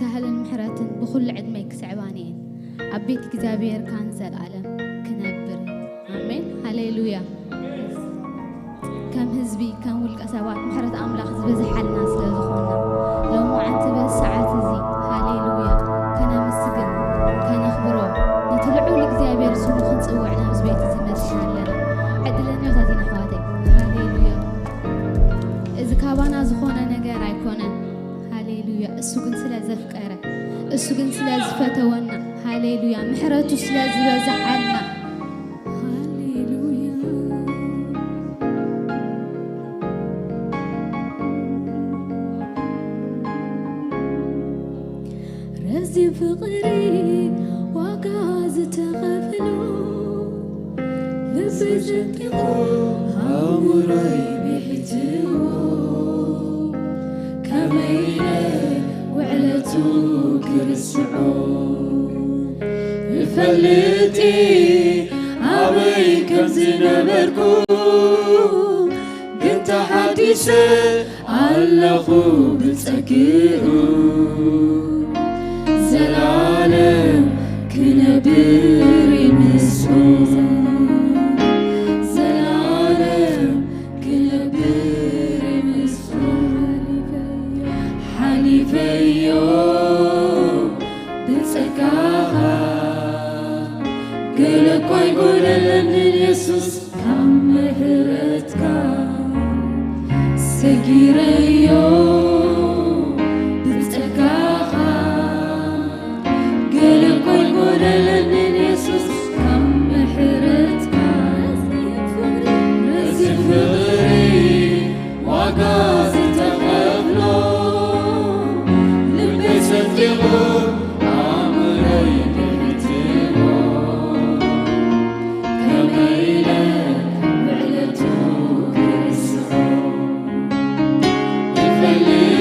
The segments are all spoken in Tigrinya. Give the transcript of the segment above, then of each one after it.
ሳህልን ምሕረትን ብኹሉ ዕድመይ ክስዕባኒ እየን። ኣብ ቤት እግዚኣብሔር ካን ዘለዓለም ክነብር። ኣሜን። ሃሌሉያ። ከም ህዝቢ፣ ከም ውልቀ ሰባት ምሕረት ኣምላኽ ዝበዝሓልና ስለ ዝኾንና፣ ሎማዓንቲ በዚ ሰዓት እዚ፣ ሃሌሉያ፣ ከነመስግን፣ ከነኽብሮ፣ ነቲ ልዑል እግዚኣብሔር ስሙ ክንጽውዕ ናብዚ ቤት እዚ መጺና ኣለና። ዕድለኛታት ኢና ኣሕዋተይ። ሃሌሉያ። እዚ ካባና ዝኾነ ነገር ኣይኮነን። ሃሌሉያ። እሱ ግን ስለ ዘፍቀረ፣ እሱ ግን ስለ ዝፈተወና፣ ሃሌሉያ፣ ምሕረቱ ስለ ዝበዝሓልና፣ ሃሌሉያ። ረዚን ፍቕሪ ዋጋ ዝተኸፍሎ፣ ልበይ ሰንጢቑ ኣእምሮይ ብሒትዎ፣ ከመይ ኢለ ውዕለቱ ክርስዖ? እፈልጥ ኣበይ ከም ዝነበርኩ፣ ግን ተሓዲሰ ኣለኹ ብጸግኡ። ዘላለም ክነብር ምስኡ፣ ዘላለም ክነብር ምስኡ። ሓሊፈዮ ብጸጋኻ፣ ገለ እኳ ኣይጎደለንን የሱስ ካብ ምሕረትካ። ሰጊረዮ ብጸጋኻ፣ ገለ እኳ ኣይጎደለንን የሱስ ካብ ምሕረትካ። ረዚን ፍቕሪ ዋጋ ዝተኸፍሎ፣ ልበይ ሰንጢቑ ኣእምሮይ ብሕትዎ፣ ከመይ ኢለ ውዕለቱ ክርስዖ? እፈልጥ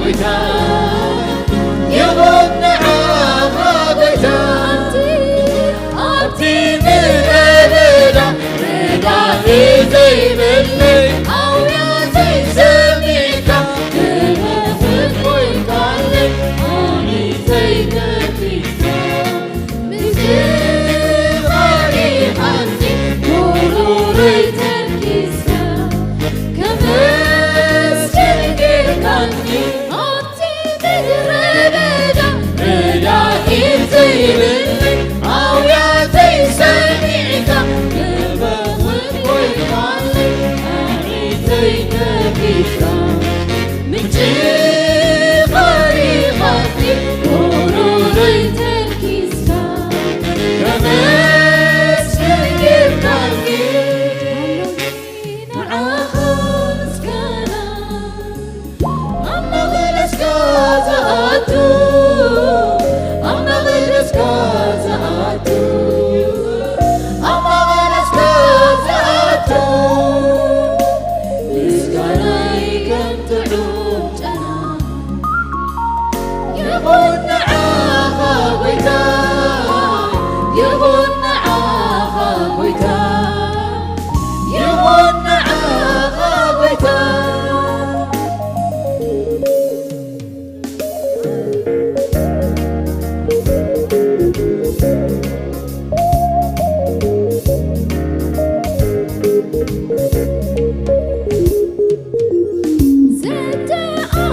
ጎይታ ይኹን ንዓኻ ጎይታ። ኣብቲ ምድረ በዳ ረዳኢ ዘይብለይ ኣውያተይ ሰሚዕካ ክመኽት ኮይንካለይ ኣሚተይ ከፊትካ። ምክርኻ ኢኻኒ ጉሮሮይ ተርኪስካ ከመስግን ጌርካኒ። ኣብቲ ምድረ በዳ ረዳኢ ዘይብለይ ኣውያተይ ሰሚዕካ ክበውን ኮይንካለይ ኣዒንተይ ከፊትካ። ምንጪ ኻሪኻኒ ጉሮሮይ ተርኪስካ ከመስግን ጌርካኒ። ንዓኻ ምስጋና ኣብ መቕደስካ ዝኣቱ፣ ኣብ መቕደስካ ዝኣቱ፣ ኣብ መቕደስካ ዝኣቱ ምስጋናይ ከም ጥዑም ጨና ይኹን ንዓኻ ጎይታ፣ ይኹን ንዓኻ ጎይታ፣ ይኹን ንዓኻ ጎይታ።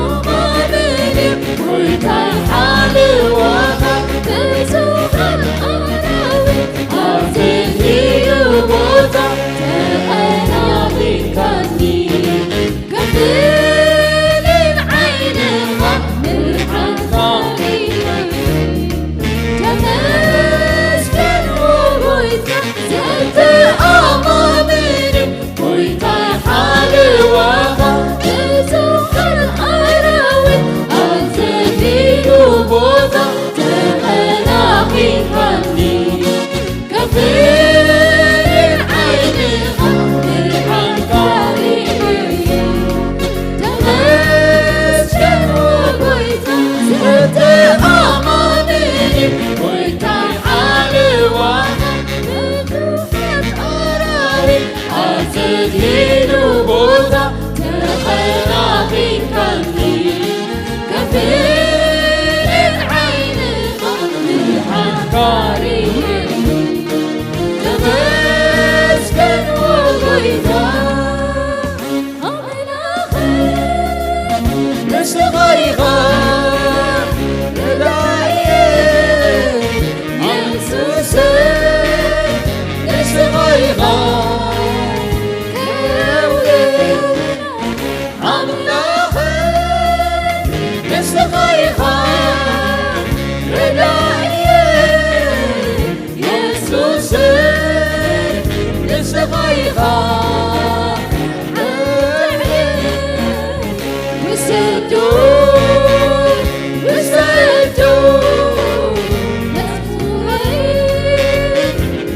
ዘተኣማምን ጎይታ ሓለዋኻ ብዙኻት ኣራዊት ኣብ ዘድልዩ ቦታ ተቐናቒንካኒ። ከፍልን ዓይንኻ ብርሃንካ ርኢኒ። ተመስገን ጎይታ ዘተኣማምን ጎይታ ሓለዋኻ ብዙኻት ኣራዊት ኣብ ዘድልዩ ቦታ ተቐናቒንካኒ። ከፍልን ዓይንኻ ብርሃንካ ርኢኒ። ተመስገን ጎይታ ዘተኣማምን ጎይታ ሓለዋኻ ብዙኻት ኣራዊት ኣብ ዘድልዩ ቦታ ተቐናቒንካኒ። ከፍልን ዓይንኻ ብርሃንካ ርኢኒ። ተመስገን ጎይታ ኣምላኸይ ንስኻ ኢኻ ረዳኢየ፣ የሱሰይ ንስኻ ኢኻ ክብሪ ኣምላኸይ ንስኻ ኢኻ ረዳኢየ፣ የሱሰይ ንስኻ ኢኻ። ውሰዶ፣ ውሰዶ፣ መዝሙረይ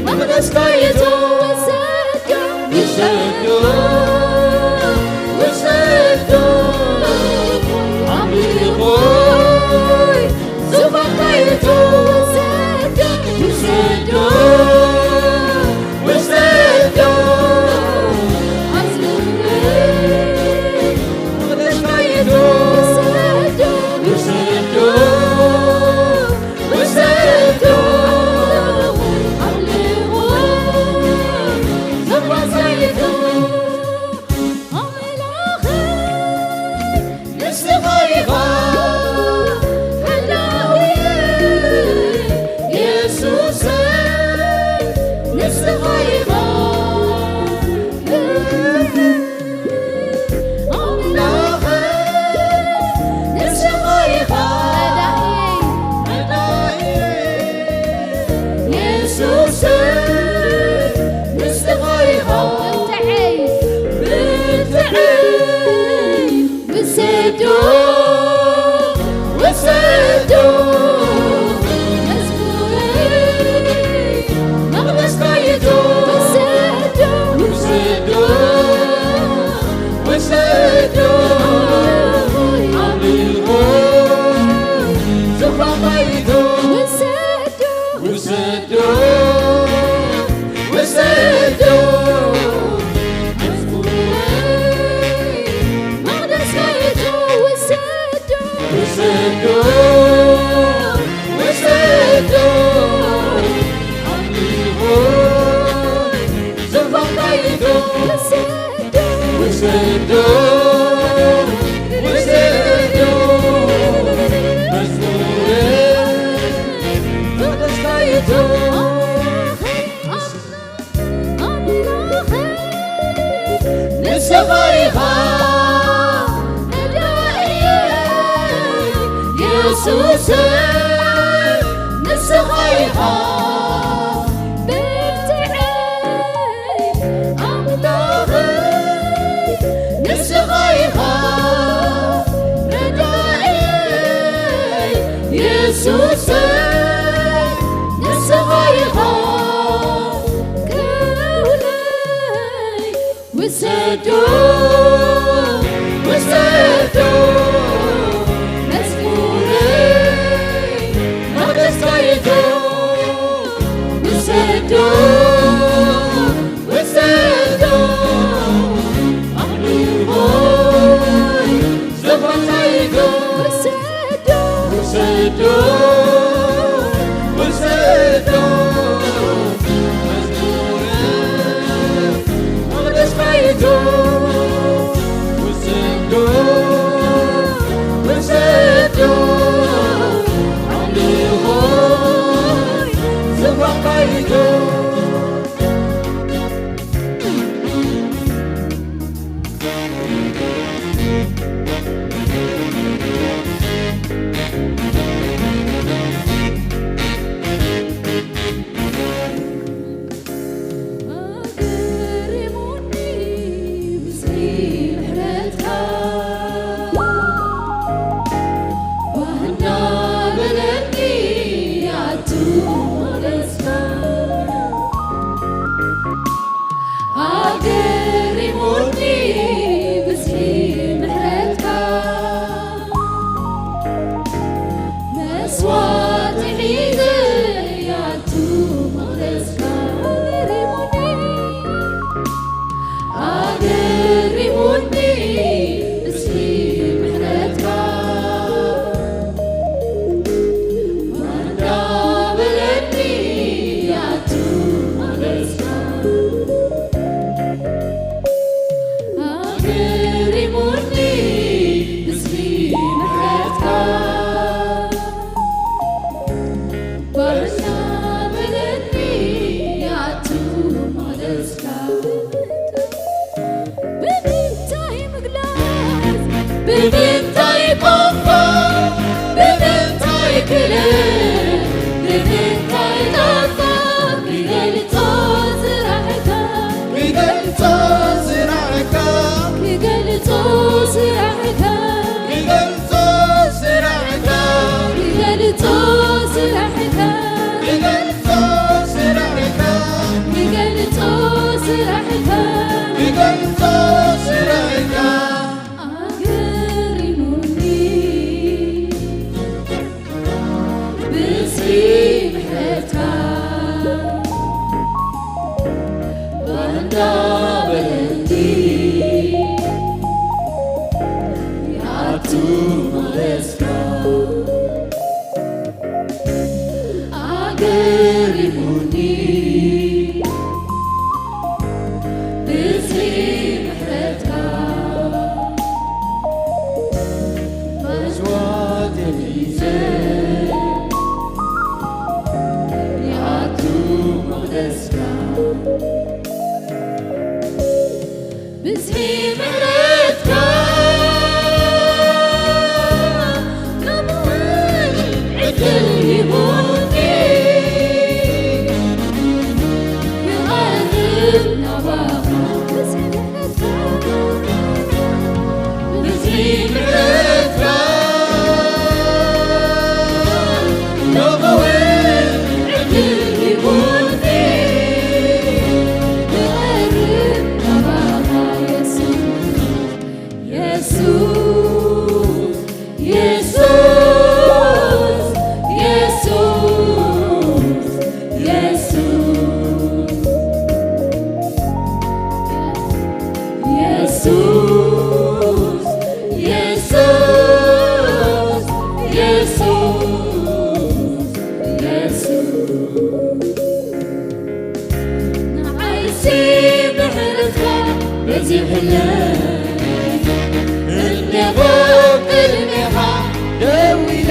መቕደስካ የቶ። ውሰዶ፣ ውሰዶ፣ ውሰዶ፣ ኣምልኾ ውሰዶ፣ ውሰዶ፣ ኣምልኾይ ዝፈታይዶ። ውሰዶ፣ ውሰዶ፣ መዝሙረይ መቕደስካይዶ። ኣምላኸይ፣ ኣምላኸይ፣ ንስኻ ኢኻ መዳኢየይ፣ የሱሰይ፣ ንስኻ ኢኻ ብርትዐይ፣ ኣምላኸይ፣ ንስኻ ኢኻ መዳኢየይ፣ የሱሰይ፣ ንስኻ ኢኻ ክብረይ። ውሰዶ፣ ውሰዶ፣ መዝሙረይ መቕደስካይዶ። ውሰዶ፣ ውሰዶ፣ ኣምልኾይ ዝፈታይዶ። ውሰዶ፣ ውሰዶ፣ መዝሙረይ መቕደስካይዶ። ውሰዶ፣ ውሰዶ፣ ኣምልኾይ ዝፈታይዶ። ይሕለፍ እኔኹ ቅድሜኻ ደው ኢለ፣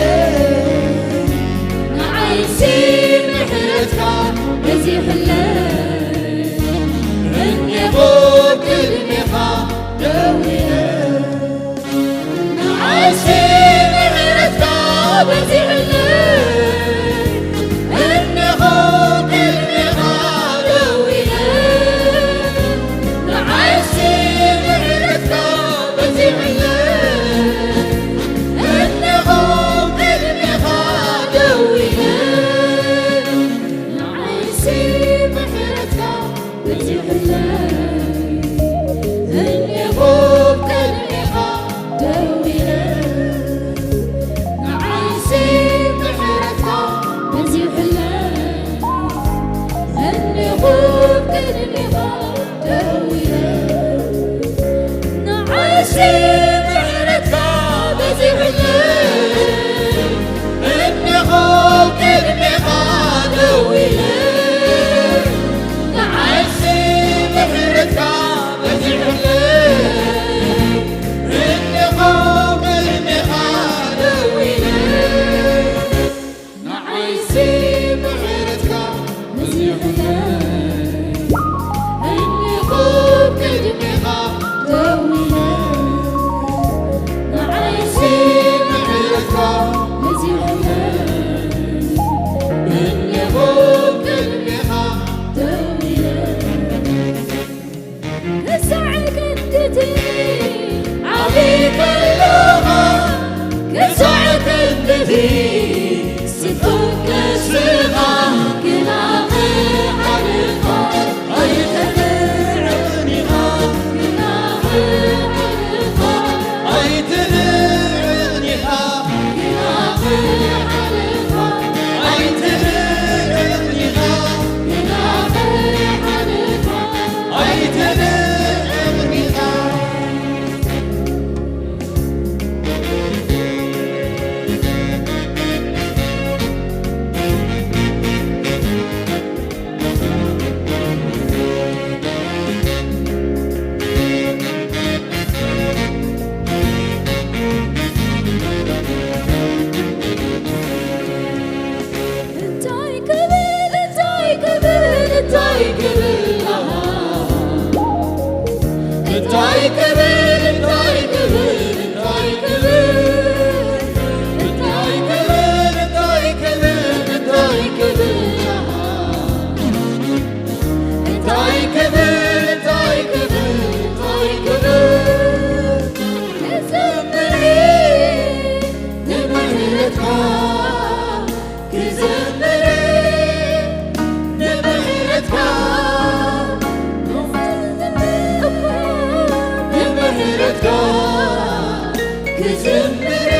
ንዓይሲ ምሕረትካ በዚሑለይ። እኔኹ ቅድሜኻ ደው ኢለ፣ ንዓይሲ ምሕረትካ በዚሑለይ። እኔኹ ቅድሜኻ ደው ኢለ፣ ንዓይሲ ምሕረትካ በዚሑለይ። እኔኹ ቅድሜኻ ደው ኢለ፣ ንዓይሲ ምሕረትካ በዚሑለይ። እኔኹ ቅድሜኻ ደው ኢለ፣ ንዓይሲ ምሕረትካ በዚሑለይ። እኔኹ ቅድሜኻ ደው ኢለ፣ ንዓይሲ ምሕረትካ በዚሑለይ። እኔኹ ቅድሜኻ ደው ኢለ፣ ንዓይሲ ምሕረትካ በዚሑለይ። እኔኹ ቅድሜኻ ደው ኢለ፣ ንዓይሲ ምሕረትካ በዚሑለይ። እኔኹ ቅድሜኻ ደው ኢለ፣ ንዓይሲ ምሕረትካ በዚሑለይ። እኔኹ ቅድሜኻ ደው ኢለ፣ ክሳዕ ክንድቲ ዓቢ ከለኻ፣ ክሳዕ ክንድቲ ስጡም ነፍስኻ፣ ግና ክሓልኻ ኣይተንዕቕን ኢኻ፣ ግና ክሓልኻ ኣይተንዕቕን ኢኻ፣ ግና ክሓልኻ ኣይተንዕቕን ኢኻ፣ ግና ክሓልኻ ኣይተንዕቕን ኢኻ። እንታይ ክብል፣ እንታይ ክብል፣ እንታይ ክብል፣ ኣሃ። እንታይ ክብል፣ እንታይ ክብል፣ እንታይ ክብል፣ እንታይ ክብል፣ እንታይ ክብል፣ እንታይ ክብል፣ ኣሃ። እንታይ ክብል፣ እንታይ ክብል፣ እንታይ ክብል፣ ክዘምር ንምሕረትካ። ክዘምር ንምሕረትካ፣ ንምሕረትካ ክዘምር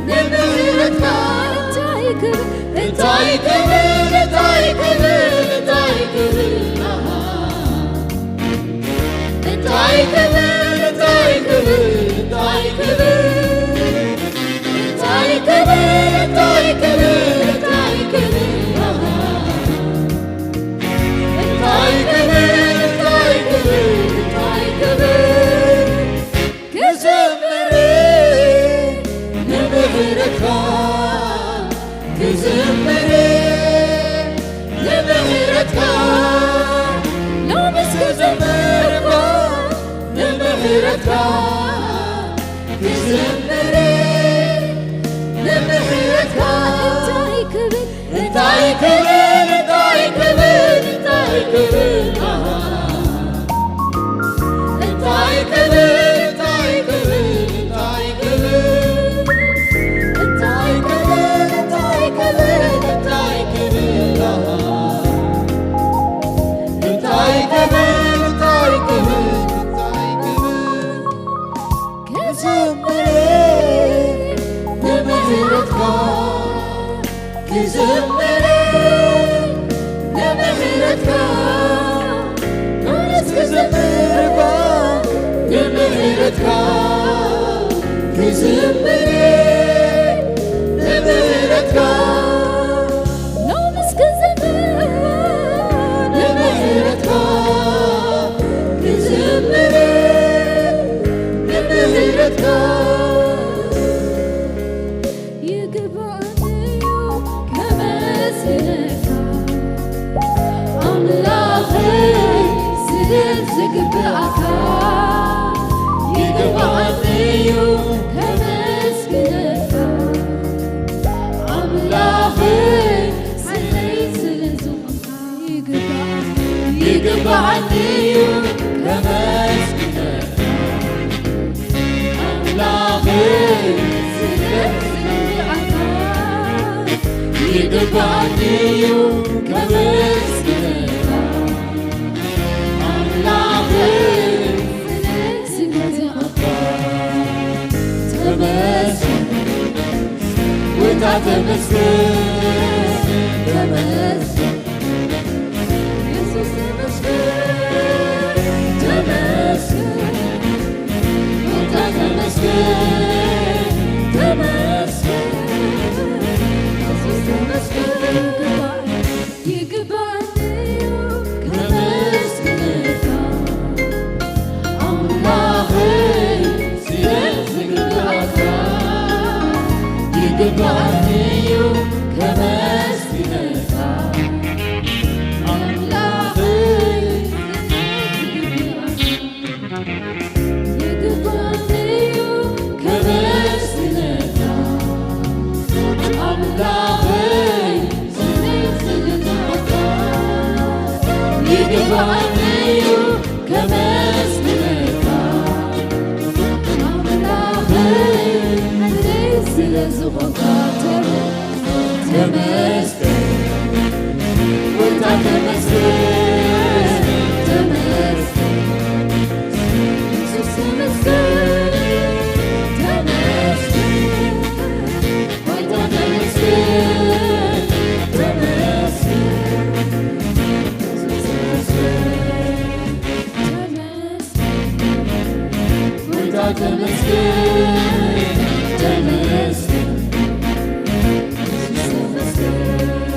ንምሕረትካ። እንታይ ክብል፣ እንታይ ክብል፣ እንታይ ክብል፣ ኣሃ። እንታይ ክብል፣ እንታይ ክብል፣ እንታይ ክብል፣ እንታይ ክብል፣ እንታይ ክብል፣ እንታይ ክብል፣ ኣሃ። እንታይ ክብል፣ እንታይ ክብል፣ እንታይ ክብል፣ ክዘምር ንምሕረትካ። ክዝምር ንምሕረትካ፣ ሎምስ ክዝምር እባ ንምሕረትካ። ክዝምር ንምሕረትካ። እንታይ ክብል፣ እንታይ ክብል፣ እንታይ ክብል፣ እንታይ ክብል፣ ኣሃ። እንታይ ክብል፣ እንታይ ክብል፣ እንታይ ክብል፣ እንታይ ክብል፣ እንታይ ክብል፣ እንታይ ክብል፣ ኣሃ። እንታይ ክብል፣ እንታይ ክብል፣ እንታይ ክብል፣ ክዝምር ንምሕረትካ። ክዝምር ንምሕረትካ፣ ሎምስ ክዝምር እባ ንምሕረትካ። ክዝምር ንምሕረትካ፣ ሎምስ ክዝምር እባ ንምሕረትካ። ግብኣካ ይግባኣኒ እዩ ከመስግነካ ኣምላኽ ስለ ዝኾንካ ይግባኣኒ ይግባኣኒ እዩ ከመስግነካ ኣምላኽ ስለ ዝግባኣካ ይግባኣኒ እዩ ከመስግነካ ኣምላኽ ስለዚ መዚቓ ተመስገን ጎይታ ተመስገን ተመስገን የሱስ ተመስገን ተመስገን ጎይታ ተመስገን ተመስገን የሱስ ተመስገን ይግባእንዩ ከመስግነካ ኣምላኸይ ስለዝግባእካ ይግባእንዩ ከመስግነካ ኣምላኸይ ስለዝግባእካ ይግባእንዩ ከመስግነካ ኣምላኸይ ስለዝግባእካ ይግባእንዩ ከመስግነካ ኣምላኸይ ስለዝኾንካ ተመስገን ተመስገን ጎይታ ተመስገን ተመስገን የሱስ ተመስገን ተመስገን ጎይታ ተመስገን ተመስገን የሱስ ተመስገን ተመስገን ጎይታ ተመስገን ተመስገን የሱስ ተመስገን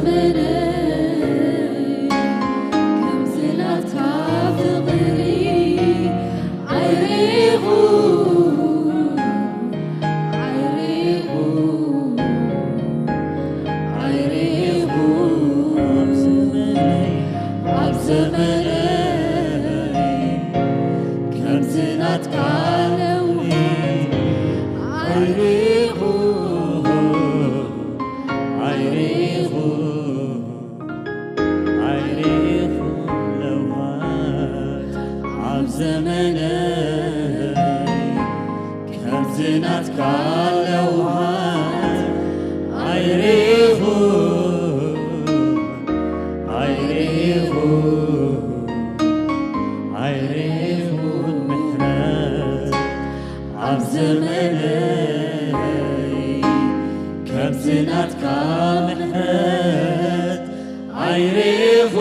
ዘመነይ ከምዚ ናትካ ፍቕሪ ኣይረኹ፣ ኣይረኹ፣ ኣይረኹ። ኣብ ዘመነይ፣ ኣብ ዘመነይ ከምዚ ናትካ ለውሃት ኣይረኹ፣ ኣይረኹ፣ ኣይረኹ ለውሃት ኣብ ዘመነይ ከምዚ ናትካ ለውሃት ኣይረኹ፣ ኣይረኹ፣ ኣይረኹ ምሕረት ኣብ ዘመነይ ከምዚ ናትካ ምሕረት ኣይረኹ፣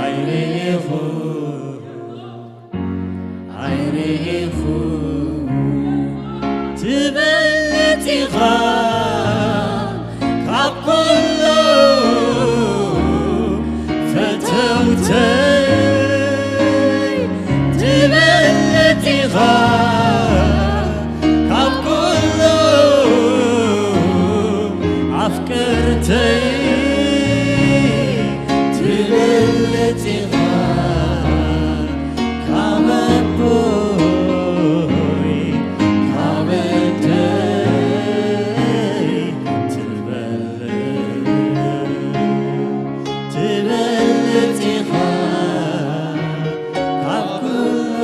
ኣይረኹ፣ ኣይረኹ። ትበልጥ ኢኻ ካብ ኩሉ ፈተውተይ፣ ትበልጥ ኢኻ ካብ ኩሉ ኣፍቀርተይ፣ ትበልጥ ኢኻ ካብ ኣቦይ ካብ ኣደይ ትበልጥ፣ ትበልጥ ኢኻ ካብ ኩሉ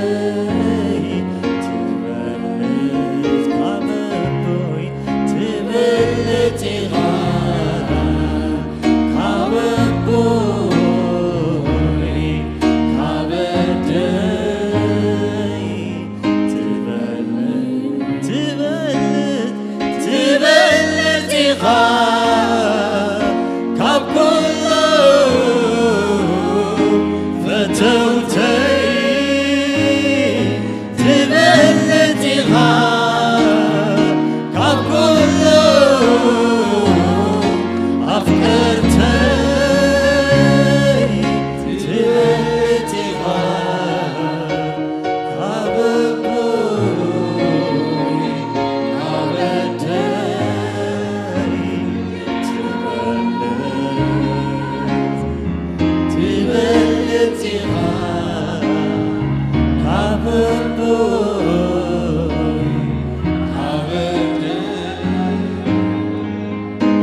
ኣፍቀርተይ ትበልጥ ካብ ኣቦይ ትበልጥ ኢኻ ካብ ኣቦይ ካብ ኣደይ ትበልጥ ትበልጥ ትበልጥ ኢኻ ካብ ኩሉ ፈተውተይ ትበልጥ ኢኻ ካብ ኩሉ ኣፍቀርተይ ትበልጥ ኢኻ ካብ ኣቦይ ካብ ኣደይ ትበልጥ ትበልጥ ኢኻ ካብ ኣቦይ ካብ ኣደይ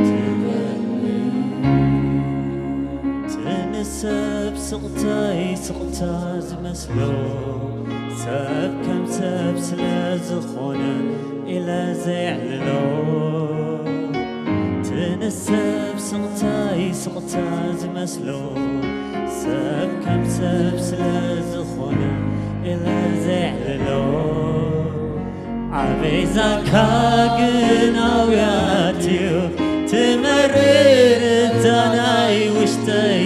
ትበልጥ። እቲ ንሰብ ስቕታይ ስቕታ ዝመስሎ ሰብ ከም ሰብ ስለ ዝኾነ ኢለ ዘየዕልሎ፣ እቲ ንሰብ ስቕታይ ስቕታ ዝመስሎ ሰብ ከም ሰብ ስለ ዝኾነ ኢለ ዘየዕልሎ፣ ኣበይ ዛንካ ግን ኣውያትዩ ትመርር እታ ናይ ውሽጠይ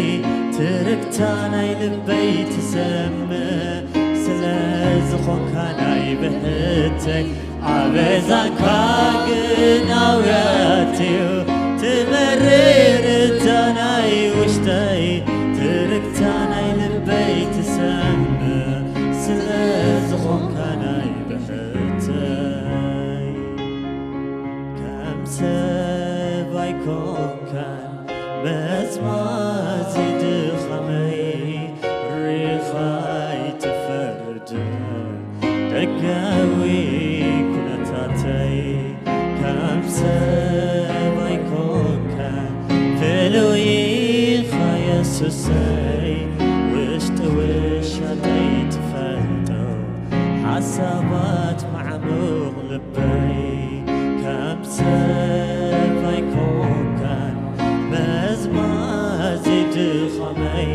ትርክታ ናይ ልበይ ትሰምዕ ስለ ዝኾንካ ናይ ብሕተይ ኣበይ ዛንካ ግን ኣውያትዩ ትመርር እታ ናይ ውሽጠይ ትርክታ ናይ ልበይ ትሰምዕ ስለ ዝኾንካ ናይ ብሕተይ ከም ሰብ ኣይኮንካን መዝማዚ ድኻመይ ሪኻ ኣይትፈርድን ደጋዊ ኩነታተይ ከም ሰብ ኣይኮንካን ፍሉይ ኢኻ የሱሰይ ውሽጢ ውሻጠይ ትፈልጦ ሓሳባት መዓሙቕ ልበይ ከም ሰብ ኣይኮንካን መዝማዚ ድኻመይ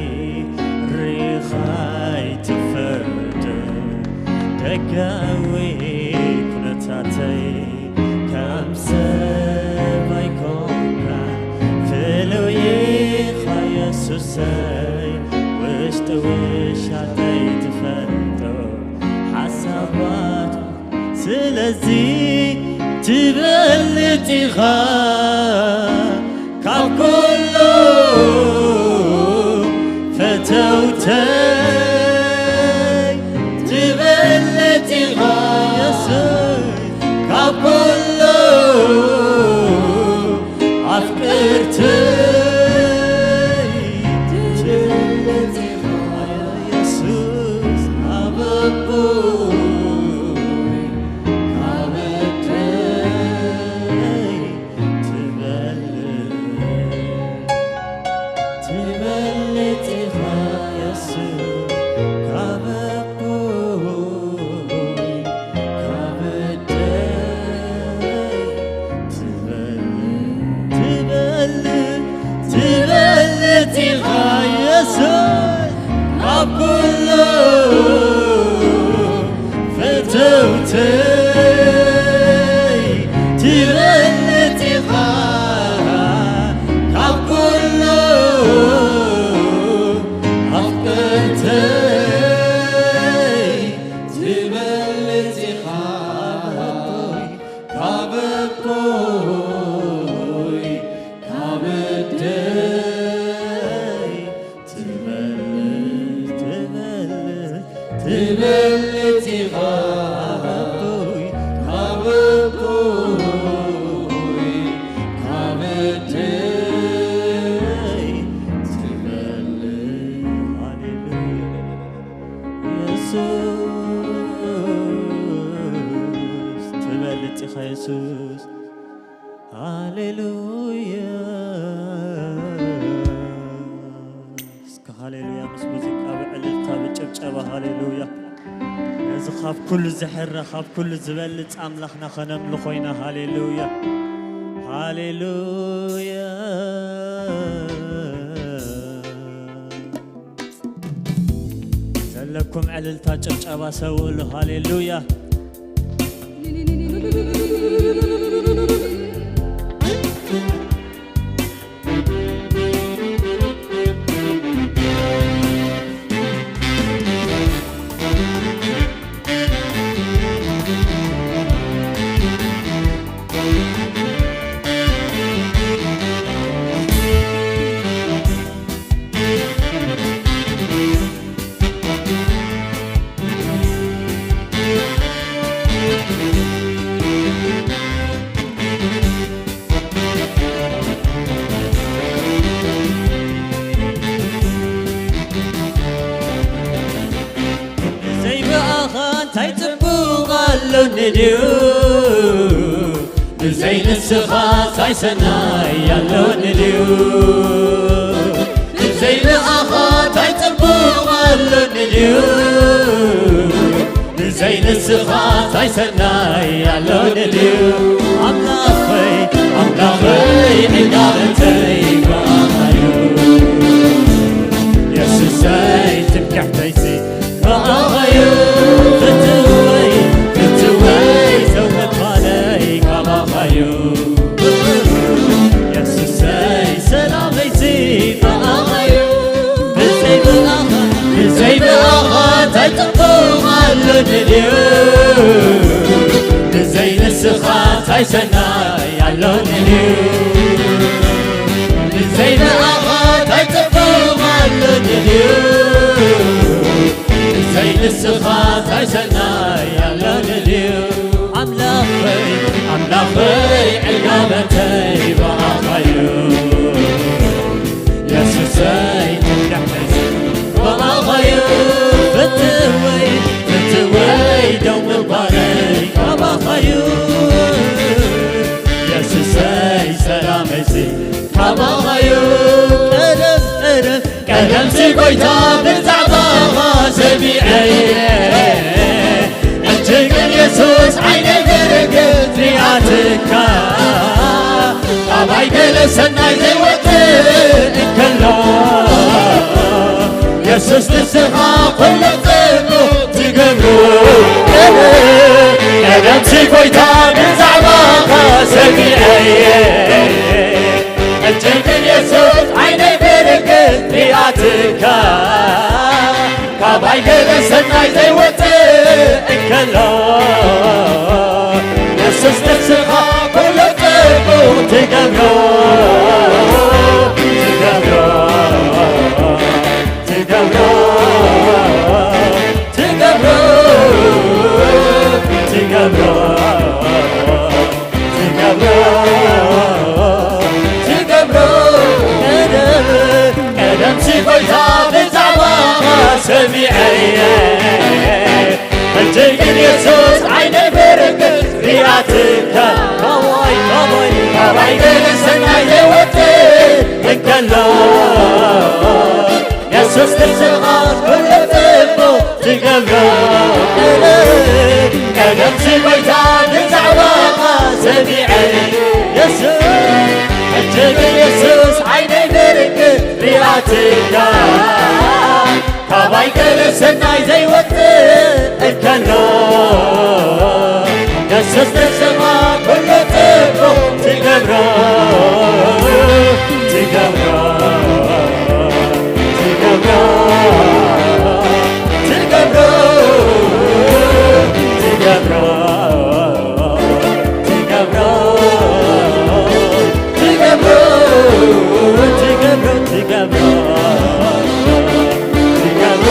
ሪኻ ኣይትፈርድን ደጋዊ ኩነታተይ ከም ሰብ ኣይኮንካን ፍሉይ ኢኻ የሱሰይ ውሽጢ ውሻጠይ ትፈልጦ ሓሳባት ስለዚ ትበልጥ ኢኻ ካብ ኩሉ ፈተውተይ፣ ትበልጥ ኢኻ የሱስ ካብ ኩሉ ኣፍቅርተይ፣ ትበልጥ ኢኻ የሱስ ኣብ ኣቦይ ካብ ኣደይ ትበልጥ፣ ትበልጥ ኢኻ የሱስ ካብ ኣቦይ ካብ ኣደይ ትበልጥ፣ ትበልጥ፣ ትበልጥ ኢኻ የሱስ ካብ ኩሉ ፈተውተይ፣ ትበልጥ ኢኻ ካብ ኩሉ ኣፍቅርተይ፣ ትበልጥ ኢኻ ካብ ኣቦይ ካብ ኣደይ ትበልጥ፣ ትበልጥ፣ ትበልጥ ኢኻ ካብ ኣቦይ ካብ ኣቦይ ካብ ኣደይ ትበልጥ። ሃሌሉያ። የሱስ ትበልጥ ኢኻ የሱስ። ሃሌሉያ። እስከ ሃሌሉያ ምስ ሙዚቃ ብዕልልታ ብጭብጨባ ሃሌሉያ። ነዚ ካብ ኩሉ ዝሕረ ካብ ኩሉ ዝበልጽ ኣምላኽና ኸነምልኾ ኢና። ሃሌሉያ። ሃሌሉያ። ዘለኩም ዕልልታ ጭብጨባ ሰውእሉ። ሃሌሉያ። ዘይብኣኻ እንታይ ጽቡቕ ኣሎኒ ድዩ? ብዘይ ንስኻ እንታይ ሰናይ ኣሎኒ ድዩ? ብዘይ ብኣኻ እንታይ ጽቡቕ ኣሎኒ ድዩ? ብዘይ ንስኻ እንታይ ሰናይ ኣሎኒ ድዩ? ኣምላኸይ፣ ኣምላኸይ፣ ዕጋበተይ ብኣኻ'ዩ። የሱሰይ፣ ትምክሕተይሲ ብኣኻ'ዩ። ፍትወይ፣ ፍትወይ፣ ዘውለኳለይ ካባኻ'ዩ። የሱሰይ፣ ሰላመይሲ ብኣኻ'ዩ። ብዘይ ብኣኻ፣ ብዘይ ብኣኻ እንታይ ጽቡቕ ኣሎኒ ድዩ? ብዘይ ንስኻ እንታይ ሰናይ ኣሎኒ ድዩ? ብዘይ ብኣኻ እንታይ ጽቡቕ ኣሎኒ ድዩ? ብዘይ ንስኻ እንታይ ሰናይ ኣሎኒ ድዩ? ኣምላኸይ፣ ኣምላኸይ፣ ዕጋበተይ ብኣኻ'ዩ። የሱሰይ፣ ትምክሕተይሲ ብኣኻ'ዩ። ፍትወይ፣ ፍትወይ፣ ደው ምባለይ ካባኻ'ዩ። የሱሰይ፣ ሰላመይሲ ካባኻ'ዩ። ቀደም፣ ቀደም ቀደምሲ ጎይታ ብዛዕባኻ ሰሚዐ እየ። ሕጂ ግን የሱስ ዓይነይ ብርግጽ ሪኣትካ፣ ካባይ ገለ ሰናይ ዘይወጽእ እንከሎ፣ የሱስ ንስኻ ኩሉ ጽቡቕ ትገብሮ። ቀደምሲ ጎይታ ብዛዕባኻ ሰሚዐ እየ። ሕጂ ግን የሱስ ዓይነይ ብርግጽ ሪኣትካ፣ ካባይ ገለ ሰናይ ዘይወጽእ እንከሎ፣ ሰሚዐየ። ሕጂ ግን የሱስ ዓይነይ ብርግጽ ሪኣትካ። ካባይ፣ ካባይ፣ ካባይ ገለ ሰናይ ዘይወጽእ እንከሎ፣ የሱስ ንስኻ ኩሉ ጽቡቕ ትገብሮ። ቀደምሲ ጎይታ ብዛዕባኻ ሰሚዐ። የሱስ፣ ሕጂ ግን የሱስ ዓይነይ ብርግጽ ሪኣትካ። ካባይ ገለ ሰናይ ዘይወጽእ እንከሎ፣ የሱስ ንስኻ ኩሉ ጽቡቕ ትገብሮ፣ ትገብሮ፣ ትገብሮ፣ ትገብሮ፣ ትገብሮ። ትገብሮ፣ ትገብሮ፣ ትገብሮ፣ ትገብሮ፣ ትገብሮ፣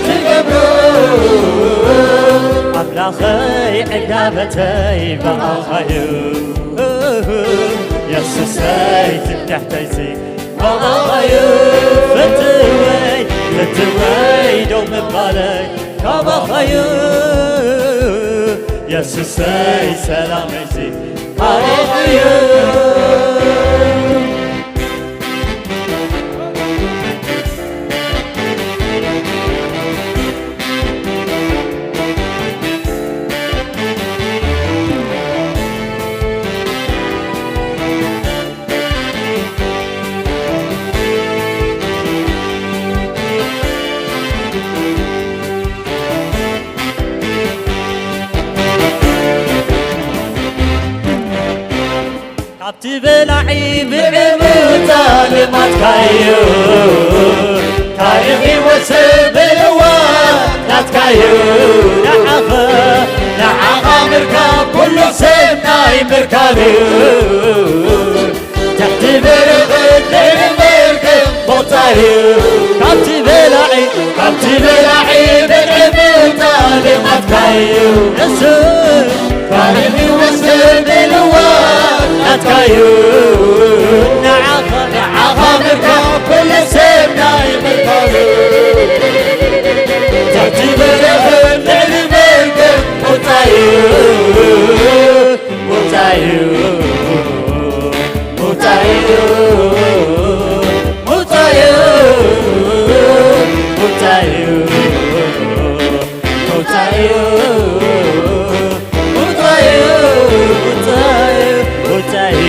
ትገብሮ። ኣምላኸይ ዕጋበተይ ብኣኻዩ፣ የሱሰይ ትምክሕተይሲ ብኣኻዩ። ፍትወይ፣ ፍትወይ ደው ምባለይ ካባኻዩ። የሱሰይ ሰላመይሲ ካባኻዩ። ካብቲ በላዒ ብዕምታ ልማድካዩ፣ ታሪኽ ህይወት ብምልዋጥ ናትካዩ። ንዓኸ፣ ንዓኻ ምርካብ ኩሉ ሰብ ናይ ምርካብዩ። ትሕቲ በረኸት ልዕሊ መርገም ቦታዩ። ካብቲ በላዒ፣ ካብቲ በላዒ ብዕምታ ልማድካዩ። ንሱ ታሪኽ ይወስድ ብልዋት ናትካዩ። ንዓኻ፣ ንዓኻ ምርካብ ኩሉ ሰብ ናይ ምርካብዩ። ትሕቲ በረኸት ልዕሊ መርገም ቦታዩ። ሙጻዩ፣ ሙጻዩ፣ ሙጻዩ፣ ሙጻዩ፣ ሙጻዩ፣ ሙጻዩ፣ ሙጻዩ፣ ሙጻዩ።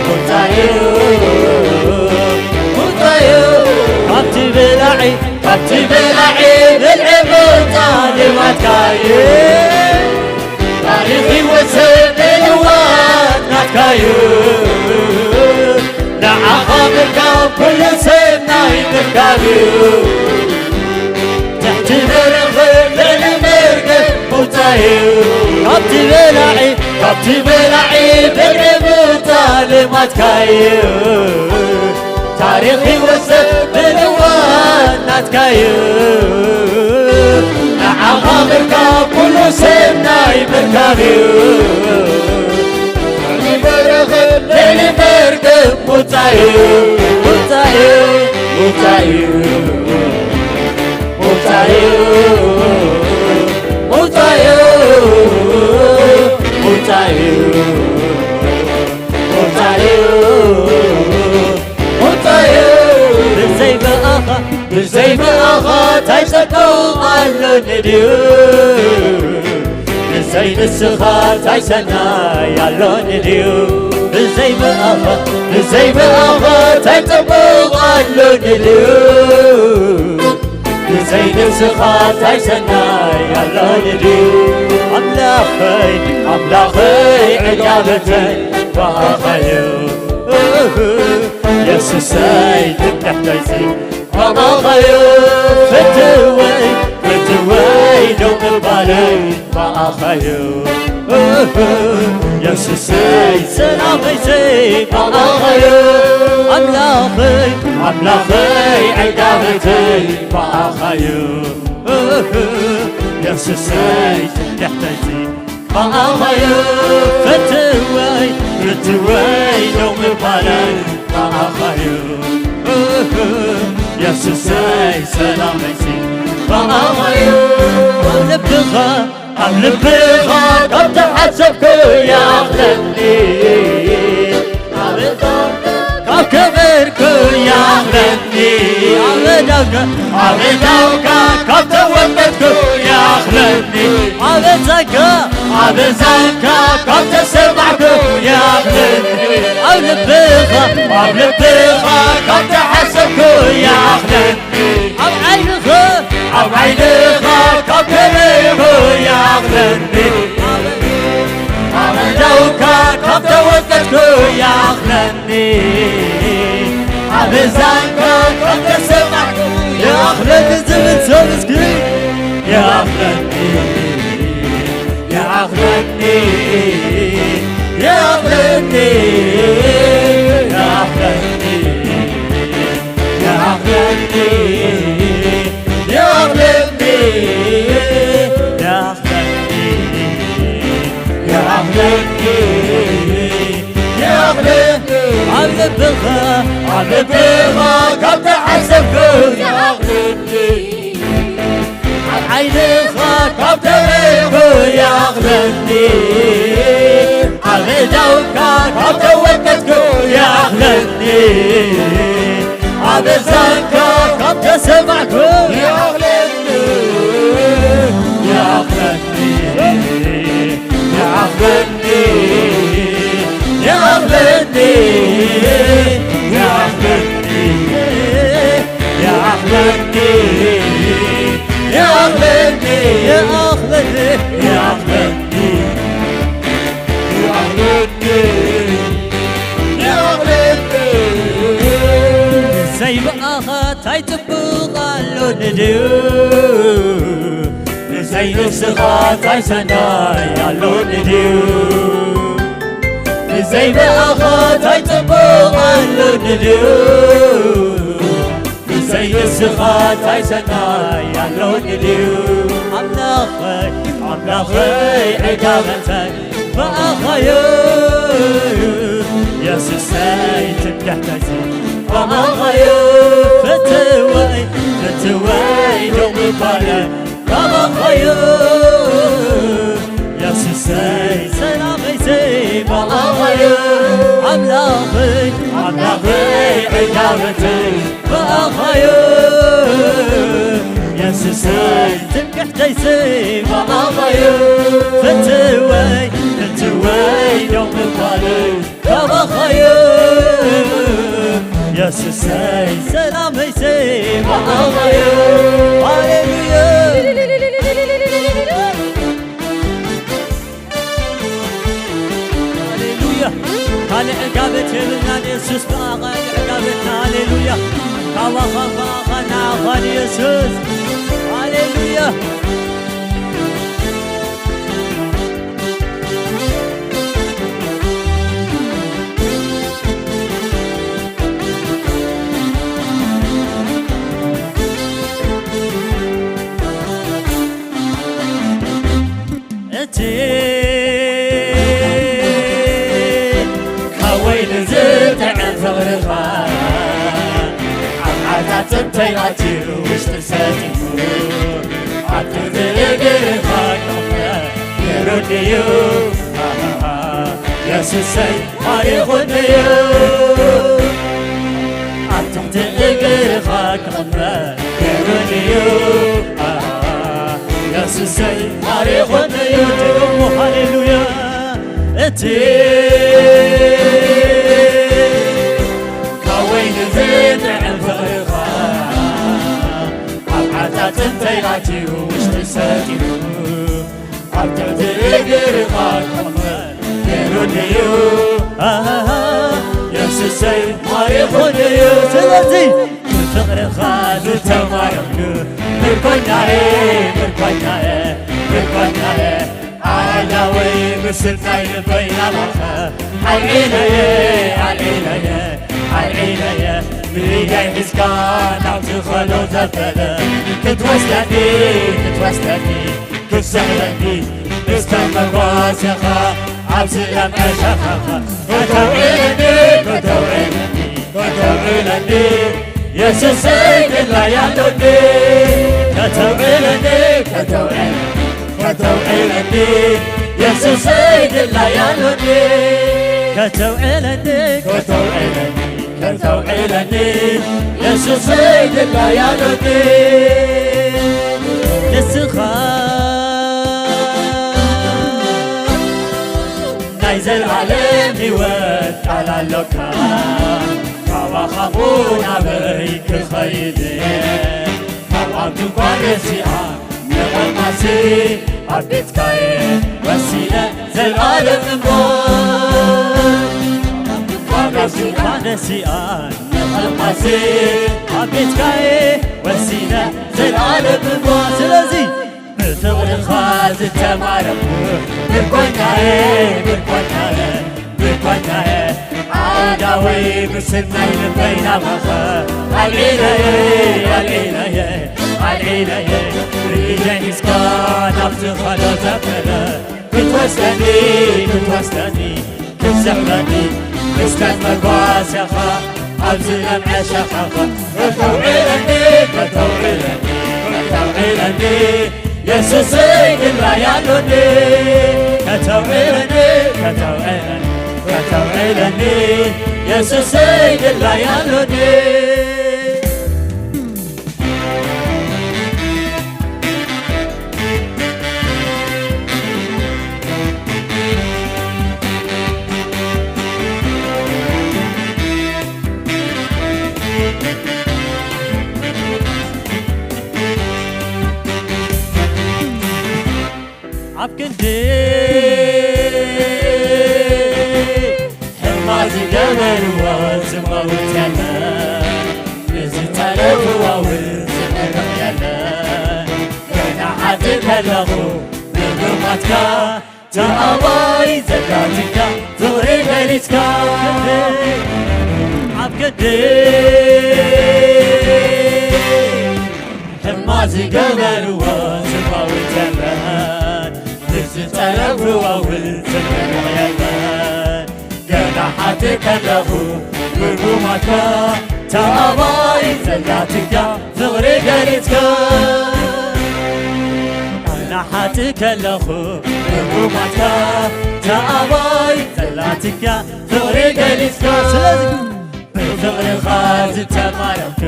ቁጣዩ፣ ቁጣዩ፣ ካብቲ በላዒ፣ ካብቲ በላዒ ብልዒ ምውጻእ ልማድካዩ። ታሪኽ ህይወት ሰብ ምልዋጥ ናትካዩ። ንዓኻ ምርካብ ኩሉ ሰብ ናይ ምርካብዩ። ትሕቲ በረኸት ልዕሊ መርገም ምውጻእዩ። ካብቲ በላዒ፣ ካብቲ በላዒ ብልዒ ምውጻእ ልማድካዩ። ታሪኽ ህይወት ሰብ ምልዋጥ ናትካዩ። ንዓኻ ምርካብ ኩሉ ሰብ ናይ ምርካብዩ። ልዕሊ በረኸት ልዕሊ መርገም ምውጻእዩ። ምውጻእዩ፣ ምውጻእዩ። ሙታዩ፣ ሙታዩ፣ ሙታዩ፣ ሙታዩ፣ ሙታዩ። ብዘይ ብኣኻ፣ ብዘይ ብኣኻ ታይ ጸድቕ ኣሎኒ ድዩ? ብዘይ ንስኻ ታይ ሰናይ ኣሎኒ ድዩ? ብዘይ ብኣኻ፣ ብዘይ ብኣኻ ታይ ጽቡቕ ኣሎኒ ድዩ? ብዘይ ንስኻ ታይ ሰናይ ኣሎኒ ድዩ? ኣምላኸይ፣ ኣምላኸይ ዕጋበተይ ብኣኻዩ። የሱሰይ ትምክሕተይሲ ብኣኻዩ። ፍትወይ፣ ፍትወይ ደው ምባለይ ብኣኻዩ። የሱሰይ ሰላመይሲ ብኣኻዩ። ኣምላኸይ፣ ኣምላኸይ ዕጋበተይ ብኣኻዩ። የሱሰይ ትምክሕተይሲ ብኣኻዩ። ፍትወይ፣ ፍትወይ ደው ምባለይ ብኣኻዩ። የሱሰይ ሰላመይሲ ብኣኻዩ ኣብ ልብኻ ኣብ ልብኻ ካብ ተሓሰብኩ ይኣኽለኒ። ኣበዛውካ ካብ ከበርኩ ይኣኽለኒ። ኣበዛውካ ኣበዛውካ ካብ ተወቀጥኩ ይኣኽለኒ። ኣበዛካ ኣበዛካ ካብ ተሰማዕኩ ይኣኽለኒ። ኣብ ልብኻ ኣብ ልብኻ ካብ ተሓሰብኩ ይኣኽለኒ። ኣብ ዓይንኻ ኣብ ዓይንኻ ካብ ተረእኩ ይኣኽለኒ። ኣበዛውካ ካብ ተወቀጥኩ ይኣኽለኒ። ኣበዛካ ካብ ተሰማዕኩ ይኣኽለኒ ዝብል ሰብ እስኪ ይኣኽለኒ። ይኣኽለኒ፣ ይኣኽለኒ፣ ይኣኽለኒ፣ ይኣኽለኒ፣ ይኣኽለኒ፣ ይኣኽለኒ፣ ይኣኽለኒ። ኣብ ልብኻ፣ ኣብ ልብኻ ካብ ተሓሰብኩ ይኣኽለኒ። ኣብ ዓይንኻ ካብ ተረእኩ ይኣኽለኒ። ኣብ ኣእዳውካ ካብ ተወቀጥኩ ይኣኽለኒ። ኣብ እዝንካ ካብ ተሰማዕኩ ይኣኽለኒ። ይኣኽለኒ። ይኣኽለኒ። ይኣኽለኒ። ይኣኽለኒ። ይኣኽለኒ፣ ይኣኽለኒ፣ ይኣኽለኒ፣ ይኣኽለኒ፣ ይኣኽለኒ፣ ይኣኽለኒ። ብዘይ ብኣኻ ታይ ጽቡቕ ኣሎኒ ድዩ? ብዘይ ንስኻ ታይ ሰናይ ኣሎኒ ድዩ? ብዘይ ብኣኻ ታይ ጽቡቕ ኣሎኒ ድዩ? ብዘይ ንስኻ ታይ ሰናይ ኣሎኒ ድዩ? ኣምላኸይ፣ ኣምላኸይ፣ ዕጋበተይ ብኣኻዮ። የሱሰይ፣ ትምክሕተይሲ ብኣኻዮ። ፍትወይ፣ ፍትወይ፣ ደው ምባለ ብኣኻዮ። የሱሰይ፣ ሰላመይሲ ብኣኻዮ። ኣምላኸይ፣ ኣምላኸይ፣ ዕጋበተይ ብኣኻዮ። የሱሰይ፣ ትምክሕተይሲ ብኣኻዮ። ፍትወይ፣ ፍትወይ፣ ደው ምባለይ ብኣኻዮ። የሱሰይ፣ ሰላመይሲ ብኣኻዮ። ሃሌሉያ። ሃሌሉያ። ካልእ ዕጋበት የብልናን የሱስ፣ ብኣኻ ዕጋበትና። ሃሌሉያ። ካባኻ፣ ብኣኻ፣ ንኣኻ ንየሱስ። ሃሌሉያ። እቲ ካብ ወይኒ ዝጥዕም ፍቕርኻ ኣብ ዓታት እንተይ ኣትዩ ውሽጢ ሰጢሙ ኣብ ትሕቲ እግርኻ ክቕመጥ ነይሩኒ እዩ። ኣሃሃ፣ የሱሰይ ማሪኹኒ እዩ። ኣብ ትሕቲ እግርኻ ክቕመጥ ነይሩኒ እዩ። ኣሃ፣ የሱሰይ ማሪኹኒ እዩ። ድገሙ፣ ሃሌሉያ። እቲ ካብ ወይኒ ዝጥዕም ፍቕርኻ ኣብ ዓታት እንተይ ኣትዩ ውሽጢ ሰጢሙ ኣብ ትሕቲ እግርኻ ክቕመጥ ነይሩኒ እዩ። ኣሃ፣ የሱሰይ ማሪኹኒ እዩ። ስለዚ ብፍቕርኻ ዝተማረኽኩ ምርኮኛየ፣ ምርኮኛየ፣ ምርኮኛየ፣ ኣረጋወይ ምስናይ ልበይ ናባኻ ኣልዒለየ፣ ኣልዒለየ፣ ኣልዒለየ፣ ብኢደይ ሒዝካ ናብቲ ኸሎ ዘበለ ክትወስደኒ፣ ክትወስደኒ፣ ክትስሕበኒ፣ ምስ ተመጓሰኻ ኣብዚ ለምዐ ሸኸኻ ከተውዕለኒ፣ ከተውዕለኒ፣ ከተውዕለኒ። የሱሰይ ድላያ ሎኒ ከተውዕለኒ፣ ከተውዕለኒ፣ ከተውዕለኒ። የሱሰይ ድላያ ሎኒ ከተውዕለኒ፣ ከተውዕለኒ፣ ከተውዕለኒ። የሱሰይ ድላያ ሎኒ ንስኻ ናይ ዘልዓለም ህይወት ቃል ኣሎካ። ካባኻ ኹን ኣበይ ክኸይድ እየ? ካብ ኣብ ድንኳን ረሲኣ ንቐልቃሲ ኣብ ቤትካየ ወሲነ ዘልዓለም እሞ ካብ ድንኳን ረሲኣ ንቐልቃሲ ኣብ ቤትካየ ወሲነ ዘልዓለም እሞ ስለዚ ብፍቕርኻ ዝተማረኹ ምርኮኛየ፣ ምርኮኛየ፣ ምርኮኛየ። ኣእዳወይ ምስናይ ልበይ ናባኻ ኣልዒለየ፣ ኣልዒለየ፣ ኣልዒለየ። ብኢደይ ሒዝካ ናብቲ ኸዶ ዘበለ ክትወስደኒ፣ ክትወስደኒ ክትስሕበኒ ምስ መጓስያኻ ኣብዚ ለምዐ ሸኻኻ ከተውዕለኒ፣ ከተውዕለኒ፣ ከተውዕለኒ። የሱሰይ ድላይ ኣሎኒ ከተውዕለኒ፣ ከተውዕለኒ፣ ከተውዕለኒ። የሱሰይ ድላይ ኣሎኒ። ኣብ ክንዲ ሕማ ዝገበርዎ ዝመውት የለ፣ ንዝጠለብዎ እውን ዝምርቕ የለ። ገና ሓጥእ ከለኹ ብብርሃንካ ተኣባይ ዘጋትካ ፍቕሪ ገሊጽካ ኣብ ክንዲ ሕማ ዝገበርዎ ዝመውት የለን፣ ንዝጠለብዎ እውን ዝምርቕ የለን። ገና ሓጥእ ከለኹ ብርጉማትካ ተኣባይ ዘላትካ ፍቕሪ ገሊጽካ። ገና ሓጥእ ከለኹ ብርጉማትካ ተኣባይ ዘላትካ ፍቕሪ ገሊጽካ። ስለዚ ብፍቕርኻ ዝተማረኽኩ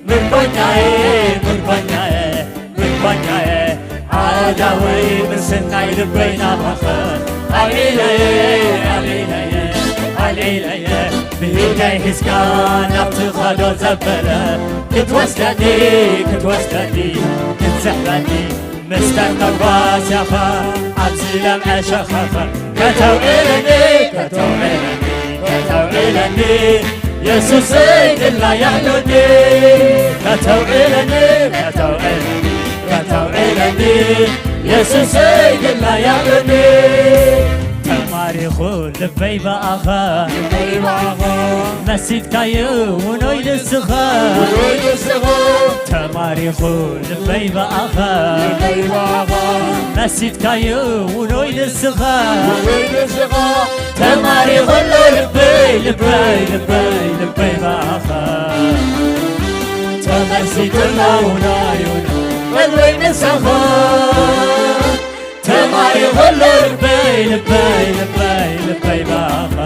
ምርኮኛየ፣ ምርኮኛየ፣ ምርኮኛየ። ኣእዳወይ ምስናይ ልበይ ናባኸ ኣልዒለየ፣ ኣልዒለየ፣ ኣልዒለየ። ብኢደይ ሒዝካ ናብቲ ኸዶ ዘበለ ክትወስደኒ፣ ክትወስደኒ፣ ክትስሕበኒ። ምስታ መጓስያኻ ኣብዚ ለምዐ ሸኻኻ ከተውዕለኒ፣ ከተውዕለኒ፣ ከተውዕለኒ። የሱሰይ ድላይ ኣሎኒ ከተውዕለኒ፣ ከተውዕለኒ፣ ከተውዕለኒ። የሱሰይ ድላይ ኣሎኒ። ተማሪኹ ልበይ ብኣኻ፣ ልበይ ብኣኻ። መሲጥካዮ ውኖይ ንስኻ፣ ውኖይ ንስኻ። ተማሪኹ ልበይ ብኣኻ፣ ልበይ ብኣኻ። መሲጥካዮ ውኖይ ንስኻ፣ ውኖይ ንስኻ። ተማሪኹ ኣሎ ልበይ፣ ልበይ፣ ልበይ፣ ልበይ ብኣኻ። ተመሲጡ ኣሎ ውኖይ፣ ውኖይ፣ ቀልበይ ምሳኻ። ተማሪኹ ኣሎ ልበይ፣ ልበይ፣ ልበይ፣ ልበይ ብኣኻ።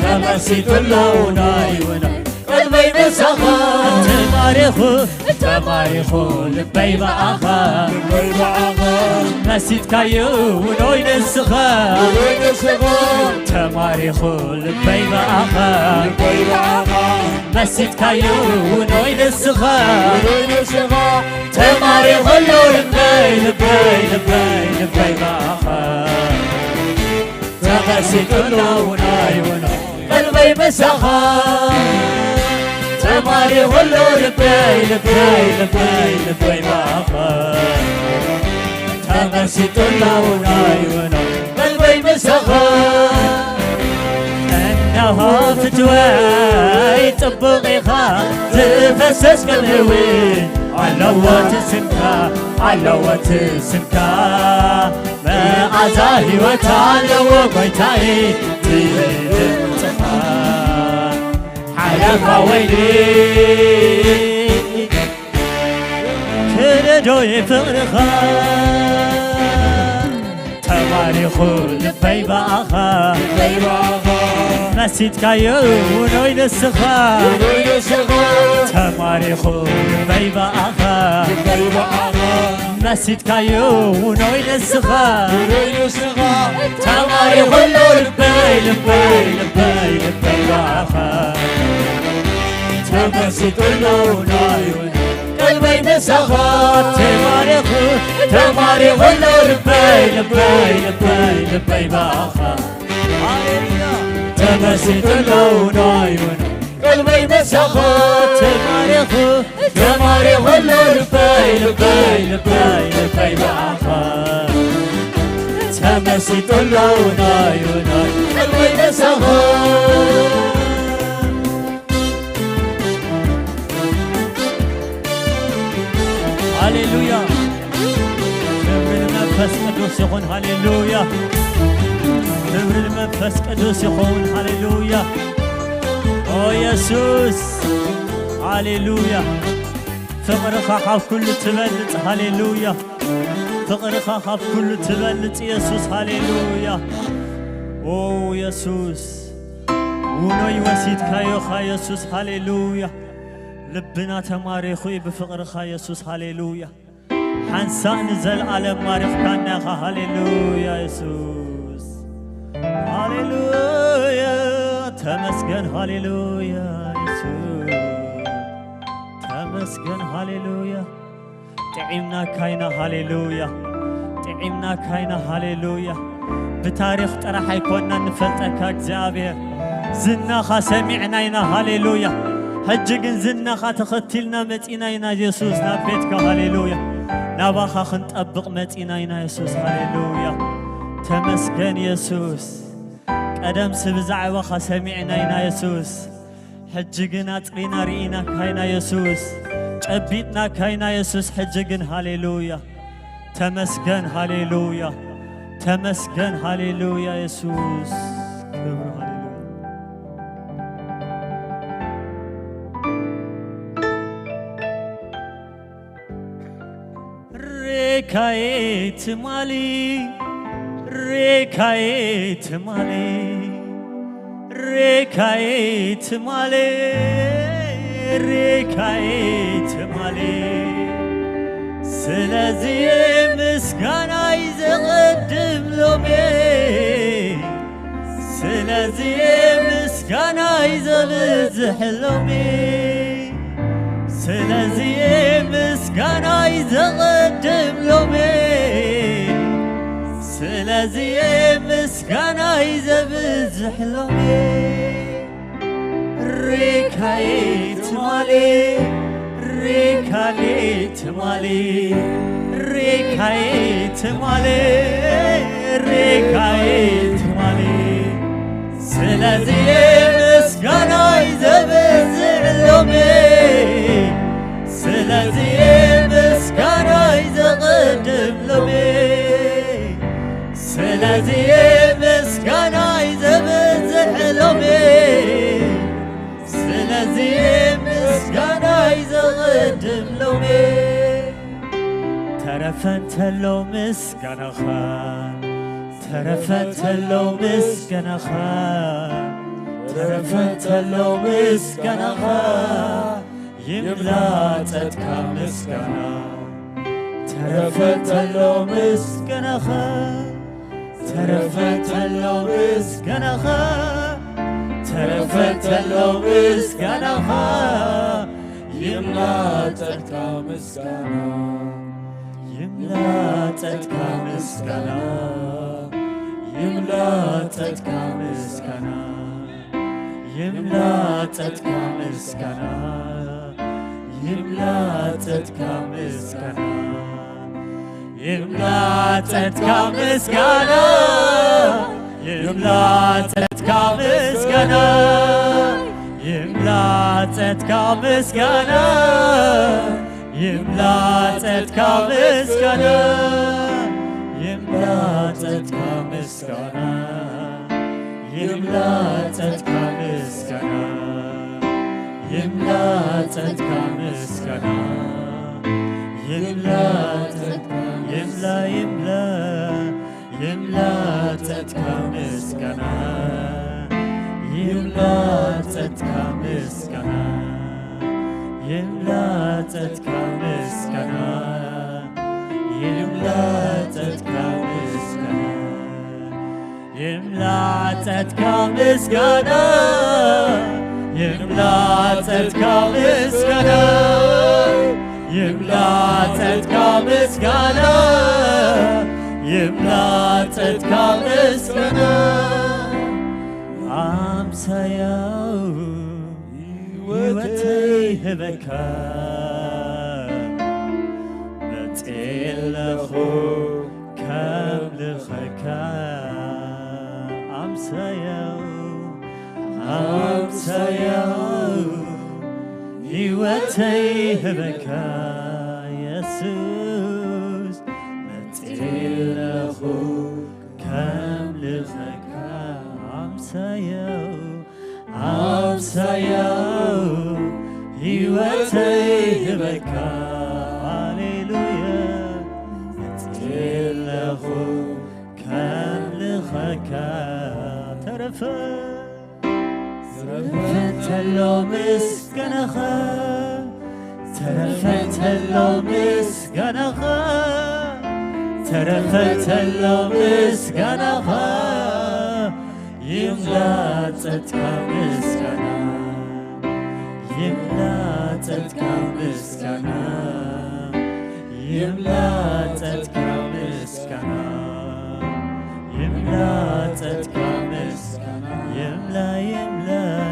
ተመሲጡ ኣሎ ውኖይ፣ ውኖይ፣ ቀልበይ ምሳኻ። ተማሪኹ፣ ተማሪኹ ልበይ ብኣኻ። ልበይ ብኣኻ። መሲጥካዮ ውኖይ ንስኻ። ውኖይ ንስኻ። ተማሪኹ ልበይ ብኣኻ። ልበይ ብኣኻ። መሲጥካዮ ውኖይ ንስኻ። ውኖይ ንስኻ። ተማሪኹ ኣሎ ልበይ፣ ልበይ፣ ልበይ፣ ልበይ ብኣኻ። ተመሲጡ ኣሎ ውኖይ፣ ውኖይ፣ ቀልበይ ምሳኻ። ተማሪኹ ኣሎ ልበይ፣ ልበይ፣ ልበይ፣ ልበይ ብኣኻ። ተመሲጡ ኣሎ ውኖይ፣ ውኖይ፣ ቀልበይ ምሳኻ። እነሆ ፍትወይ ጽቡቕ ኢኻ፣ ዝፈስስ ክብሪ እውን ኣለዎ እቲ ስምካ፣ ኣለዎ እቲ ስምካ። መዓዛ ህይወት ኣለዎ ጎይታዬ እቲ ድምፅኻ። ሓይሊ ከፋ ወይኒ ክደዶ ፍቕርኻ ተማሪኹ ልበይ ብኣኻ መሲጥካዮ ውኖይ ንስኻ ተማሪኹ ልበይ ብኣኻ መሲጥካዮ ውኖይ ንስኻ ተማሪኹ ኣሎ ልበይ ልበይ ልበይ ልበይ ብኣኻ ተመሲጡ ኣሎ ውኖይ ቀልበይ ምሳኻ ተማሪኹ ተማሪኹ ኣሎ ልበይ ልበይ ልበይ ልበይ ብኣኻ ተመሲጡ ኣሎ ውኖይ ውኖይ ቀልበይ ምሳኻ ተማሪኹ ተማሪኹ ኣሎ ልበይ ልበይ ልበይ ልበይ ብኣኻ ተመሲጡ ኣሎ ውኖይ ውኖይ ቀልበይ ምሳኻ ሃሌሉያ ክብሪ ንመንፈስ ቅዱስ ይኹን ሃሌሉያ ክብሪ ንመንፈስ ቅዱስ ይኸውን ሃሌሉያ ኦ የሱስ ሃሌሉያ ፍቕርኻ ካብ ኩሉ ትበልጽ ሃሌሉያ ፍቕርኻ ካብ ኩሉ ትበልጽ የሱስ ሃሌሉያ ኦ የሱስ ውኖይ ወሲድካዮኻ የሱስ ሃሌሉያ ልብና ተማሪኹ እዩ ብፍቕርኻ የሱስ ሃሌሉያ ሓንሳእ ንዘለኣለም ማሪኽካና ኢኻ ሃሌሉያ የሱስ ሃሌሉያ ተመስገን ሃሌሉያ የሱስ ተመስገን ሃሌሉያ ጥዒምናካ ኢና ሃሌሉያ ጥዒምናካ ኢና ሃሌሉያ ብታሪኽ ጥራሕ ኣይኮና ንፈልጠካ እግዚኣብሔር ዝናኻ ሰሚዕና ኢና ሃሌሉያ ሕጂ ግን ዝናኻ ተኸቲልና መጺና ኢና የሱስ ናብ ቤትካ ሃሌሉያ ናባኻ ክንጠብቕ መጺና ኢና የሱስ ሃሌሉያ ተመስገን የሱስ ቀደምሲ ብዛዕባኻ ሰሚዕና ኢና የሱስ ሕጂ ግን ኣጽሪና ርኢናካ ኢና የሱስ ጨቢጥናካ ኢና የሱስ ሕጂ ግን ሃሌሉያ ተመስገን ሃሌሉያ ተመስገን ሃሌሉያ የሱስ ክብሪ ሃሌሉያ ሬካዬ ትማሊ ሬካዬ ትማሊ ሬካዬ ትማሊ ሬካዬ ትማሊ ስለዚ ምስጋናይ ዘቐድም ሎሜ ስለዚ ምስጋናይ ዘብዝሕ ሎሜ ስለዚ ምስጋናይ ዘቐድም ሎሜ ስለዚ ምስጋናይ ዘብዝሕ ሎሜ ሬካዬ ትማሊ ሬካዬ ትማሊ ሬካዬ ትማሊ ሬካዬ ትማሊ ስለዚ ምስጋናይ ዘብዝሕ ሎሜ ስለዚ ምስጋናይ ዘቐድም ሎሜ ስለዚ ምስጋናይ ዘብዝሕ ሎሜ ስለዚ ምስጋናይ ዘቐድም ሎሜ ተረፈ እንተሎ ምስጋናኻ ተረፈ እንተሎ ምስጋናኻ ተረፈ እንተሎ ምስጋናኻ ይምላጸትካ ምስጋና ተረፈ እንተሎ ምስጋናኻ ተረፈ እንተሎ ምስጋናኻ ተረፈ እንተሎ ምስጋናኻ ይምላጸትካ ምስጋና ይምላጸትካ ምስጋና ይምላጸትካ ምስጋና ይምላ ጸጥካ ምስጋና ይምላ ጸጥካ ምስጋና ይምላ ጸጥካ ምስጋና ይምላ ጸጥካ ምስጋና ይምላ ጸጥካ ምስጋና ይምላ ጸጥካ ምስጋና ይምላ ጸጥካ ምስጋና ይምላ ጸጥካ ምስጋና ይምላ ጸጥካ ምስጋና፣ ይምላ ጸጥካ፣ ይምላ፣ ይምላ፣ ይምላ ጸጥካ ምስጋና፣ ይምላ ጸጥካ ምስጋና፣ ይምላ ጸጥካ ምስጋና፣ ይምላ ጸጥካ ምስጋና። ይምላ ጸጥካ ምስጋና፣ ይምላ ጸጥካ ምስጋና፣ ይምላ ጸጥካ ምስጋና፣ ይምላ ጸጥካ ምስጋና። ኣምሳያው ህይወተይ ህበካ መጽኤ ኣለኹ ከምልኸካ። ኣምሳያው ኣምሳያው ህይወተይ ህበካ የሱስ መጽኤ ኣለኹ ከምልኸካ። ኣምሳያው ኣምሳያው ህይወተይ ህበካ። ሃሌሉያ መጽኤ ኣለኹ ከምልኸካ። ተረፈ ተረፈ ተሎ ምስጋናኻ፣ ተረፈ ተሎ ምስጋናኻ፣ ተረፈ ተሎ ምስጋናኻ። ይምላ ጸጥካ ምስጋና፣ ይምላ ጸጥካ ምስጋና፣ ይምላ ጸጥካ ምስጋና፣ ይምላ ጸጥካ ምስጋና፣ ይምላ፣ ይምላ፣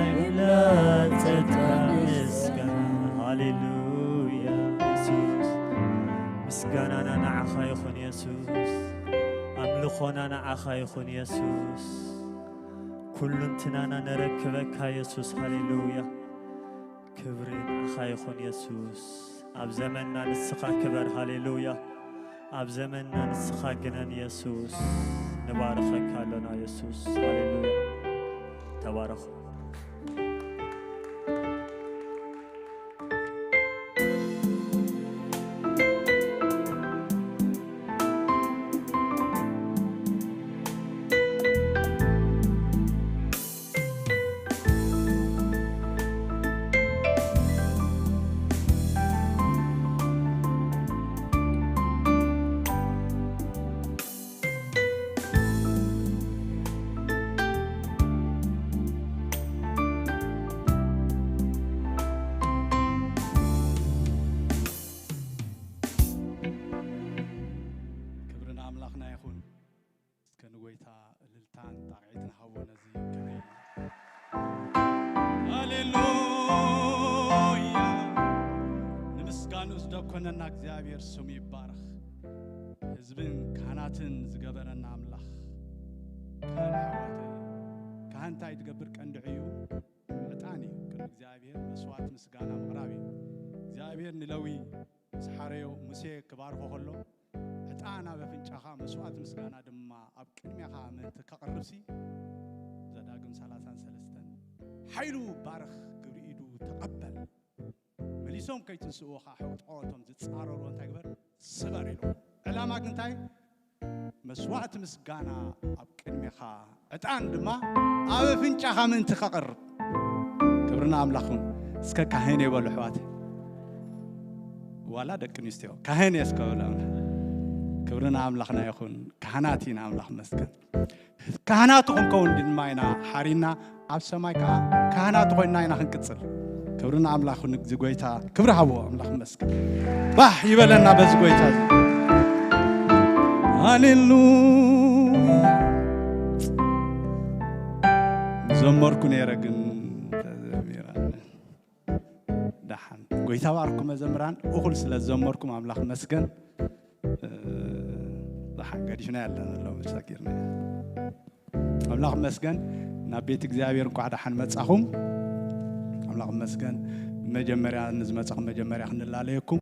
ይምላ ጸጥካ ምስጋና። ሃሌሉያ የሱስ፣ ምስጋናና ንዓኻ ይኹን የሱስ፣ ኣምልኾና ንዓኻ ይኹን የሱስ። ኩሉ እንትናና ነረክበካ የሱስ። ሃሌሉያ። ክብሪ ንዓኻ ይኹን የሱስ። ኣብ ዘመንና ንስኻ ክበር። ሃሌሉያ። ኣብ ዘመንና ንስኻ ግነን የሱስ። ንባርኸካ ኣሎና የሱስ። ሃሌሉያ። ተባረኹ። ክብሪ ንኣምላኽና ይኹን። እስከ ንጎይታ እልልታን ጣቕዒትን ሃቦ ነዚ ክብሪ። ሃሌሉያ። ንምስጋንኡ ዝደኮነና እግዚኣብሔር ስሙ ይባረኽ። ህዝብን ካህናትን ዝገበረና ኣምላኽ። ካህን ኣሕዋተይ፣ ካህን እንታይ ትገብር ቀንዲ ዕዩ? ዕጣን እዩ። ቅድሚ እግዚኣብሔር መስዋዕት ምስጋና ምቕራብ እዩ። እግዚኣብሔር ንለዊ ምስ ሓረዮ ሙሴ ክባርኾ ከሎ፣ ዕጣን ኣብ ኣፍንጫኻ መስዋዕት ምስጋና ድማ ኣብ ቅድሜኻ ምእንቲ ከቕርብሲ፣ ዘዳግም ሰላሳን ሰለስተን ሓይሉ ባርኽ ግብሪ ኢዱ ተቐበል። መሊሶም ከይትንስእዎ ኸዓ ሕውጥዖ እቶም ዝጻረርዎ እንታይ ግበር? ስበር ኢሉ። ዕላማ ግን እንታይ? መስዋዕቲ ምስጋና ኣብ ቅድሜኻ፣ ዕጣን ድማ ኣብ ኣፍንጫኻ ምእንቲ ከቕርብ። ክብሪ ንኣምላኽ ይኹን። እስከ ካህን እየ በሉ ኣሕዋተይ። ዋላ ደቂ ኣንስትዮ፣ ካህን እየ እስከ በሉ። ክብሪ ንኣምላኽና ይኹን። ካህናት ኢና፣ ኣምላኽ ይመስገን። ካህናቱ ክንከውን ድማ ኢና ሓሪና፣ ኣብ ሰማይ ከዓ ካህናቱ ኮይንና ኢና ክንቅጽል። ክብሪ ንኣምላኽ ይኹን። እዚ ጎይታ ክብሪ ሃብዎ፣ ኣምላኽ ይመስገን። ባህ ይበለና በዚ ጎይታ እዚ። ሃሌሉያ። ዘመርኩ ነይረ ግን ተዘሚራ። ደሓን። ጎይታ ባርኩም መዘምራን፣ እኹል ስለ ዘመርኩም ኣምላኽ መስገን። እ፣ ደሓን ገዲፍና ያለን ሎሚ ሰጊርና። ኣምላኽ መስገን። ናብ ቤት እግዚኣብሔር እንኳዕ ደሓን መጻኹም። ኣምላኽ መስገን። መጀመርያ ንዝመጻኹም መጀመርያ ክንላለየኩም።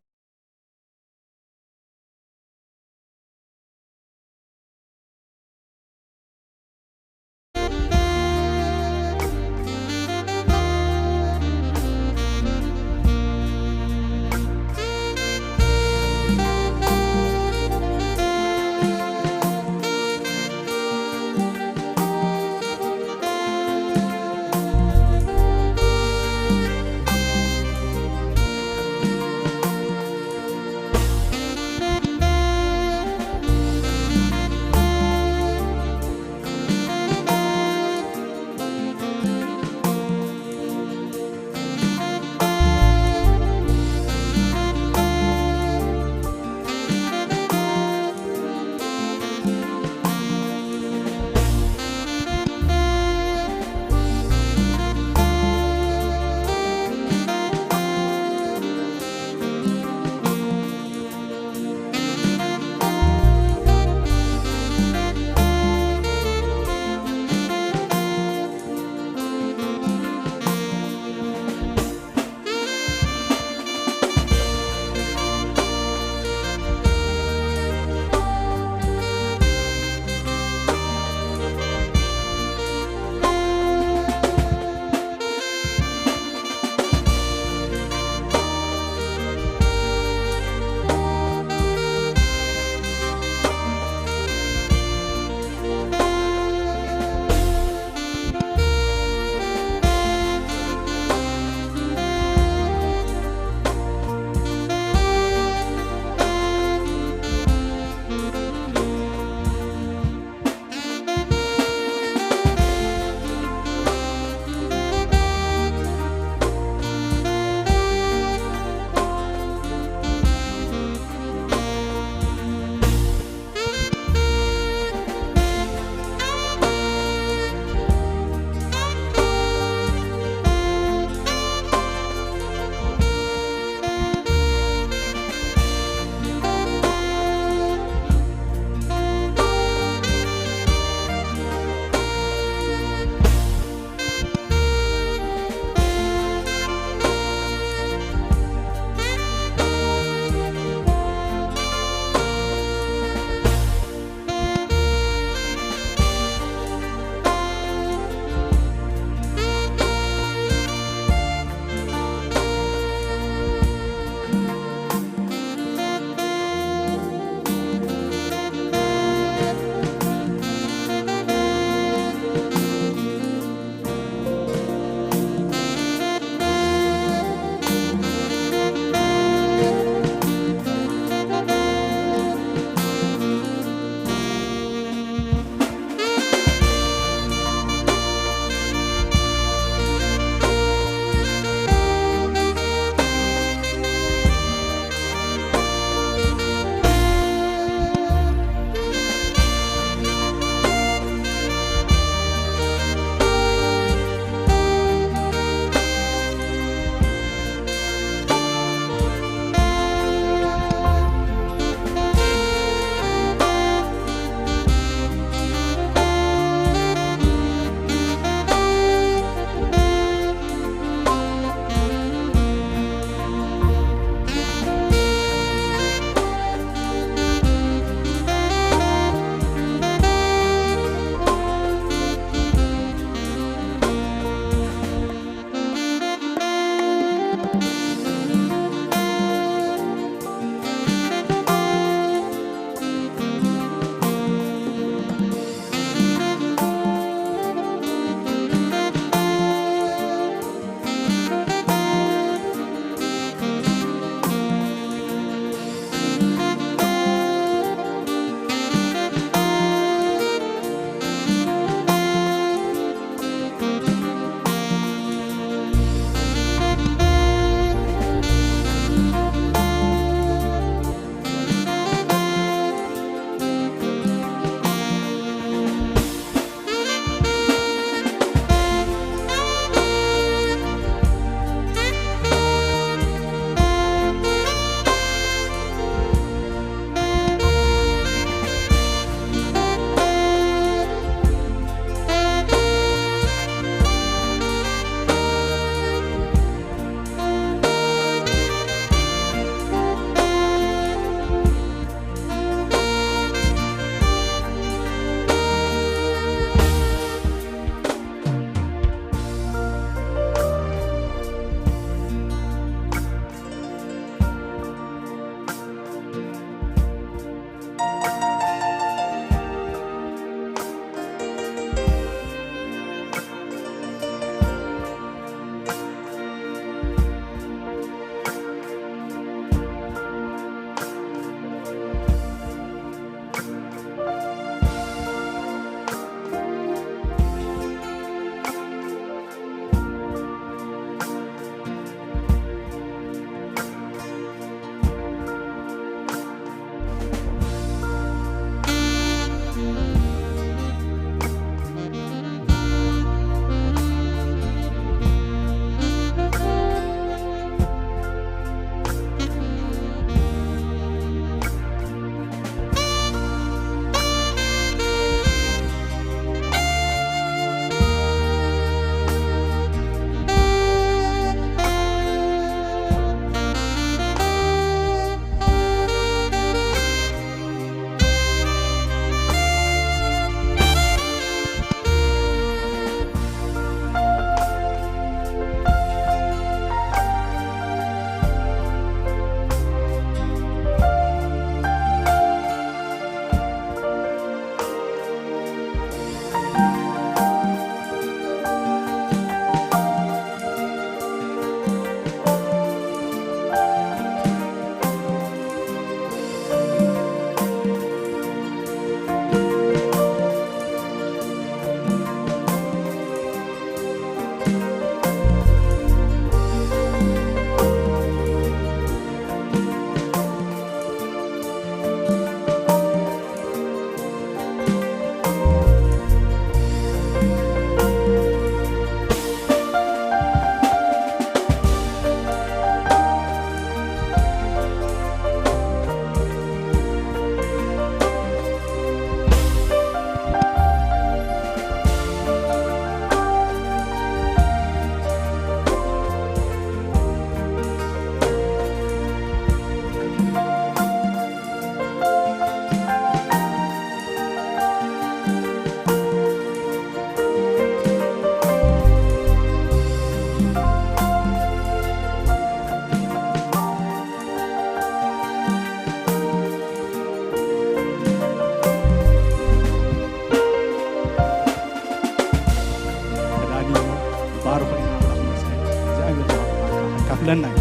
ለናይ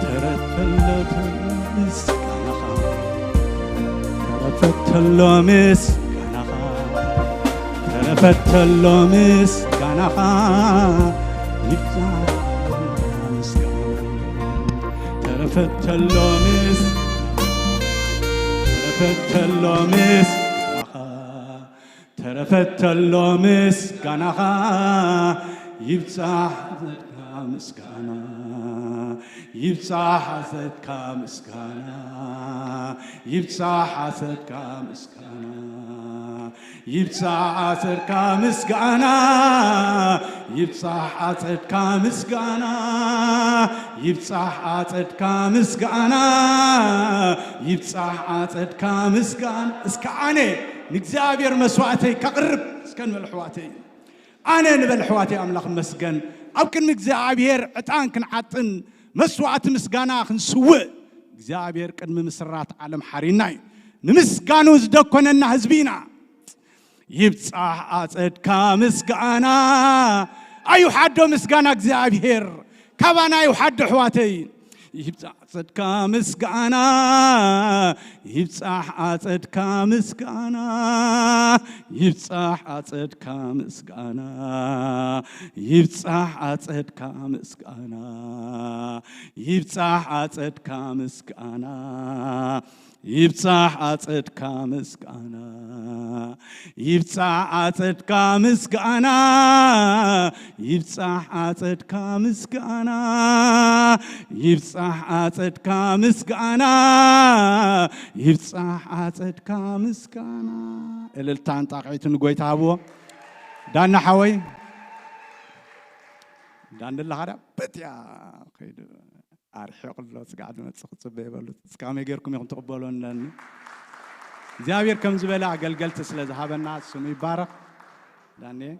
ተረፈለተ ምስጋናኻ፣ ተረፈተሎ ምስጋናኻ፣ ተረፈተሎ ምስጋናኻ፣ ይብዛሕ ምስጋና። ተረፈተሎ ምስ-፣ ተረፈተሎ ምስጋናኻ፣ ተረፈተሎ ምስጋናኻ፣ ይብጻሕ ኣጸድካ ምስጋና፣ ይብጻሕ ኣጸድካ ምስጋና፣ ይብጻሕ ኣጸድካ ምስጋና፣ ይብጻሕ ኣጸድካ ምስጋና፣ ይብጻሕ ኣጸድካ ምስጋና፣ ይብጻሕ ኣጸድካ ምስጋና፣ ይብጻሕ ኣጸድካ ምስጋና። እስከ ኣነ ንእግዚኣብሔር መስዋዕተይ ከቕርብ እስከ ንበል ኣሕዋተይ። ኣነ ንበል ኣሕዋተይ፣ ኣምላኽ መስገን። ኣብ ቅድሚ እግዚኣብሔር ዕጣን ክንዓጥን መስዋዕቲ ምስጋና ክንስውእ እግዚኣብሔር ቅድሚ ምስራት ዓለም ሓሪና እዩ። ንምስጋኑ ዝደኮነና ህዝቢ ኢና። ይብጻሕ ኣጸድካ ምስጋና። ኣይውሓዶ ምስጋና እግዚኣብሔር። ካባና ኣይውሓዶ ኣሕዋተይ። ይብጻሕ ኣጸድካ ምስጋና። ይብጻሕ ኣጸድካ ምስጋና። ይብጻሕ ኣጸድካ ምስጋና። ይብጻሕ ኣጸድካ ምስጋና። ይብጻሕ ኣጸድካ ምስጋና። ይብጻሕ ኣጸድካ ምስጋና። ይብጻሕ ኣጸድካ ምስጋና። ይብጻሕ ኣጸድካ ምስጋና። ይብጻሕ ኣጸድካ ምስጋና። ይብጻሕ ኣጸድካ ምስጋና። እልልታን ጣቕዒትን ንጎይታ ሃብዎ። ዳና ሓወይ፣ ዳንድላ ሃዳ በጥያ ከይዱ። ኣርሒቑ ኣሎ፣ ጽጋዕ ዝመጽእ ክጽበ ይበሉ። እስከ ከመይ ጌርኩም ኢኹም ትቕበሎ ኣለኒ። እግዚኣብሔር ከም ዝበለ ኣገልገልቲ ስለ ዝሃበና ስሙ ይባረኽ። ዳንኤ።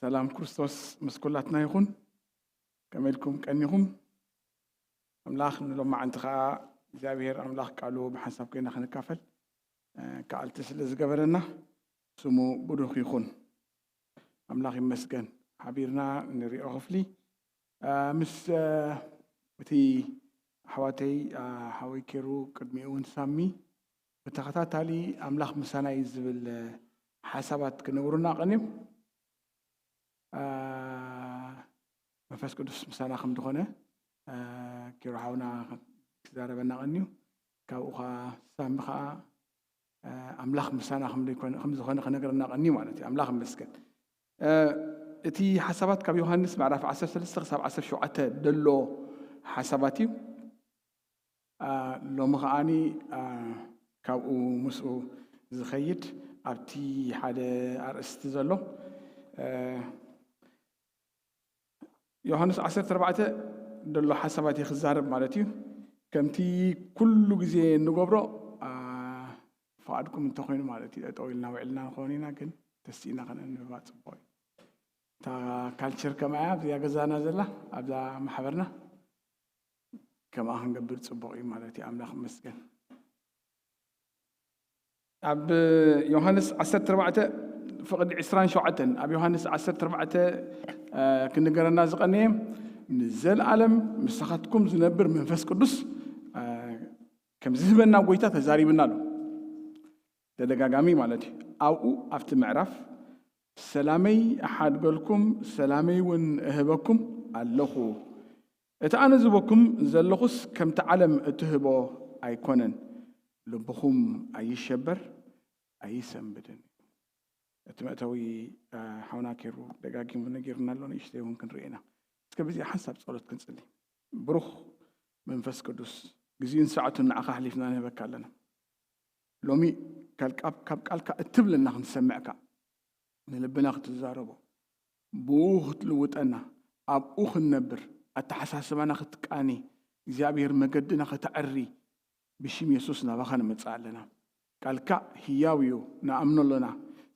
ሰላም ክርስቶስ ምስ ኩላትና ይኹን። ከመይ ኢልኩም ቀኒኹም? ኣምላኽ ንሎማዓንቲ ኸዓ እግዚኣብሔር ኣምላኽ ቃሉ ብሓንሳብ ኮይና ክንካፈል፣ እ፣ ከኣልቲ ስለ ዝገበረና ስሙ ብሩኽ ይኹን። ኣምላኽ ይመስገን። ሓቢርና ንሪኦ ክፍሊ፣ እ፣ ምስ፣ እ፣ እቲ ኣሕዋተይ፣ እ፣ ሓወይ ኬሩ ቅድሚኡ እውን ሳሚ ብተኸታታሊ ኣምላኽ ምሳና እዩ ዝብል ሓሳባት ክነብሩና ቀንዮም። አ፣ መንፈስ ቅዱስ ምሳና ከም ዝኾነ፣ አ፣ ኪሮ ሓውና ክዛረበና ቀንዩ። ካብኡ ኸዓ ሳሚ ኸዓ፣ አ፣ ኣምላኽ ምሳና ከም ዘይኮነ፣ ከም ዝኾነ ክነግረና ቀንዩ ማለት እዩ። ኣምላኽ ይመስገን። አ፣ እቲ ሓሳባት ካብ ዮሃንስ ምዕራፍ ዓሰርተ ሰለስተ ክሳብ ዓሰርተ ሸውዓተ ደሎ ሓሳባት እዩ። አ፣ ሎሚ ኸዓኒ፣ አ፣ ካብኡ ምስኡ ዝኸይድ ኣብቲ ሓደ ኣርእስቲ ዘሎ፣ አ፣ ዮሃንስ ዓሰርተ ኣርባዕተ ደሎ ሓሳባት እየ ክዛረብ ማለት እዩ። ከምቲ ኩሉ ግዜ እንገብሮ፣ አ፣ ፍቓድኩም እንተኾይኑ ማለት እዩ፣ ጠጠው ኢልና ውዒልና ንኸውን ኢና፣ ግን ተሲእና ከነንብባ ጽቡቕ እዩ። እታ ካልቸር ከማያ ኣብዚኣ ገዛና ዘላ፣ ኣብዛ ማሕበርና ከምኣ ክንገብር ጽቡቕ እዩ ማለት እዩ። ኣምላኽ ይመስገን። ኣብ ዮሃንስ ዓሰርተ ኣርባዕተ ፍቕዲ ዕስራን ሸውዓተን፣ ኣብ ዮሃንስ ዓሰርተ ኣርባዕተ፣ እ፣ ክንገረና ዝቐነየ፣ "ንዘለኣለም ምሳኻትኩም ዝነብር መንፈስ ቅዱስ፣ እ፣ ከም ዝህበና ጎይታ ተዛሪብና ኣሎ።" ተደጋጋሚ ማለት እዩ። ኣብኡ ኣብቲ ምዕራፍ፣ "ሰላመይ እሓድገልኩም፣ ሰላመይ እውን እህበኩም ኣለኹ። እቲ ኣነ ዝህበኩም ዘለኹስ ከምቲ ዓለም እትህቦ ኣይኮነን። ልብኹም ኣይሸበር፣ ኣይሰንብድን እዩ።" እቲ መእተዊ፣ እ፣ ሓውና ኬሩ ደጋጊሙ ነጊሩና ኣሎ፣ ንእሽተይ እውን ክንርኢ ኢና። እስከ ብዚ ሓንሳብ ጸሎት ክንጽሊ። ብሩኽ መንፈስ ቅዱስ፣ ግዜኡን ሰዓቱን ንዓኻ ኣሕሊፍና ንህበካ ኣለና። ሎሚ ካልቃ-፣ ካብ ቃልካ እትብለና ክንሰምዕካ፣ ንልብና ክትዛረቦ፣ ብኡ ክትልውጠና፣ ኣብኡ ክንነብር፣ ኣተሓሳስባና ክትቃኒ፣ እግዚኣብሔር መገድና ከተዕሪ፣ ብሽም የሱስ ናባኻ ንመጽእ ኣለና። ቃልካ ህያው እዩ፣ ንኣምኖ ኣሎና።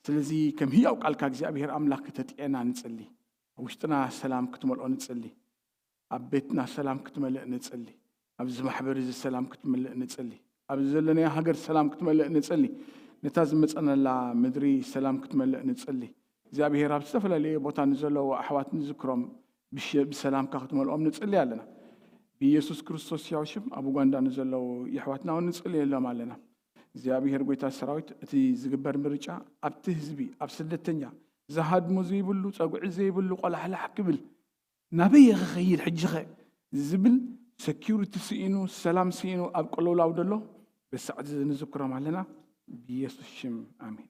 ስለዚ ከም ህያው ቃልካ እግዚኣብሔር ኣምላኽ ክተጥዕየና ንጽሊ። ኣብ ውሽጥና ሰላም ክትመልኦ ንጽሊ። ኣብ ቤትና ሰላም ክትመልእ ንጽሊ። ኣብዚ ማሕበር እዚ ሰላም ክትመልእ ንጽሊ። ኣብዚ ዘለናዮ ሃገር ሰላም ክትመልእ ንጽሊ። ነታ ዝመጸናላ ምድሪ ሰላም ክትመልእ ንጽሊ። እግዚኣብሔር ኣብ ዝተፈላለየ ቦታ ንዘለዉ ኣሕዋት ንዝክሮም፣ ብሽ- ብሰላምካ ክትመልኦም ንጽሊ ኣለና። ብኢየሱስ ክርስቶስ ሕያው ሽም ኣብ ኡጋንዳ ንዘለዉ የሕዋትና እውን ንጽልየሎም ኣለና። እግዚኣብሔር ጎይታ ሰራዊት፣ እቲ ዝግበር ምርጫ ኣብቲ ህዝቢ፣ ኣብ ስደተኛ፣ ዝሃድሞ ዘይብሉ፣ ጸጉዒ ዘይብሉ፣ ቆላሕላሕ ክብል፣ ናበይ ክኸይድ ሕጂ ኸ ዝብል፣ ሰኪሪቲ ስኢኑ፣ ሰላም ስኢኑ ኣብ ቅልውላው ደሎ በሳዕቲ ንዝክሮም ኣለና። ብኢየሱስ ሽም ኣሜን።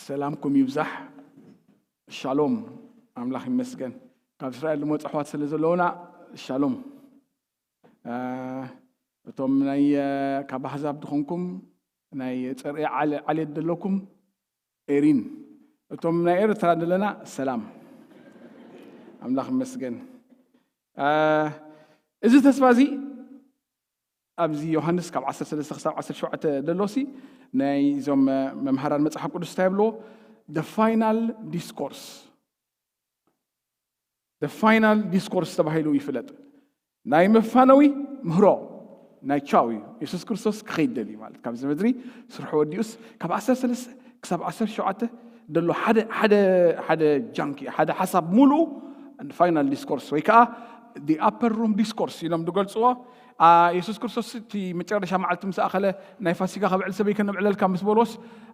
ሰላምኩም ይብዛሕ። ሻሎም። ኣምላኽ ይመስገን። ካብ እስራኤል ዝመፁ ኣሕዋት ስለ ዘለውና ሻሎም። እቶም ናይ ካብ ኣህዛብ ዝኾንኩም፣ ናይ ፅርዒ ዓሌት ዘለኩም፣ ኤሪን፣ እቶም ናይ ኤርትራ ዘለና ሰላም። ኣምላኽ ይመስገን። እዚ ተስፋ እዚ ኣብዚ ዮሃንስ ካብ ዓሰርተ ሰለስተ ክሳብ ዓሰርተ ሸውዓተ ደሎሲ ናይ እዞም መምሃራን መጽሓፍ ቅዱስ እንታይ ይብልዎ? The final discourse፣ the final discourse ተባሂሉ ይፍለጥ። ናይ መፋነዊ ምህሮ፣ ናይ ቻው እዩ። የሱስ ክርስቶስ ክኸይድ ደልዩ ማለት ካብዚ ምድሪ ስርሑ ወዲኡስ ካብ ዓሰርተ ሰለስተ ክሳብ ዓሰርተ ሸውዓተ ደሎ ሓደ ሓደ ሓደ ጃንክ ሓደ ሓሳብ ሙሉ final discourse ወይ ከዓ the upper room discourse ኢሎም ዝገልፅዎ። የሱስ ክርስቶስ እቲ መጨረሻ መዓልቲ ምስ ኣኸለ፣ ናይ ፋሲካ ከብዕል ሰበይ ከነብዕለልካ ምስ በልዎስ፣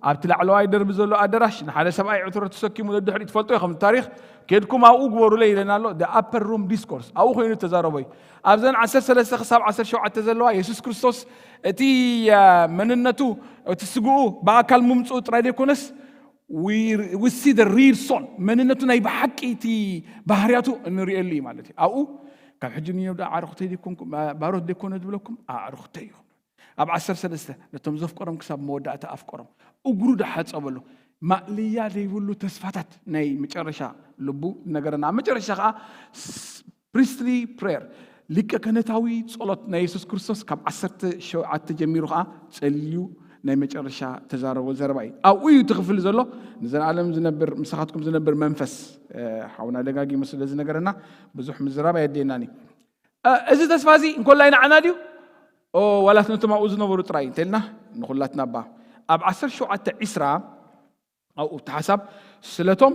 ኣብቲ ላዕለዋይ ደርቢ ዘሎ ኣደራሽ ንሓደ ሰብኣይ ዕትሮ ተሰኪሙ ነድሕሪኡ ትፈልጦ ኢኹም ታሪኽ፣ ኬድኩም ኣብኡ ግበሩለይ ኢለና ኣሎ። The upper room discourse ኣብኡ ኮይኑ ተዛረቦ እዩ። ኣብዘን ዓሰርተ ሰለስተ ክሳብ ዓሰርተ ሸውዓተ ዘለዋ የሱስ ክርስቶስ እቲ መንነቱ፣ እቲ ስግኡ ብኣካል ምምፅኡ ጥራይ ዘይኮነስ፣ we see the real son፣ መንነቱ ናይ ብሓቂ እቲ ባህርያቱ እንርእየሉ እዩ ማለት እዩ። ኣብኡ ካብ ሕጂ ንየው ኣዕሩኽተይ ዘይኮንኩም፣ ባሮት ዘይኮነ ዝብለኩም ኣዕሩኽተይ እዩ። ኣብ ዓሰርተ ሰለስተ ነቶም ዘፍቀሮም ክሳብ መወዳእታ ኣፍቀሮም፣ እግሩ ዳሓጸበሉ፣ ማእለያ ዘይብሉ ተስፋታት ናይ መጨረሻ ልቡ ነገረና። ኣብ መጨረሻ ከዓ ፕሪስትሊ ፕሬየር፣ ሊቀ ክህነታዊ ጸሎት ናይ የሱስ ክርስቶስ ካብ ዓሰርተ ሸውዓተ ጀሚሩ ከዓ ጸልዩ ናይ መጨረሻ ተዛረቦ ዘረባ እዩ። ኣብኡ እዩ እቲ ክፍሊ ዘሎ። ንዘለኣለም ዝነብር፣ ምሳኻትኩም ዝነብር መንፈስ፣ ሓውና ደጋጊሙ ስለ ዝነገረና ብዙሕ ምዝራብ ኣየድልየናን እዩ። እዚ ተስፋ እዚ እንኮላይ ንዓና ድዩ? ዋላስ ነቶም ኣብኡ ዝነበሩ ጥራይ እንተልና፣ ንኹላትና እባ። ኣብ ዓሰርተ ሸውዓተ ዒስራ ኣብኡ እቲ ሓሳብ፣ ስለቶም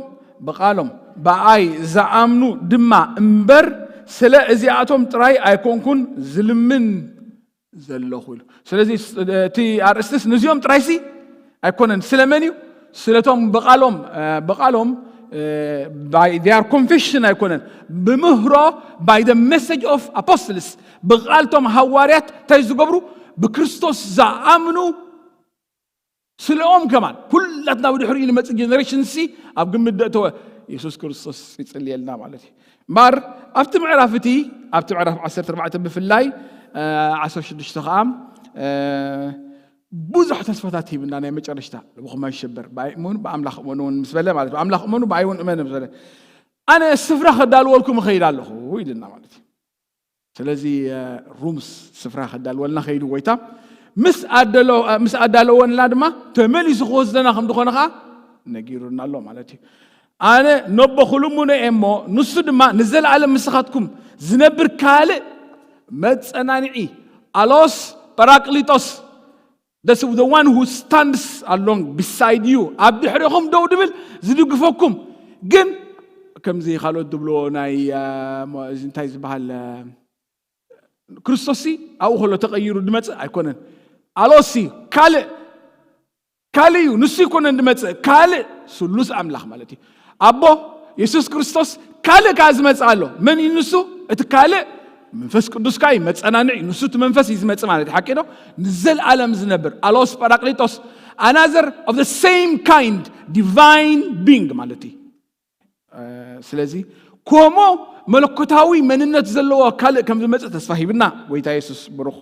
ብቓሎም ብኣይ ዝኣምኑ ድማ እምበር፣ ስለ እዚኣቶም ጥራይ ኣይኮንኩን ዝልምን ዘለኹ ኢሉ። ስለዚ እቲ ኣርእስትስ ንዚኦም ጥራይሲ ኣይኮነን። ስለመን እዩ? ስለቶም ብቓሎም ብቓሎም by their confession ኣይኮነን፣ ብምህሮ፣ by the message of apostles፣ ብቓልቶም ሃዋርያት እንታይ ዝገብሩ? ብክርስቶስ ዝኣምኑ ስለኦም ከማን ኩላትና ብድሕሪኡ ንመጽእ ጀነሬሽን ሲ ኣብ ግምት ደእተወ የሱስ ክርስቶስ ይጽልየልና ማለት እዩ። እምበር ኣብቲ ምዕራፍ እቲ ኣብቲ ምዕራፍ ዓሰርተ ኣርባዕተ ብፍላይ ዓሰርተ ሽዱሽተ ከዓ ብዙሕ ተስፋታት ሂብና፣ ናይ መጨረሽታ ልብኹም ኣይሸበር፣ ብኣይ እመኑ ብኣምላኽ እመኑ እውን ምስ በለ ማለት እዩ። ብኣምላኽ እመኑ ብኣይ እውን እመኑ ምስ በለ፣ ኣነ ስፍራ ከዳልወልኩም እኸይድ ኣለኹ ኢልና ማለት እዩ። ስለዚ ሩምስ ስፍራ ከዳልወልና ከይዱ ጎይታ ምስ ኣዳለወልና ድማ ተመሊሱ ክወስደና ከም ዝኾነ ከዓ ነጊሩና ኣሎ ማለት እዩ። ኣነ ነቦ ክልምኖ እየ እሞ ንሱ ድማ ንዘለኣለም ምስኻትኩም ዝነብር ካልእ መጸናንዒ፣ ኣሎስ ጳራቅሊጦስ፣ the one who stands along beside you፣ ኣብ ድሕሪኹም ደው ድብል ዝድግፈኩም፣ ግን ከምዚ ካልኦት ድብልዎ ናይ እንታይ ዝበሃል ክርስቶስ ሲ ኣብኡ ከሎ ተቐይሩ ዝመጽእ ኣይኮነን። ኣሎሲ ካልእ ካልእ እዩ፣ ንሱ ይኮነን ዝመጽእ፣ ካልእ ስሉስ ኣምላኽ ማለት እዩ። ኣቦ የሱስ ክርስቶስ ካልእ ከኣ ዝመጽእ ኣሎ። መን እዩ ንሱ? እቲ ካልእ መንፈስ ቅዱስ ከኣ እዩ መጸናንዒ፣ ንሱ እቲ መንፈስ እዩ ዝመጽእ ማለት እዩ። ሓቂ ዶ? ንዘለኣለም ዝነብር ኣሎስ ጳራቅሊጦስ፣ another of the same kind divine being ማለት እዩ። ስለዚ ከምኡ መለኮታዊ መንነት ዘለዎ ካልእ ከም ዝመጽእ ተስፋ ሂብና ጎይታ የሱስ ብሩኽ።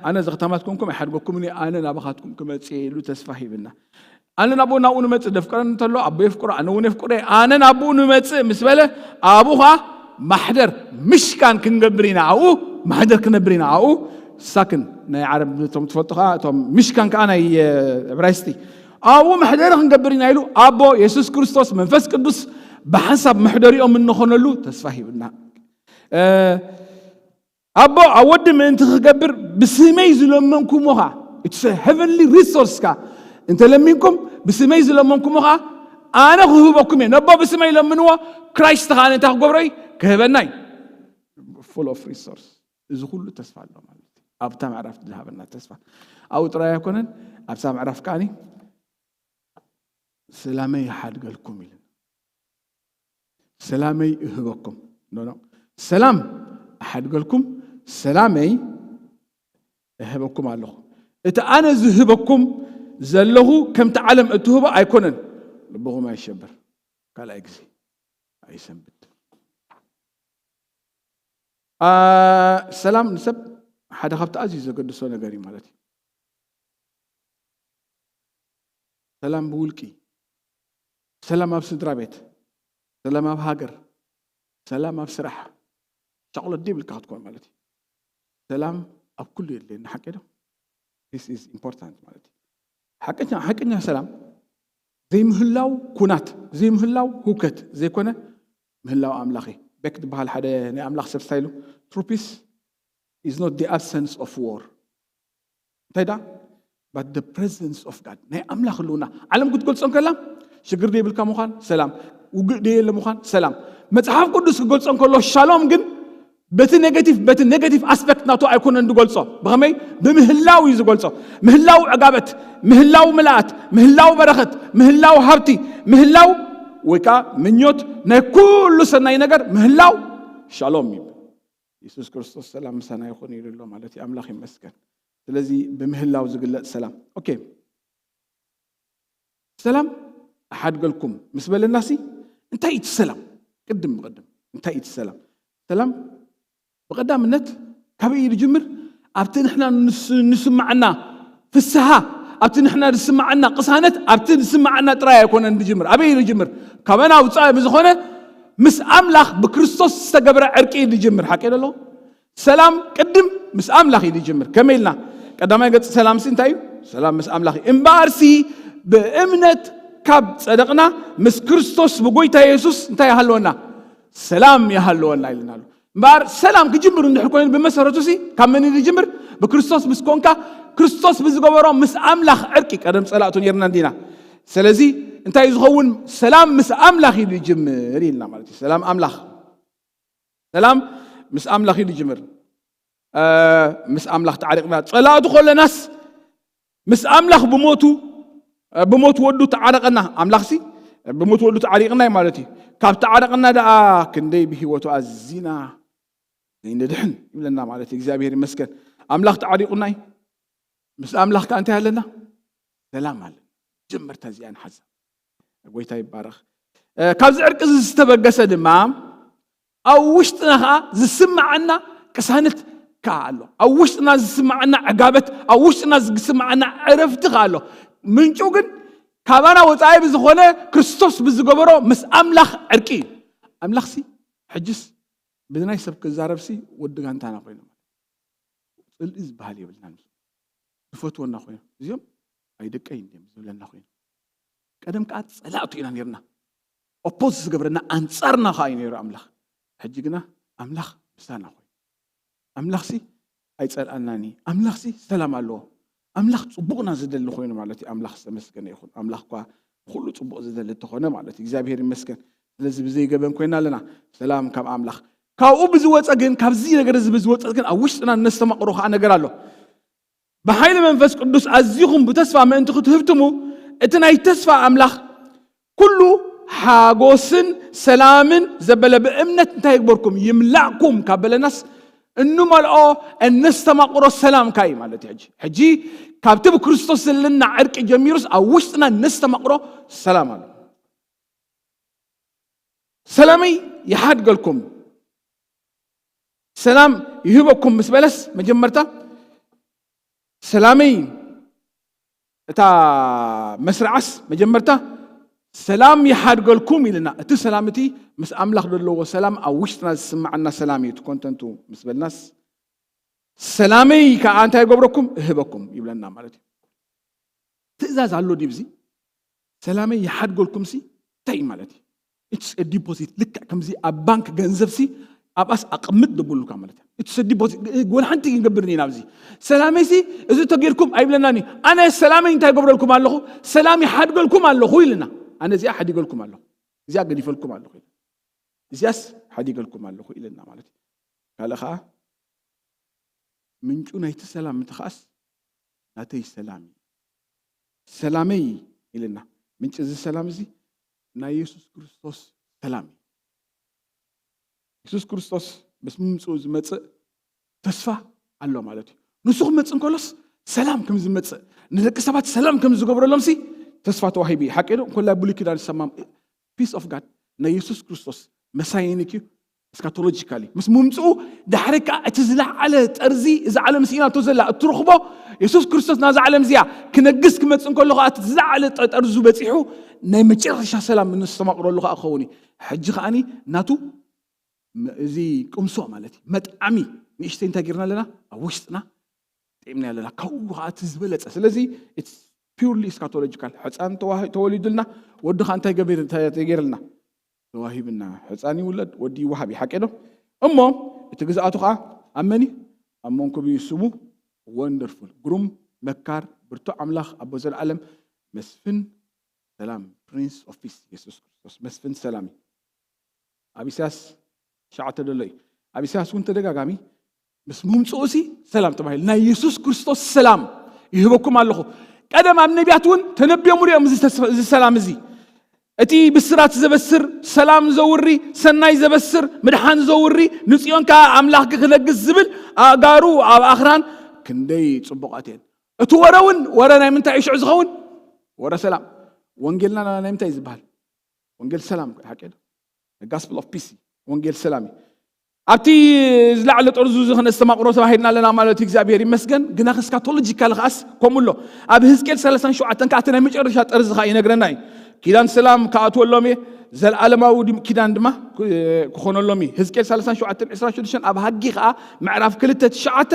ኣነ እዚ ከተማት ኮንኩም ኣይሓድገኩምን እየ፣ ኣነ ናባኻትኩም ክመጽእ እየ ኢሉ ተስፋ ሂብና። ኣነ ናብኡ ናብኡ ንመጽእ፣ ደፍቅረኒ እንተሎ ኣቦ የፍቅሮ ኣነ እውን የፍቅሮ እየ፣ ኣነ ናብኡ ንመጽእ ምስ በለ ኣብኡ ኸዓ ማሕደር ምሽካን ክንገብር ኢና፣ ኣብኡ ማሕደር ክነብር ኢና። ኣብኡ ሳክን ናይ ዓረብ እቶም ትፈልጡ ኸዓ እቶም ምሽካን ከኣ ናይ ዕብራይስጢ ኣብኡ መሕደሪ ክንገብር ኢና ኢሉ ኣቦ የሱስ ክርስቶስ መንፈስ ቅዱስ ብሓንሳብ መሕደሪኦም እንኾነሉ ተስፋ ሂብና። ኣቦ ኣብ ወዲ ምእንቲ ክገብር ብስመይ ዝለመንኩሞ ኸዓ፣ it's a heavenly resource። ካ እንተለሚንኩም ብስመይ ዝለመንኩሞ ኸዓ ኣነ ክህበኩም እየ። ነቦ ብስመይ ለምንዎ፣ ክራይስት ኸዓ እንታይ ክገብሮ እዩ? ክህበና እዩ። Full of resource። እዚ ኩሉ ተስፋ ኣሎ ማለት እዩ። ኣብታ ምዕራፍ ዝሃበና ተስፋ ኣብኡ ጥራይ ኣይኮነን፣ ኣብታ ምዕራፍ ከዓኒ ሰላመይ ይሓድገልኩም ኢልና። ሰላመይ እህበኩም። ኖ፣ ኖ። ሰላም እሓድገልኩም፣ ሰላመይ እህበኩም ኣለኹ። እቲ ኣነ ዝህበኩም ዘለኹ ከምቲ ዓለም እትህቦ ኣይኮነን። ልብኹም ኣይሸበር። ካልኣይ ግዜ ኣይሰንብድ። ሰላም ንሰብ ሓደ ካብቲ ኣዝዩ ዘገድሶ ነገር እዩ ማለት እዩ። ሰላም ብውልቂ፣ ሰላም ኣብ ስድራ ቤት፣ ሰላም ኣብ ሃገር፣ ሰላም ኣብ ስራሕ፣ ሻቕሎት ዘይብልካ ክትኮን ማለት እዩ። ሰላም ኣብ ኩሉ የድልየና፣ ሓቂ ዶ? This is important ማለት እዩ። ሓቀኛ ሓቀኛ ሰላም ዘይምህላው ኩናት፣ ዘይምህላው ህውከት ዘይኮነ፣ ምህላው ኣምላኽ እዩ። ቤክ ዝበሃል ሓደ ናይ ኣምላኽ ሰብ እንታይ ኢሉ? True peace is not the absence of war። እንታይ ዳ? But the presence of God። ናይ ኣምላኽ ህልውና። ዓለም ክትገልጾ እንከላ ሽግር ደይብልካ ምዃን፣ ሰላም። ውግእ ደየለ ምዃን፣ ሰላም። መጽሓፍ ቅዱስ ክገልጾ እንከሎ ሻሎም ግን በቲ ኔጋቲቭ፣ በቲ ኔጋቲቭ ኣስፔክት ናቱ ኣይኮነን ዝገልጾ። ብኸመይ? ብምህላው እዩ ዝገልጾ። ምህላው ዕጋበት፣ ምህላው ምልኣት፣ ምህላው በረኸት፣ ምህላው ሃብቲ፣ ምህላው ወይ ከዓ ምኞት ናይ ኩሉ ሰናይ ነገር ምህላው ሻሎም እዩ። የሱስ ክርስቶስ ሰላም ምሳና ይኹን ኢሉ ኣሎ ማለት እዩ። ኣምላኽ ይመስገን። ስለዚ ብምህላው ዝግለጽ ሰላም። ኦኬ። ሰላም እሓድገልኩም ምስ በለናሲ እንታይ እዩ እቲ ሰላም? ቅድም ብቅድም እንታይ እዩ እቲ ሰላም? ሰላም ብቀዳምነት ካበይ እዩ ዝጅምር? ኣብቲ ንሕና ንስ-፣ ንስማዓና ፍስሃ፣ ኣብቲ ንሕና ዝስማዓና ቅሳነት፣ ኣብቲ ዝስማዓና ጥራይ ኣይኮነን ዝጅምር። ኣበይ እዩ ዝጅምር? ካበና ውፃኢ ብዝኾነ ምስ ኣምላኽ ብክርስቶስ ዝተገብረ ዕርቂ እዩ ዝጅምር። ሓቂ ዶ ኣለኹ? ሰላም ቅድም ምስ ኣምላኽ እዩ ዝጅምር። ከመይ ኢልና? ቀዳማይ ገጽ ሰላምሲ እንታይ እዩ? ሰላም ምስ ኣምላኽ እዩ። እምበኣርሲ ብእምነት ካብ ጸደቕና ምስ ክርስቶስ ብጎይታ የሱስ እንታይ ይሃለወና? ሰላም ይሃለወና ኢልና ኣሎ። እምበኣር ሰላም ክጅምር እንድሕር ኮይኑ ብመሰረቱ ሲ ካብ መን እዩ ዝጅምር? ብክርስቶስ ምስ ኮንካ፣ ክርስቶስ ብዝገበሮ ምስ ኣምላኽ ዕርቂ፣ ቀደም ጸላእቱ ነርና እንዲና። ስለዚ እንታይ እዩ ዝኸውን? ሰላም ምስ ኣምላኽ እዩ ዝጅምር ኢልና ማለት እዩ። ሰላም ኣምላኽ፣ ሰላም ምስ ኣምላኽ እዩ ዝጅምር። እ፣ ምስ ኣምላኽ ተዓሪቕና ጸላእቱ ከለናስ ምስ ኣምላኽ ብሞቱ፣ እ፣ ብሞት ወዱ ተዓረቐና። ኣምላኽሲ ብሞት ወዱ ተዓሪቕና እዩ ማለት እዩ። ካብ ተዓረቐና ደኣ ክንደይ ብህይወቱ ኣዚና ዘይንድሕን ይብለና ማለት እዩ። እግዚኣብሔር ይመስገን። ኣምላኽ ተዓሪቑና እዩ። ምስ ኣምላኽ ከኣ እንታይ ኣለና? ሰላም ኣለና። ጀመርታ እዚኣ ንሓዛ። ጎይታ ይባረኽ። እ፣ ካብዚ ዕርቂ እዚ ዝተበገሰ ድማ ኣብ ውሽጥና ኸዓ ዝስምዓና ቅሳነት ከኣ ኣሎ። ኣብ ውሽጥና ዝስምዓና ዕጋበት፣ ኣብ ውሽጥና ዝስምዓና ዕረፍቲ ከኣ ኣሎ። ምንጩ ግን ካባና ወጻኢ ብዝኾነ ክርስቶስ ብዝገበሮ ምስ ኣምላኽ ዕርቂ እዩ። ኣምላኽሲ ሕጅስ ብናይ ሰብ ክዛረብሲ ወዲ ጋንታና ኮይኑ። ጽልኢ ዝበሃል የብልናን። ዝፈትወና ኮይኑ፣ እዚኦም ኣይ ደቀይ እንድዮም ዝብለና ኮይኑ። ቀደም ከኣ ጸላእቱ ኢና ነርና። ኦፖዝ ዝገብረና ኣንጻርና ከኣ እዩ ነይሩ ኣምላኽ። ሕጂ ግና ኣምላኽ ምሳና ኮይኑ። ኣምላኽሲ ኣይጸልኣናን እዩ። ኣምላኽሲ ሰላም ኣለዎ። ኣምላኽ ጽቡቕና ዝደሊ ኮይኑ ማለት እዩ። ኣምላኽ ዝተመስገነ ይኹን። ኣምላኽ እኳ ኩሉ ጽቡቕ ዝደሊ እንተኾነ ማለት እዩ። እግዚኣብሔር ይመስገን። ስለዚ ብዘይ ገበን ኮይና ኣለና። ሰላም ካብ ኣምላኽ። ካብኡ ብዝወጸ ግን፣ ካብዚ ነገር እዚ ብዝወጸ ግን ኣብ ውሽጥና እነስተማቕሮ ከኣ ነገር ኣሎ። ብሓይሊ መንፈስ ቅዱስ ኣዚኹም ብተስፋ ምእንቲ ክትህብትሙ፣ እቲ ናይ ተስፋ ኣምላኽ ኩሉ ሓጎስን ሰላምን ዘበለ ብእምነት እንታይ ይግበርኩም? ይምላእኩም ካብ በለናስ፣ እንመልኦ እነስተማቕሮ ሰላም ከኣ እዩ ማለት እዩ። ሕጂ፣ ሕጂ ካብቲ ብክርስቶስ ዘለና ዕርቂ ጀሚሩስ ኣብ ውሽጥና እነስተማቕሮ ሰላም ኣሎ። ሰላመይ ይሓድገልኩም፣ ሰላም ይህበኩም ምስ በለስ፣ መጀመርታ ሰላመይ፣ እታ መስርዓስ መጀመርታ ሰላም ይሓድገልኩም ኢልና፣ እቲ ሰላም እቲ ምስ ኣምላኽ ዘለዎ ሰላም ኣብ ውሽጥና ዝስምዓና ሰላም እዩ። እቲ ኮንተንቱ ምስ በልናስ፣ ሰላመይ ከኣ እንታይ ይገብረኩም? እህበኩም ይብለና ማለት እዩ። ትእዛዝ ኣሎ ድዩ ኣብዚ? ሰላመይ ይሓድገልኩም ሲ እንታይ እዩ ማለት እዩ? It's a deposit. ልክዕ ከምዚ ኣብ ባንክ ገንዘብ ሲ ኣብኣስ ኣቐምጥ ደብሉካ ማለት እዩ። It's a deposit። ወላ ሓንቲ ክንገብር ኢና ኣብዚ። ሰላመይ ሲ እዚ ተጌርኩም ኣይብለናን እዩ። ኣነ ሰላመይ እንታይ ገብረልኩም ኣለኹ? ሰላም ይሓድገልኩም ኣለኹ ኢልና። ኣነ እዚኣ ሓዲገልኩም ኣለኹ፣ እዚኣ ገዲፈልኩም ኣለኹ ኢልና። እዚኣስ ሓዲገልኩም ኣለኹ ኢልና ማለት እዩ። ካልእ ኸዓ ምንጩ ናይቲ ሰላም ምትኻስ ናተይ ሰላም እዩ። ሰላመይ ኢልና። ምንጭ እዚ ሰላም እዚ ናይ የሱስ ክርስቶስ ሰላም እዩ። የሱስ ክርስቶስ ምስ ምምፅኡ ዝመፅእ ተስፋ ኣሎ ማለት እዩ። ንሱ ክመፅእ እንከሎስ ሰላም ከም ዝመፅእ፣ ንደቂ ሰባት ሰላም ከም ዝገብረሎም ሲ ተስፋ ተዋሂቡ እዩ። ሓቂ ዶ? እንኮላይ ብሉይ ኪዳን ዝሰማም ፒስ ኦፍ ጋድ ናይ የሱስ ክርስቶስ መሳይኒክ እዩ። እስካቶሎጂካሊ ምስ ምምፅኡ ዳሕሪ ከዓ እቲ ዝለዓለ ጠርዚ እዛ ዓለም ስኢናቶ ዘላ እትረኽቦ የሱስ ክርስቶስ ናዛ ዓለም እዚኣ ክነግስ ክመፅእ እንከሎ ከዓ እቲ ዝለዓለ ጠ- ጠርዙ በፂሑ ናይ መጨረሻ ሰላም እንስተማቕረሉ ከዓ ክኸውን እዩ። ሕጂ ከዓኒ ናቱ ም- እዚ ቅምሶ ማለት እዩ መጥዓሚ ንእሽተይ እንታይ ጌርና ኣለና ኣብ ውሽጥና ጥዕምና ኣለና ካብኡ ከዓ እቲ ዝበለፀ። ስለዚ ፒርሊ እስካቶሎጂካል ሕፃን ተዋሂ- ተወሊዱልና ወዲ ከዓ እንታይ ገቢር- እንታይ ገይርልና ተዋሂብና። ሕፃን ይውለድ ወዲ ይወሃብ ይሓቄ ዶ እሞ እቲ ግዝኣቱ ከዓ ኣብ መን እዩ? ኣብ መንኩብ እዩ። ስሙ ወንደርፉል፣ ግሩም፣ መካር፣ ብርቱዕ ኣምላኽ፣ ኣቦ ዘለዓለም፣ መስፍን ሰላም፣ ፕሪንስ ኦፍ ፒስ፣ የሱስ ክርስቶስ መስፍን ሰላም እዩ። ኣብ ኢሳያስ ትሽዓተ ዘሎ እዩ። ኣብ ኢሳያስ እውን ተደጋጋሚ ምስ ምምፅኡ ሲ ሰላም ተባሂሉ ናይ የሱስ ክርስቶስ ሰላም ይህበኩም ኣለኹ። ቀደም ኣብ ነቢያት እውን ተነቢዮምሉ እዮም እዚ ተስፋ- እዚ ሰላም እዚ። እቲ ብስራት ዘበስር፣ ሰላም ዘውሪ፣ ሰናይ ዘበስር፣ ምድሓን ዘውሪ፣ ንጽዮን ከኣ ኣምላኽኪ ክነግስ ዝብል ኣእጋሩ ኣብ ኣኽራን ክንደይ ጽቡቓት እየን። እቲ ወረ እውን ወረ ናይ ምንታይ እዩ ሽዑ ዝኸውን? ወረ ሰላም። ወንጌልና ናይ ምንታይ እዩ ዝበሃል? ወንጌል ሰላም እኮ እዩ፣ ሓቂ ዶ? ጋስፕል ኦፍ ፒስ፣ ወንጌል ሰላም እዩ። ኣብቲ ዝለዓለ ጠርዙ እዚ ክነስተማቕሮ ተባሂልና ኣለና ማለት እዩ። እግዚኣብሔር ይመስገን። ግና እስካቶሎጂካል ከኣስ ከምኡ ኣሎ። ኣብ ህዝቅኤል ሰላሳን ሸውዓተን ከዓ እቲ ናይ መጨረሻ ጠርዚ ከዓ ይነግረና እዩ። ኪዳን ሰላም ክኣትወሎም እየ፣ ዘለኣለማዊ ድም- ኪዳን ድማ ክ- ክኾነሎም እዩ። ህዝቅኤል ሰላሳን ሸውዓተን ዕስራን ሽዱሽተን ኣብ ሃጊ ከዓ ምዕራፍ ክልተ ትሽዓተ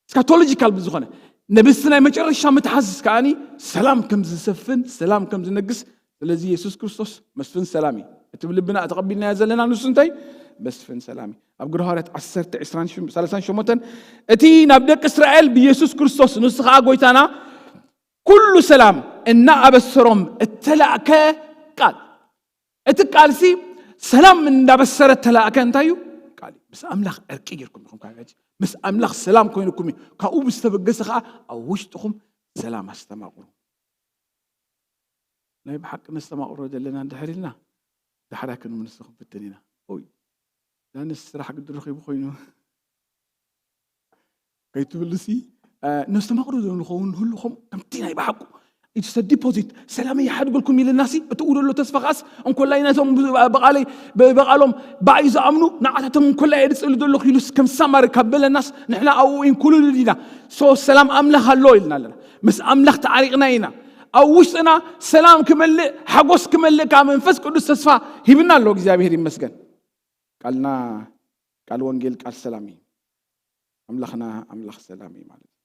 እስካቶሎጂካል ብዝኾነ ነብስቲ ናይ መጨረሻ ምትሓዝ ከዓኒ ሰላም ከም ዝሰፍን ሰላም ከም ዝነግስ። ስለዚ የሱስ ክርስቶስ መስፍን ሰላም እዩ። እቲ ብልብና ተቐቢልናዮ ዘለና ንሱ እንታይ መስፍን ሰላም እዩ። ኣብ ግብረ ሃዋርያት ዓሰርተ ዕስራን ሸሞንተን እቲ ናብ ደቂ እስራኤል ብየሱስ ክርስቶስ ንሱ ከዓ ጎይታና ኩሉ ሰላም እናኣበሰሮም እተላእከ ቃል እቲ ቃልሲ ሰላም እንዳበሰረ ተላእከ እንታይ እዩ? ቃል እዩ። ምስ ኣምላኽ ዕርቂ ጌርኩም ኢኹም ካብ ሕጂ። ምስ ኣምላኽ ሰላም ኮይኑኩም እዩ። ካብኡ ብዝተበገሰ ከዓ ኣብ ውሽጥኹም ሰላም ኣስተማቕሩ። ናይ ብሓቂ ነስተማቕሮ ዘለና እንድሕር ኢልና ዳሕራ ክንምልሶ ክንፍትን ኢና። ኦይ ዳንስ ስራሕ ግዲ ረኺቡ ኮይኑ ከይትብልሲ ነስተማቕሩ ዶ ንኸውን ህሉ ከም ከምቲ ናይ ብሓቁ ኢትስ ዲፖዚት ሰላመይ ይሓድገልኩም ኢልናሲ እትኡ ደሎ ተስፋ ከኣስ እንኮላይ ነቶም ብቓለይ ብቓሎም ብኣይ ዝኣምኑ ንዓታቶም እንኮላይ የድፅሉ ደለኹ ኢሉስ ከም ሳማሪ ካብ በለናስ ንሕና ኣብኡ ኢንኩሉድድ ኢና። ሶ ሰላም ኣምላኽ ኣሎ ኢልና ኣለና። ምስ ኣምላኽ ተዓሪቕና ኢና። ኣብ ውሽጥና ሰላም ክመልእ ሓጎስ ክመልእ ከዓ መንፈስ ቅዱስ ተስፋ ሂብና ኣሎ። እግዚኣብሔር ይመስገን። ቃልና ቃል ወንጌል ቃል ሰላም እዩ። ኣምላኽና ኣምላኽ ሰላም እዩ ማለት እዩ።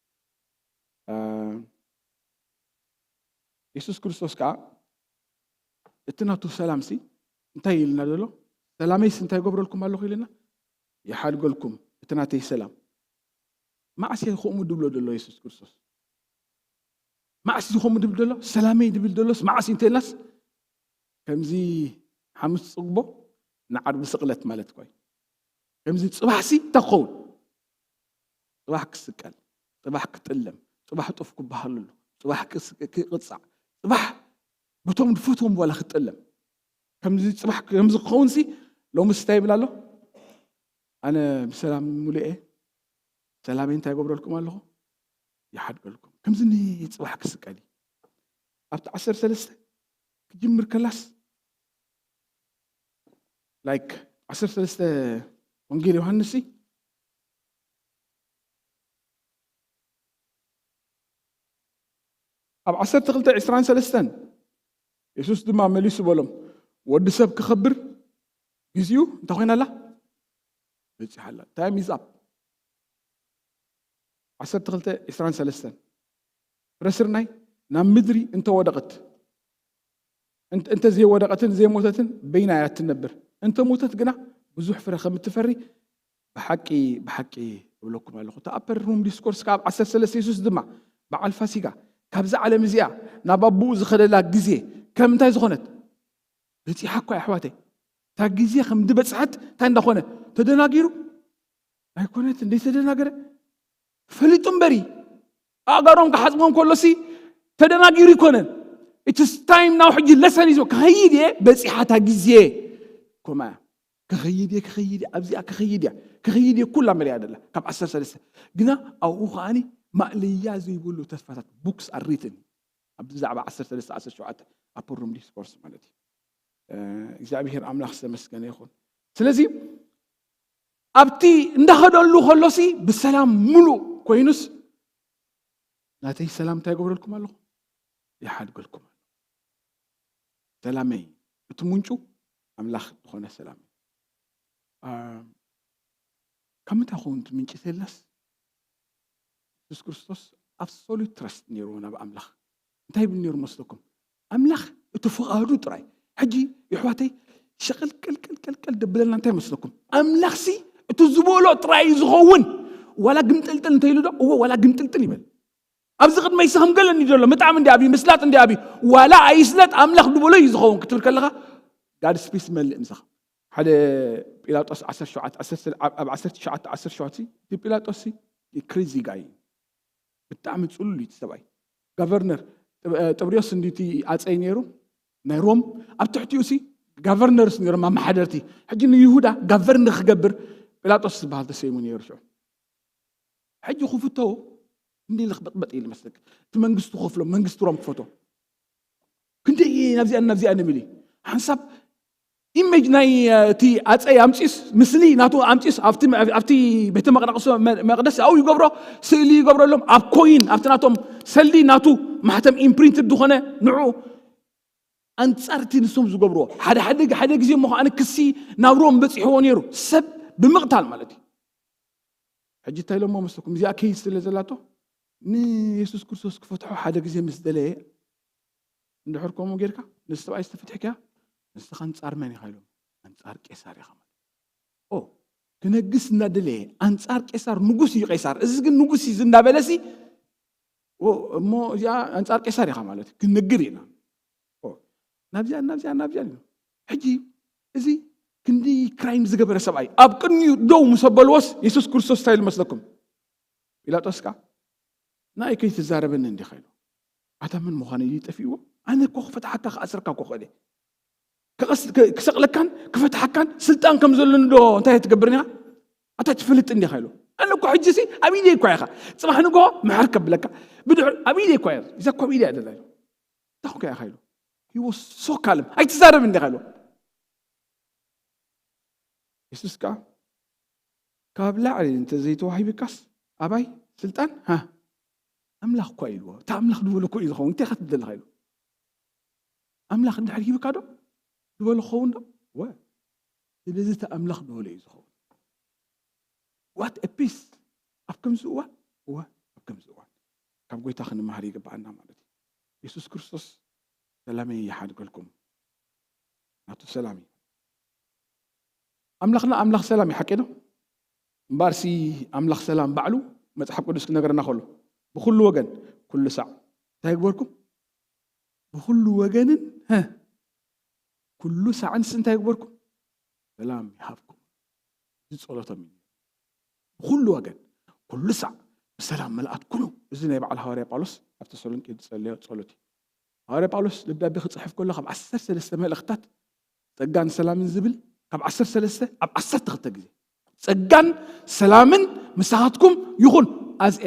የሱስ ክርስቶስ ከዓ እቲ ናቱ ሰላም ሲ እንታይ ኢልና ዘሎ? ሰላመይስ እንታይ ገብረልኩም ኣለኹ ኢልና? ይሓድገልኩም እቲ ናተይ ሰላም። መዓስ እዩ ከምኡ ድብሎ ዘሎ የሱስ ክርስቶስ? መዓስ እዩ ከምኡ ድብል ዘሎ? ሰላመይ ድብል ዘሎስ መዓስ እዩ እንተልናስ ከምዚ ሓሙስ ፅግቦ ንዓርቢ ስቕለት ማለት እኮ እዩ። ከምዚ ፅባሕ ሲ እንታይ ክኸውን? ፅባሕ ክስቀል፣ ፅባሕ ክጥለም፣ ፅባሕ ጡፍ ክበሃለሉ፣ ፅባሕ ክስ- ክቕፃዕ፣ ፅባሕ በቶም ዝፈትዎም ዋላ ክጥለም። ከምዚ ፅባሕ ከምዚ ክኸውን ሲ ሎምስ እንታይ ይብል ኣሎ? ኣነ ብሰላም ሙሉኤ ሰላመይ እንታይ ገብረልኩም ኣለኹ? ይሓድገልኩም። ከምዚ ንፅባሕ ክስቀል እዩ። ኣብቲ ዓሰርተ ሰለስተ ክጅምር ከላስ ላይክ ዓሰርተ ሰለስተ ወንጌል ዮሃንስ ሲ ኣብ ዓሰርተ ክልተ ዕስራን ሰለስተን የሱስ ድማ መሊሱ በሎም፣ ወዲ ሰብ ክኸብር ግዜኡ እንታይ ኮይና ኣላ? በፂሓ ኣላ። ታይም ኢዝ ኣፕ። ዓሰርተ ክልተ ዕስራን ሰለስተን ፍረ ስርናይ ናብ ምድሪ እንተወደቐት እንተ ዘይወደቐትን ዘይሞተትን በይና እያ ትነብር። እንተ ሞተት ግና ብዙሕ ፍረ ከም እትፈሪ ብሓቂ ብሓቂ እብለኩም ኣለኹ። እቲ ኣፐር ሩም ዲስኮርስ ካብ ዓሰርተ ሰለስተ የሱስ ድማ በዓል ፋሲጋ ካብዛ ዓለም እዚኣ ናብ ኣቦኡ ዝኸደላ ግዜ ከም እንታይ ዝኾነት በፂሓ እኳ ኣሕዋተይ። እታ ግዜ ከም ዝበፅሐት እንታይ እንዳኾነ ተደናጊሩ ኣይኮነት እንደ ተደናገረ ፈሊጡ እምበሪ ኣእጋሮም ክሓፅቦም ከሎሲ ተደናጊሩ ይኮነን። It's time now። ሕጂ ለሰን ይዞ ክኸይድ እየ። በፂሓታ ግዜ ኮማ ክኸይድ እየ ክኸይድ እየ ኣብዚኣ ክኸይድ እያ ክኸይድ እየ ኩላ መሪያ ደላ ካብ ዓሰርተ ሰለስተ ግና ኣብኡ ከዓኒ ማእለያ ዘይብሉ ተስፋታት books are written። ኣብ ብዛዕባ ዓሰርተ ሰለስተ ዓሰርተ ሸውዓተ ኣፐር ሩም ዲስኮርስ ማለት እዩ። እግዚኣብሔር ኣምላኽ ዝተመስገነ ይኹን። ስለዚ ኣብቲ እንዳኸደሉ ከሎሲ ብሰላም ሙሉእ ኮይኑስ ናተይ ሰላም እንታይ ይገብረልኩም ኣለኹ? ይሓድገልኩም ኣሎ። ሰላመይ እቲ ምንጩ ኣምላኽ ዝኾነ ሰላም እዩ። ካብ ምንታይ ኸውን እቲ ምንጭ ተለስ የሱስ ክርስቶስ ኣብሶሉት ትረስት ነይርዎ ናብ ኣምላኽ። እንታይ ይብል ነይሩ መስለኩም? ኣምላኽ እቲ ፍቓዱ ጥራይ። ሕጂ የሕዋተይ ሸቕልቅልቅልቅልቅል ደብለና እንታይ መስለኩም? ኣምላኽሲ እቲ ዝበሎ ጥራይ እዩ ዝኸውን። ዋላ ግምጥልጥል እንተኢሉ ዶ እዎ ዋላ ግምጥልጥል ይበል። ኣብዚ ቅድመይ ስኽም ገለ እንዲ ዘሎ ምጣዕሚ እንዲ ኣብዩ ምስላጥ እንዲ ኣብዩ ዋላ ኣይስለጥ ኣምላኽ ዝበሎ እዩ ዝኸውን ክትብል ከለኻ ጋድ ስፒስ መልእ ምሳኻ ሓደ ጲላጦስ ዓሰርተ ሸውዓተ ዓሰርተ ኣብ ዓሰርተ ትሽዓተ ዓሰርተ ሸውዓተ እቲ ጲላጦስ ክሪዚ ጋይ ብጣዕሚ ፅሉል እዩ ሰብኣይ። ጋቨርነር ጥብሪዮስ እንዲቲ ኣፀይ ነይሩ ናይ ሮም ኣብ ትሕቲኡ ሲ ጋቨርነርስ ነይሮም ኣመሓደርቲ። ሕጂ ንይሁዳ ጋቨርኒ ክገብር ጲላጦስ ዝበሃል ተሰይሙ ነይሩ ሽዑ። ሕጂ ክፍቶ እንዲ ልኽበጥበጥ ኢሉ መስለክ እቲ መንግስቱ ክፍሎ መንግስቲ ሮም ክፈቶ ክንደይ ናብዚኣ ናብዚኣ ንብል ሓንሳብ ኢሜጅ ናይ እቲ ኣፀይ ኣምፂስ ምስሊ ናቱ ኣምፂስ ኣብቲ ቤተ መቅደስ ኣብኡ ይገብሮ ስእሊ ይገብረሎም ኣብ ኮይን ኣብቲ ናቶም ሰልዲ ናቱ ማሕተም ኢምፕሪንትድ ዝኾነ ንዑ ኣንፃርቲ ንሶም ዝገብርዎ ሓደ ሓደ ሓደ ግዜ እሞ ከዓ ክሲ ናብ ሮም በፂሕዎ ነይሩ ሰብ ብምቕታል ማለት እዩ። ሕጂ እንታይ ኢሎሞ መስለኩም እዚኣ ከይድ ስለ ዘላቶ ንየሱስ ክርስቶስ ክፈትሖ ሓደ ግዜ ምስ ደለየ እንድሕር ከምኡ ጌርካ ነዚ ሰብኣይ ዝተፍትሕክያ ንስኻ ኣንፃር መን ኢኻ ኢሎም ኣንፃር ቄሳር ኢኻ ማለት ኦ ክነግስ እናደለየ ኣንፃር ቄሳር ንጉስ እዩ ቄሳር እዚ ግን ንጉስ እዩ እናበለሲ እሞ እዚኣ ኣንፃር ቄሳር ኢኻ ማለት ክንግር ኢና ናብዚኣ ናብዚኣ ናብዚኣ ሕጂ እዚ ክንዲ ክራይም ዝገበረ ሰብኣይ ኣብ ቅድሚኡ ደው ምስ ኣበልዎስ የሱስ ክርስቶስ እንታይ ኢሉ መስለኩም ጲላጦስ ከዓ ንኣይ ከይትዛረበኒ እንዲኻ ኢሉ ኣታ መን ምዃነ እዩ ጠፊእዎ ኣነ እኮ ክፈትሓካ ክኣስረካ እኮ ክእል ክሰቕለካን ክፈትሓካን ስልጣን ከም ዘለኒ ዶ እንታይ ትገብርኒ ኣታ ትፈልጥ እንዲኻ ኢሉ ኣነ እኮ ሕጂ ሲ ኣብ ኢደይ እኳ ኢኻ ፅባሕ ንግሆ ምሕር ከብለካ ብድሕር ኣብ ኢደይ እኳ እያ እዛ እኮ ኣብ ኢደይ ኣደላ ኢሉ እንታይ ኮንካ ኢኻ ኢሉ ሂወ ሶካልም ኣይትዛረብ እንዲኻ ኢሉ የሱስ ከዓ ካብ ላዕሊ እንተዘይተዋሂብካስ ኣባይ ስልጣን ሃ ኣምላኽ እኳ ኢልዎ እቲ ኣምላኽ ዝበሎ እኮ እዩ ዝኸውን እንታይ ኢኻ ትብል ዘለኻ ኢሉ ኣምላኽ እንድሕር ሂብካ ዶ ዝበሎ ክኸውን ዶ ወ ስለዚ እቲ ኣምላኽ ዝበሎ እዩ ዝኸውን what a peace ኣብ ከምዚ እዋን እወ ኣብ ከምዚ እዋን ካብ ጎይታ ክንመሃር ይግብኣና ማለት እዩ የሱስ ክርስቶስ ሰላመይ ይሓድገልኩም ናቱ ሰላም እዩ ኣምላኽና ኣምላኽ ሰላም እዩ ሓቂ ዶ እምበኣርሲ ኣምላኽ ሰላም ባዕሉ መፅሓፍ ቅዱስ ክነገረና ከሎ ብኩሉ ወገን ኩሉ ሳዕ እንታይ ይግበርኩም ብኩሉ ወገንን ኩሉ ሳዕንስ እንታይ ይግበርኩም ሰላም ይሃብኩም እዚ ጸሎቶም እዩ ብኩሉ ወገን ኩሉ ሳዕ ብሰላም መልኣት ኩኑ እዚ ናይ በዓል ሃዋርያ ጳውሎስ ኣብ ተሰሎንቄ ዝጸለዮ ጸሎት እዩ ሃዋርያ ጳውሎስ ደብዳቤ ክጽሕፍ ከሎ ካብ ዓሰርተ ሰለስተ መልእኽታት ጸጋን ሰላምን ዝብል ካብ ዓሰርተ ሰለስተ ኣብ ዓሰርተ ክልተ ግዜ ጸጋን ሰላምን ምሳኻትኩም ይኹን ኣዝኤ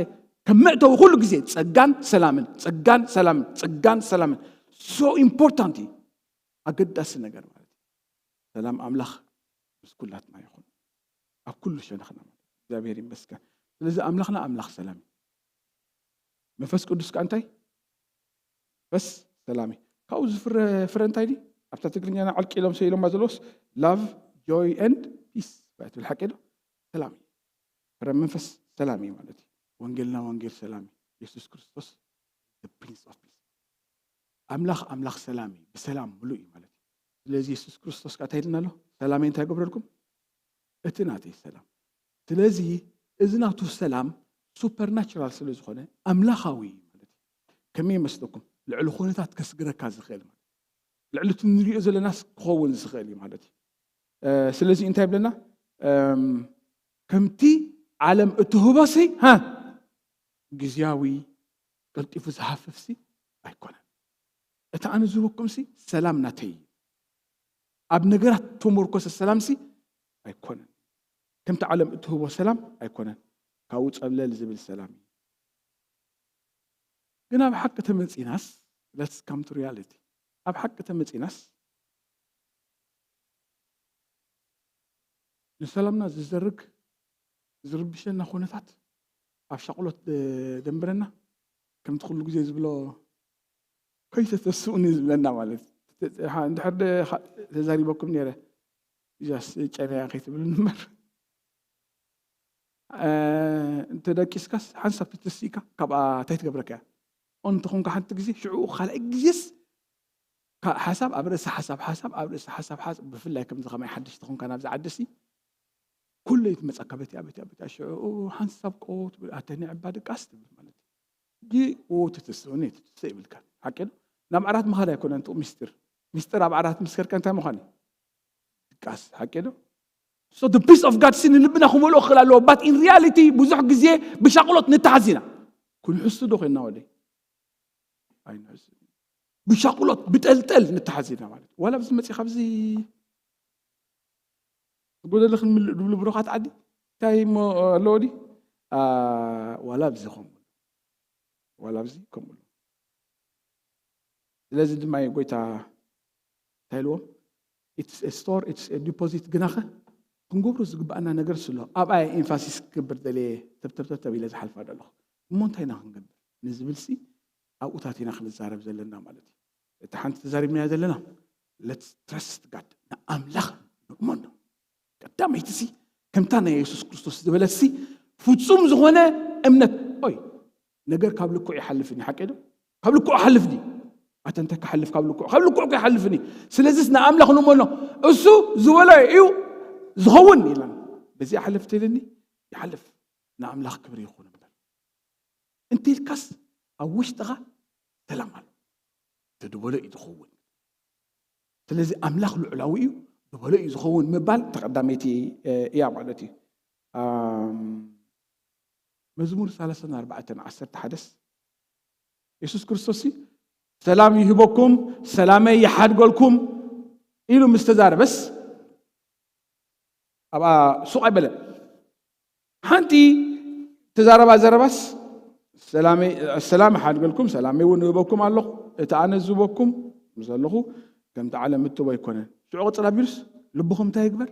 ከም መእተዊ ኩሉ ግዜ ጸጋን ሰላምን ጸጋን ሰላምን ጸጋን ሰላምን so important እዩ ኣገዳሲ ነገር ማለት እዩ ሰላም ኣምላኽ ምስ ኩላትና ይኹን ኣብ ኩሉ ሸነኽና ማለት እግዚኣብሔር ይመስገን ስለዚ ኣምላኽና ኣምላኽ ሰላም እዩ መንፈስ ቅዱስ ከዓ እንታይ መንፈስ ሰላም እዩ ካብኡ ዝፍረ ፍረ እንታይ ድዩ ኣብታ ትግርኛና ዕልቂ ኢሎም ሰኢሎማ ዘለዎስ love joy and peace ትብል ሓቂ ዶ ሰላም እዩ ፍረ መንፈስ ሰላም እዩ ማለት እዩ ወንጌልና ወንጌል ሰላም እዩ የሱስ ክርስቶስ ፕሪንስ ኦፍ ፒስ ኣምላኽ ኣምላኽ ሰላም እዩ፣ ብሰላም ምሉእ እዩ ማለት እዩ። ስለዚ የሱስ ክርስቶስ ከኣ እንታይ ኢልና ኣሎ? ሰላመይ እንታይ ገብረልኩም? እቲ ናተይ ሰላም። ስለዚ እዚ ናቱ ሰላም ሱፐርናቹራል ስለ ዝኾነ ኣምላኻዊ እዩ ማለት እዩ። ከመይ ይመስለኩም? ልዕሊ ኩነታት ከስግረካ ዝኽእል ማለት እዩ። ልዕሊ እቲ ንሪኦ ዘለናስ ክኸውን ዝኽእል እዩ ማለት እዩ። ስለዚ እንታይ ይብለና? ከምቲ ዓለም እትህቦሲ ግዝያዊ ቀልጢፉ ዝሃፍፍሲ ኣይኮነን። እቲ ኣነ ዝህበኩምሲ ሰላም ናተይ እዩ። ኣብ ነገራት ተመርኮሰ ሰላምሲ ኣይኮነን። ከምቲ ዓለም እትህቦ ሰላም ኣይኮነን። ካብኡ ጸብለል ዝብል ሰላም እዩ። ግን ኣብ ሓቂ ተመጺናስ፣ let's come to reality፣ ኣብ ሓቂ ተመጺናስ ንሰላምና ዝዘርግ ዝርብሸና ኩነታት ኣብ ሻቕሎት ደንብረና፣ ከምቲ ኩሉ ግዜ ዝብሎ ከይተተስኡኒ ዝብለና ማለት እዩ። እንድሕር ተዛሪበኩም ነይረ እዛስ ጨነያ ከይትብል እምበር እንተ ደቂስካስ ሓንሳብ ተተሲእካ ካብኣ እንታይ ትገብረካ እያ? እንተኾንካ ሓንቲ ግዜ ሽዑ ካልኣይ ግዜስ ሓሳብ ኣብ ርእሲ ሓሳብ ሓሳብ ኣብ ርእሲ ሓሳብ ሓሳብ ብፍላይ ከምዚ ከማይ ሓድሽ ተኾንካ ናብዚ ዓድሲ ኩለይ ትመጻካ በቲያ በቲያ በቲያ ሽዑ ሓንሳብ ቆ ትብል ኣተኒ ዕባ ድቃስ ትብል ማለት እዩ። ጂ ትትስእኒ ትትስእ ይብልካ ሓቂ ዶ? ናብ ዓራት ምኻድ ኣይኮነን ጥቕ ሚስጢር። ሚስጢር ኣብ ዓራት ምስከርካ እንታይ ምዃን እዩ? ድቃስ ሓቂ ዶ? So the peace of God ሲ ንልብና ክመልኦ ክኽእል ኣለዎ። But in reality ብዙሕ ግዜ ብሻቕሎት ንተሓዝ ኢና። ክንሕሱ ዶ ኮይንና ወደይ? ኣይንሕስን። ብሻቕሎት ብጠልጠል ንተሓዝ ኢና ማለት እዩ። ዋላ ኣብዚ መፂእ ካብዚ ጎደለ ክንምልእ ድብሉ ብሩኻት ዓዲ እንታይ እሞ ኣለዎ ዲ? ዋላ ኣብዚ ከምኡ ዋላ ኣብዚ ከምኡ ስለዚ ድማ እዩ ጎይታ እንታይ ኢልዎም? It's a store, it's a deposit። ግናኸ ክንገብሮ ዝግባኣና ነገር ስሎ ኣብኣ ኤምፋሲስ ክገብር ደለየ ተብተብተብ ኢለ ዝሓልፋ ደለኹ። እሞ እንታይ ኢና ክንገብር ንዝብል ሲ ኣብኡታት ኢና ክንዛረብ ዘለና ማለት እዩ። እቲ ሓንቲ ተዛሪብናያ ዘለና let's trust God፣ ንኣምላኽ ንእመኖ። ቀዳመይቲ ሲ ከምታ ናይ የሱስ ክርስቶስ ዝበለት ሲ ፍጹም ዝኾነ እምነት። ኦይ ነገር ካብ ልክዑ ይሓልፍኒ ሓቂ ዶ? ካብ ልክዑ ሓልፍኒ ኣተ እንታይ ክሓልፍ ካብ ልክዑ ካብ ልክዑ እኮ ይሓልፍኒ። ስለዚስ ንኣምላኽ ንእመኖ፣ እሱ ዝበሎ እዩ ዝኸውን ኢለን። በዚኣ ሓልፍ ተይልኒ ይሓልፍ። ንኣምላኽ ክብሪ ይኹን እምበር እንተኢልካስ ኣብ ውሽጥኻ ሰላም ኣሎ። እቲ ዝበሎ እዩ ዝኸውን። ስለዚ ኣምላኽ ልዑላዊ እዩ፣ ዝበሎ እዩ ዝኸውን ምባል ተቐዳመይቲ እያ ማለት እዩ። መዝሙር ሰላሳን ኣርባዕተን ዓሰርተ ሓደስ የሱስ ክርስቶስ ሰላም ይህበኩም ሰላመይ ይሓድገልኩም ኢሉ ምስ ተዛረበስ ኣብኣ ሱቕ ኣይበለን። ሓንቲ ተዛረባ ዘረባስ ሰላም ሓድገልኩም ሰላመይ እውን እህበኩም ኣለኹ፣ እቲ ኣነ ዝህበኩም ምስ ዘለኹ ከምቲ ዓለም እትቦ ኣይኮነን። ሽዑ ቅፅል ኣቢሉስ ልብኹም እንታይ ይግበር?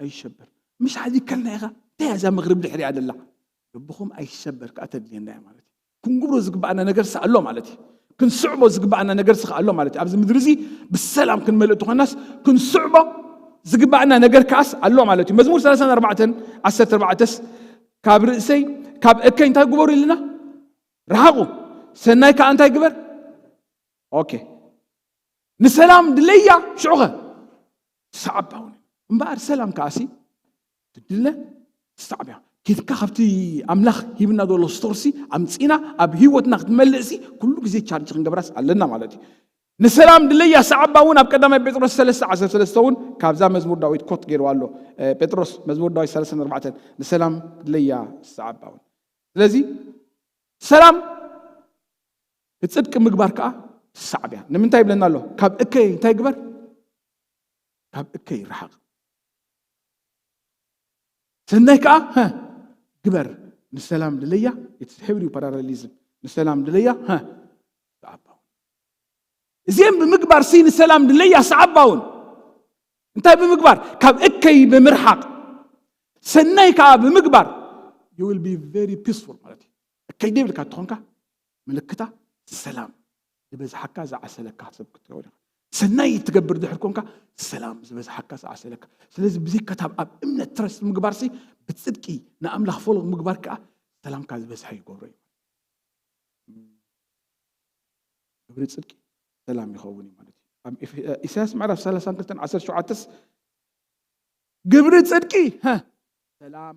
ኣይሸበር። ምሽ ሓዚከልና ኢኻ እንታይ እዛ መግርብ ድሕሪያ ደላ ልብኹም ኣይሸበር ከዓ ተድልየና እያ ማለት እዩ። ክንግብሮ ዝግባኣና ነገር ስ ኣሎ ማለት እዩ። ክንስዕቦ ዝግባኣና ነገር ስ ኣሎ ማለት እዩ። ኣብዚ ምድሪ እዚ ብሰላም ክንመልእ ተኾናስ ክንስዕቦ ዝግባኣና ነገር ከዓስ ኣሎ ማለት እዩ። መዝሙር ሰላሳን ኣርባዕተን ዓሰርተ ኣርባዕተስ ካብ ርእሰይ ካብ እከይ እንታይ ግበሩ ኢልና ረሃቑ ሰናይ ከዓ እንታይ ግበር ኦኬ ንሰላም ድለያ ሽዑኸ ሰዓባውን እምበኣር ሰላም ከዓሲ ትድለ ትሰዓብ እያ። ኬድካ ካብቲ ኣምላኽ ሂብና ዘሎ ስቶርሲ ኣምፂና ኣብ ህይወትና ክትመልእሲ ኩሉ ግዜ ቻርጅ ክንገብራስ ኣለና ማለት እዩ። ንሰላም ድለያ ሰዓባ እውን ኣብ ቀዳማይ ጴጥሮስ ሰለስተ ዓሰርተ ሰለስተ እውን ካብዛ መዝሙር ዳዊት ኮት ገይርዋ ኣሎ። ጴጥሮስ መዝሙር ዳዊት ሰለስተ ኣርባዕተ ንሰላም ድለያ ሰዓባ እውን ስለዚ ሰላም ብፅድቂ ምግባር ከዓ ትሰዓብ እያ። ንምንታይ ይብለና ኣሎ? ካብ እከይ እንታይ ግበር? ካብ እከይ ርሓቕ። ሰናይ ከዓ ግበር። ንሰላም ድለያ፣ it's Hebrew parallelism። ንሰላም ድለያ ሰዓባውን። እዚኦም ብምግባር ሲ ንሰላም ድለያ ሰዓባውን። እንታይ ብምግባር? ካብ እከይ ብምርሓቕ። ሰናይ ከዓ ብምግባር you will be very peaceful ማለት እዩ። እከይ ደይብልካ ትኾንካ ምልክታ ሰላም ዝበዝሓካ ዝዓሰለካ ሰብ ክትከውን ኢኻ። ሰናይ ትገብር ድሕር ኮንካ ሰላም ዝበዝሓካ ዝዓሰለካ። ስለዚ ብዘይካታብ ኣብ እምነት ትረስ ምግባርሲ ብፅድቂ ንኣምላኽ ፎሎ ምግባር ከዓ ሰላምካ ዝበዝሐ ይገብሮ እዩ። ግብሪ ጽድቂ ሰላም ይኸውን እዩ ማለት እዩ። ኣብ ኢሳያስ ምዕራፍ ሰላሳን ክልተን ዓሰርተ ሸውዓተስ ግብሪ ጽድቂ ሰላም፣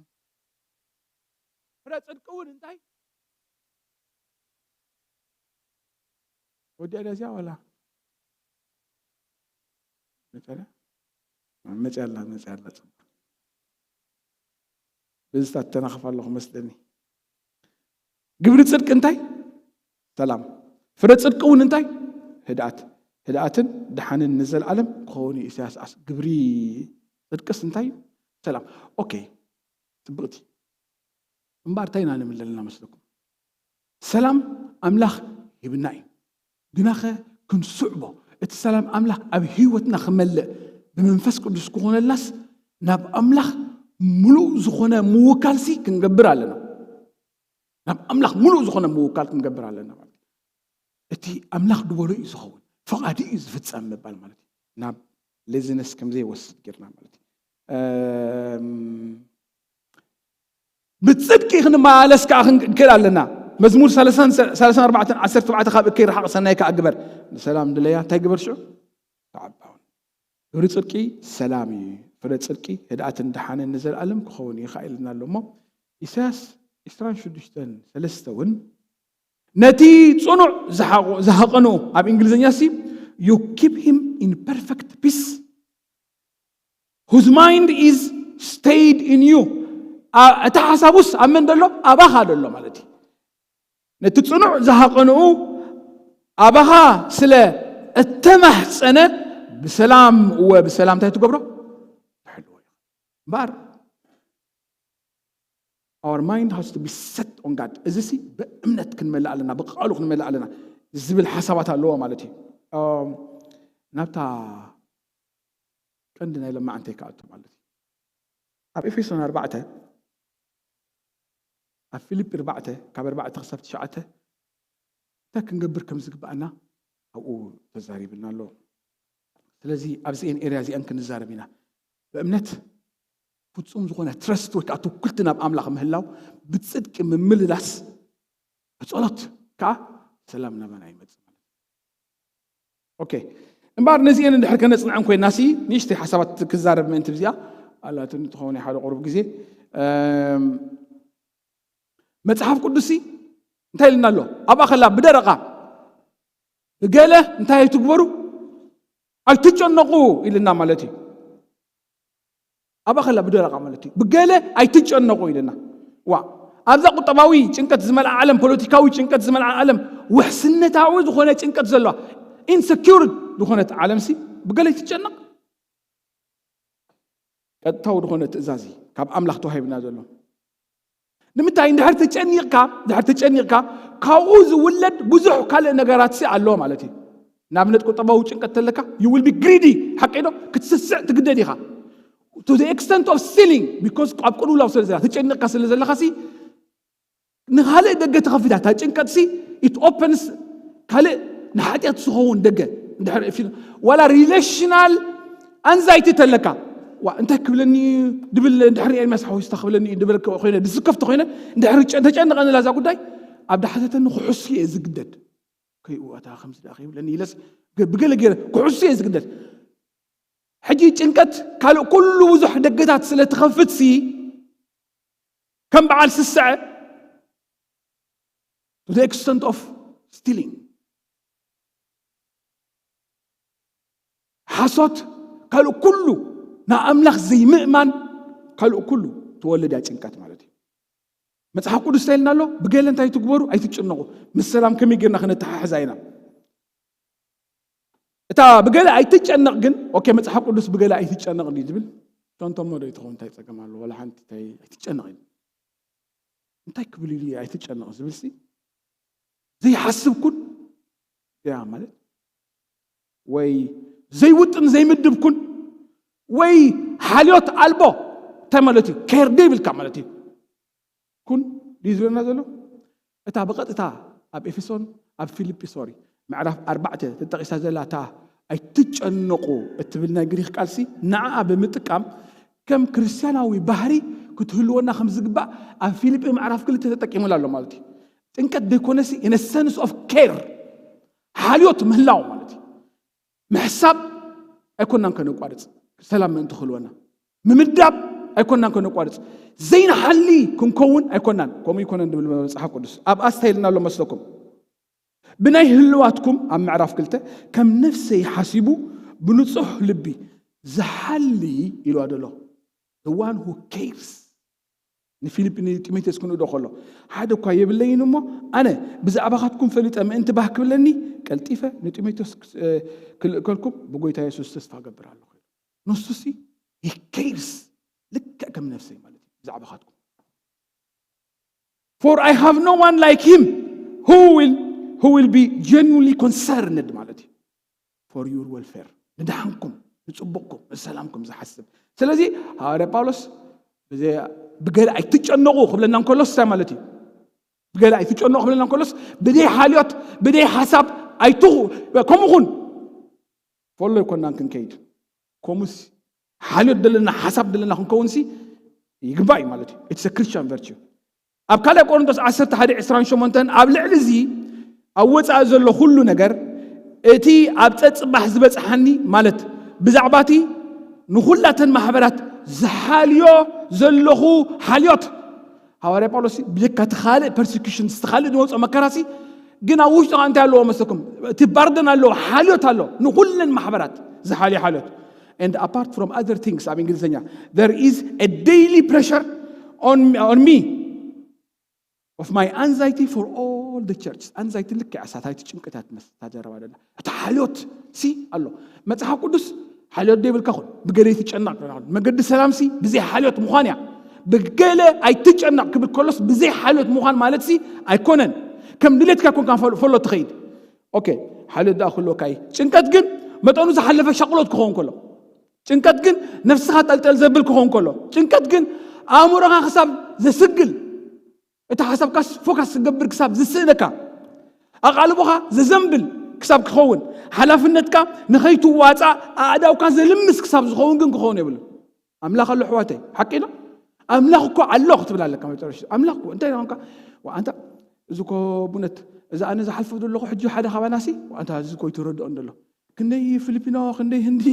ፍረ ጽድቂ እውን እንታይ ወዲያ ደዚያ ዋላ መፅያ ኣላ መፅያ ኣላ። በዚ ተተናኽፍ ኣለኹ መስለኒ። ግብሪ ጽድቂ እንታይ? ሰላም። ፍረ ጽድቂ እውን እንታይ? ህድኣት። ህድኣትን ድሓንን ንዘለኣለም ክኸውን እዩ። ኢሳያስ ዓስ ግብሪ ጽድቅስ እንታይ እዩ? ሰላም። ኦኬ፣ ጽብቕቲ። እምበኣር እንታይ ኢና ንምለለና መስለኩም? ሰላም ኣምላኽ ሂብና እዩ። ግናኸ ክንስዕቦ፣ እቲ ሰላም ኣምላኽ ኣብ ህይወትና ክመልእ ብመንፈስ ቅዱስ ክኾነልናስ ናብ ኣምላኽ ምሉእ ዝኾነ ምውካልሲ ክንገብር ኣለና። ናብ ኣምላኽ ምሉእ ዝኾነ ምውካል ክንገብር ኣለና ማለት እዩ። እቲ ኣምላኽ ድበሎ እዩ ዝኸውን፣ ፈቓዱ እዩ ዝፍጸም ምባል ማለት እዩ። ናብ ሌዝነስ ከም ዘይወስድ ጌርና ማለት እዩ። ብጽድቂ ክንመላለስ ከዓ ክንክእል ኣለና። መዝሙር ሰላሳን ኣርባዕተን ዓሰርተ ኣርባዕተ ካብ እከይ ረሓቕ ሰናይ ከዓ ግበር። ንሰላም ድለያ እንታይ ግበር ሽዑ? ተዓባውን። ግብሪ ጽድቂ ሰላም እዩ። ፍረ ጽድቂ ህድኣትን ድሓንን ንዘለኣለም ክኸውን እዩ ከዓ ኢልና ኣሎ እሞ ኢሳያስ ዕስራን ሽዱሽተን ሰለስተ እውን ነቲ ጽኑዕ ዝሃቐኑ ኣብ እንግሊዝኛ ሲ you keep him in perfect peace whose mind is stayed in you። እቲ ሓሳቡስ ኣብ መን ደሎ? ኣባኻ ደሎ ማለት እዩ። ነቲ ጽኑዕ ዝሃቐንኡ ኣባኻ ስለ እተማሕፀነ ብሰላም እወ ብሰላም እንታይ ትገብሮ? ትሕልዎ እምበኣር our mind has to be set on God። እዚ ሲ ብእምነት ክንመልእ ኣለና፣ ብቃሉ ክንመልእ ኣለና ዝብል ሓሳባት ኣለዎ ማለት እዩ። ናብታ ቀንዲ ናይ ለማዓንተይ ክኣቱ ማለት እዩ። ኣብ ኤፌሶን ኣርባዕተ ኣብ ፊልጲ ኣርባዕተ ካብ ኣርባዕተ ክሳብ ትሽዓተ እንታይ ክንገብር ከም ዝግባኣና ኣብኡ ተዛሪብና ኣሎ። ስለዚ ኣብዚአን ኤርያ እዚአን ክንዛረብ ኢና። ብእምነት ፍጹም ዝኾነ ትረስት ወይ ከዓ ትውክልቲ ናብ ኣምላኽ ምህላው፣ ብጽድቂ ምምልላስ፣ ብጸሎት ከዓ ሰላም ናባና ይመጽእ ማለት እዩ። ኦኬ፣ እምበኣር ነዚአን እንድሕር ከነጽንዐን ኮይና ሲ ንእሽተይ ሓሳባት ክዛረብ ምእንቲ ብዚኣ ኣላትኒ ትኸውን ሓደ ቁሩብ ግዜ መጽሓፍ ቅዱስ እንታይ ኢልና ኣሎ? ኣብኣ ከላ ብደረቓ ብገለ እንታይ ኣይትግበሩ ኣይትጨነቑ ኢልና ማለት እዩ። ኣብኣ ከላ ብደረቓ ማለት እዩ። ብገለ ኣይትጨነቑ ኢልና። ዋ ኣብዛ ቁጠባዊ ጭንቀት ዝመልኣ ዓለም፣ ፖለቲካዊ ጭንቀት ዝመልኣ ዓለም፣ ውሕስነታዊ ዝኾነ ጭንቀት ዘለዋ ኢንሰኪውርድ ዝኾነት ዓለም ሲ ብገለ ኣይትጨነቕ። ቀጥታዊ ዝኾነ ትእዛዝ እዩ ካብ ኣምላኽ ተዋሂብና ዘሎ። ንምንታይ እንድሕር ተጨኒቕካ እንድሕር ተጨኒቕካ ካብኡ ዝውለድ ብዙሕ ካልእ ነገራት ሲ ኣሎ ማለት እዩ። ንኣብነት ቁጠባዊ ጭንቀት ተለካ you will be greedy ሓቂ ዶ ክትስስዕ ትግደድ ኢኻ to the extent of stealing because ኣብ ቅልውላው ስለ ዘላ ተጨኒቕካ ስለ ዘለካ ሲ ንኻልእ ደገ ተኸፊታ እታ ጭንቀት ሲ it opens ካልእ ንሓጢኣት ዝኸውን ደገ እንድሕር እፊ ዋላ relational anxiety ተለካ ዋ እንታይ ክብለኒ ድብል እንድሕር ኤርሚያስ ሓወስታ ክብለኒ ድብል ኮይነ ድስከፍቲ ኮይነ እንድሕር ተጨንቐ ንላዛ ጉዳይ ኣብ ዳሓተተኒ ክሕሱ እየ ዝግደድ ከይእዋታ ከምዚ ዳ ከይብለኒ ኢለስ ብገለ ገይረ ክሕሱ እየ ዝግደድ ሕጂ ጭንቀት ካልእ ኩሉ ብዙሕ ደገታት ስለ ትኸፍት ሲ ከም በዓል ስስዐ to the extent of stealing ሓሶት ካልእ ኩሉ ንኣምላኽ ዘይምእማን ካልእ ኩሉ ትወልድ እያ ጭንቀት ማለት እዩ። መጽሓፍ ቅዱስ እንታይ ኢልና ኣሎ? ብገለ እንታይ ትግበሩ ኣይትጨነቑ። ምስ ሰላም ከመይ ጌርና ክነተሓሕዛ ኢና? እታ ብገለ ኣይትጨነቕ ግን ኦኬ መጽሓፍ ቅዱስ ብገለ ኣይትጨነቕ ድዩ ዝብል ሸንቶሞ ዶ ይትኸውን እንታይ ጸገም ኣለዎ? ወላ ሓንቲ እንታይ ኣይትጨነቕ ኢሉ እንታይ ክብል ኢሉ ኣይትጨነቕ ዝብል ሲ ዘይሓስብ ኩን ያ ማለት ወይ ዘይውጥን ዘይምድብ ኩን ወይ ሓልዮት ኣልቦ እንታይ ማለት እዩ? ኬር ደይብልካ ማለት እዩ። ኩን ድዩ ዝብለና ዘሎ? እታ ብቐጥታ ኣብ ኤፌሶን ኣብ ፊልጲ ሶሪ ምዕራፍ ኣርባዕተ ተጠቒሳ ዘላ እታ ኣይትጨነቑ እትብል ናይ ግሪክ ቃልሲ ንዓኣ ብምጥቃም ከም ክርስቲያናዊ ባህሪ ክትህልወና ከም ዝግባእ ኣብ ፊልጲ ምዕራፍ ክልተ ተጠቂሙላ ኣሎ ማለት እዩ። ጭንቀት ዘይኮነሲ in a sense of care ሓልዮት ምህላው ማለት እዩ። ምሕሳብ ኣይኮናን ከነቋርጽ፣ ሰላም ምእንቲ ክህልወና። ምምዳብ ኣይኮናን ከነቋርጽ፣ ዘይንሓሊ ክንከውን ኣይኮናን። ከምኡ ይኮነን ድብል መጽሓፍ ቅዱስ ኣብ ኣስታ ኢልና ኣሎ መስለኩም። ብናይ ህልዋትኩም ኣብ ምዕራፍ ክልተ ከም ነፍሰይ ሓሲቡ ብንጹሕ ልቢ ዝሓሊ ኢልዋ ደሎ። The one who cares ንፊልፕ ንጢሞቴዎስ ክንእዶ ከሎ ሓደ እኳ የብለይን እሞ ኣነ ብዛዕባኻትኩም ፈሊጠ ምእንቲ ባህ ክብለኒ ቀልጢፈ ንጢሞቴዎስ ክልእከልኩም ብጎይታ የሱስ ተስፋ ገብር ኣለኹ። ንሱሲ he cares ልክዕ ከም ነፍሰይ ማለት እዩ ብዛዕባኻትኩም። For I have no one like him who will who will be genuinely concerned ማለት እዩ for your welfare ንድሓንኩም ንጽቡቕኩም ንሰላምኩም ዝሓስብ። ስለዚ ሃዋርያ ጳውሎስ ብገለ ኣይትጨነቑ ክብለና እንከሎስ እንታይ ማለት እዩ? ብገለ ኣይትጨነቑ ክብለና እንከሎስ ብደይ ሓልዮት ብደይ ሓሳብ ኣይትኹ ከምኡ ኹን ፈሎ ይኮናን ክንከይድ ኮሙስ ሓልዮት ደለና ሓሳብ ደለና ክንከውንሲ ይግባእ እዩ ማለት እዩ። It's a Christian virtue። ኣብ ካልኣይ ቆሮንቶስ ዓሰርተ ሓደ ዕስራን ሸሞንተን ኣብ ልዕሊ እዚ ኣብ ወፃኢ ዘሎ ኩሉ ነገር እቲ ኣብ ፀፅባሕ ዝበፅሓኒ ማለት ብዛዕባ እቲ ንኩላተን ማሕበራት ዝሓልዮ ዘለኹ ሓልዮት ሃዋርያ ጳውሎስ ብጀካ እቲ ካልእ ፐርሲኩሽን እቲ ካልእ ዝመፅኦ መከራሲ ግን ኣብ ውሽጡ ከዓ እንታይ ኣለዎ መስለኩም? እቲ ባርደን ኣለዎ ሓልዮት ኣሎ ንኩለን ማሕበራት ዝሓልዮ ሓልዮት and apart from other things ኣብ እንግሊዝኛ there is a daily pressure on, on me of my anxiety for all the church. Anxiety ልክዕ ሳታይቲ ጭንቅታት መስታ ዘረባ ደላ እቲ ሓልዮት ሲ ኣሎ መጽሓፍ ቅዱስ ሓልዮት ደይብልካ ኹን ብገለ ትጨነቕ መገዲ ሰላም ሲ ብዘይ ሓልዮት ምዃን እያ። ብገለ ኣይትጨነቕ ክብል ከሎስ ብዘይ ሓልዮት ምዃን ማለት ሲ ኣይኮነን። ከም ድሌትካ ኮንካ ፈሎ ትኸይድ። ኦኬ ሓልዮት ደኣ ክህልወካ እዩ። ጭንቀት ግን መጠኑ ዝሓለፈ ሻቕሎት ክኸውን ከሎ ጭንቀት ግን ነፍስኻ ጠልጠል ዘብል ክኸውን ከሎ ጭንቀት ግን ኣእምሮኻ ክሳብ ዘስግል እቲ ሓሳብካ ፎካስ ክገብር ክሳብ ዝስእነካ ኣቓልቦኻ ዘዘንብል ክሳብ ክኸውን ሓላፍነትካ ንኸይትዋፃእ ኣእዳውካ ዘልምስ ክሳብ ዝኸውን ግን ክኸውን የብሉ። ኣምላኽ ኣሎ ኣሕዋተይ ሓቂ ዶ? ኣምላኽ እኮ ኣሎ ክትብል ኣለካ መጨረሻ ኣምላኽ እኮ እንታይ ኾንካ ኣንታ እዚ ኮ ቡነት እዚ ኣነ ዝሓልፎ ዘለኹ ሕጂ ሓደ ካባናሲ ኣንታ እዚ ኮ ይትረድኦ እንደሎ ክንደይ ፊሊፒኖ ክንደይ ህንዲ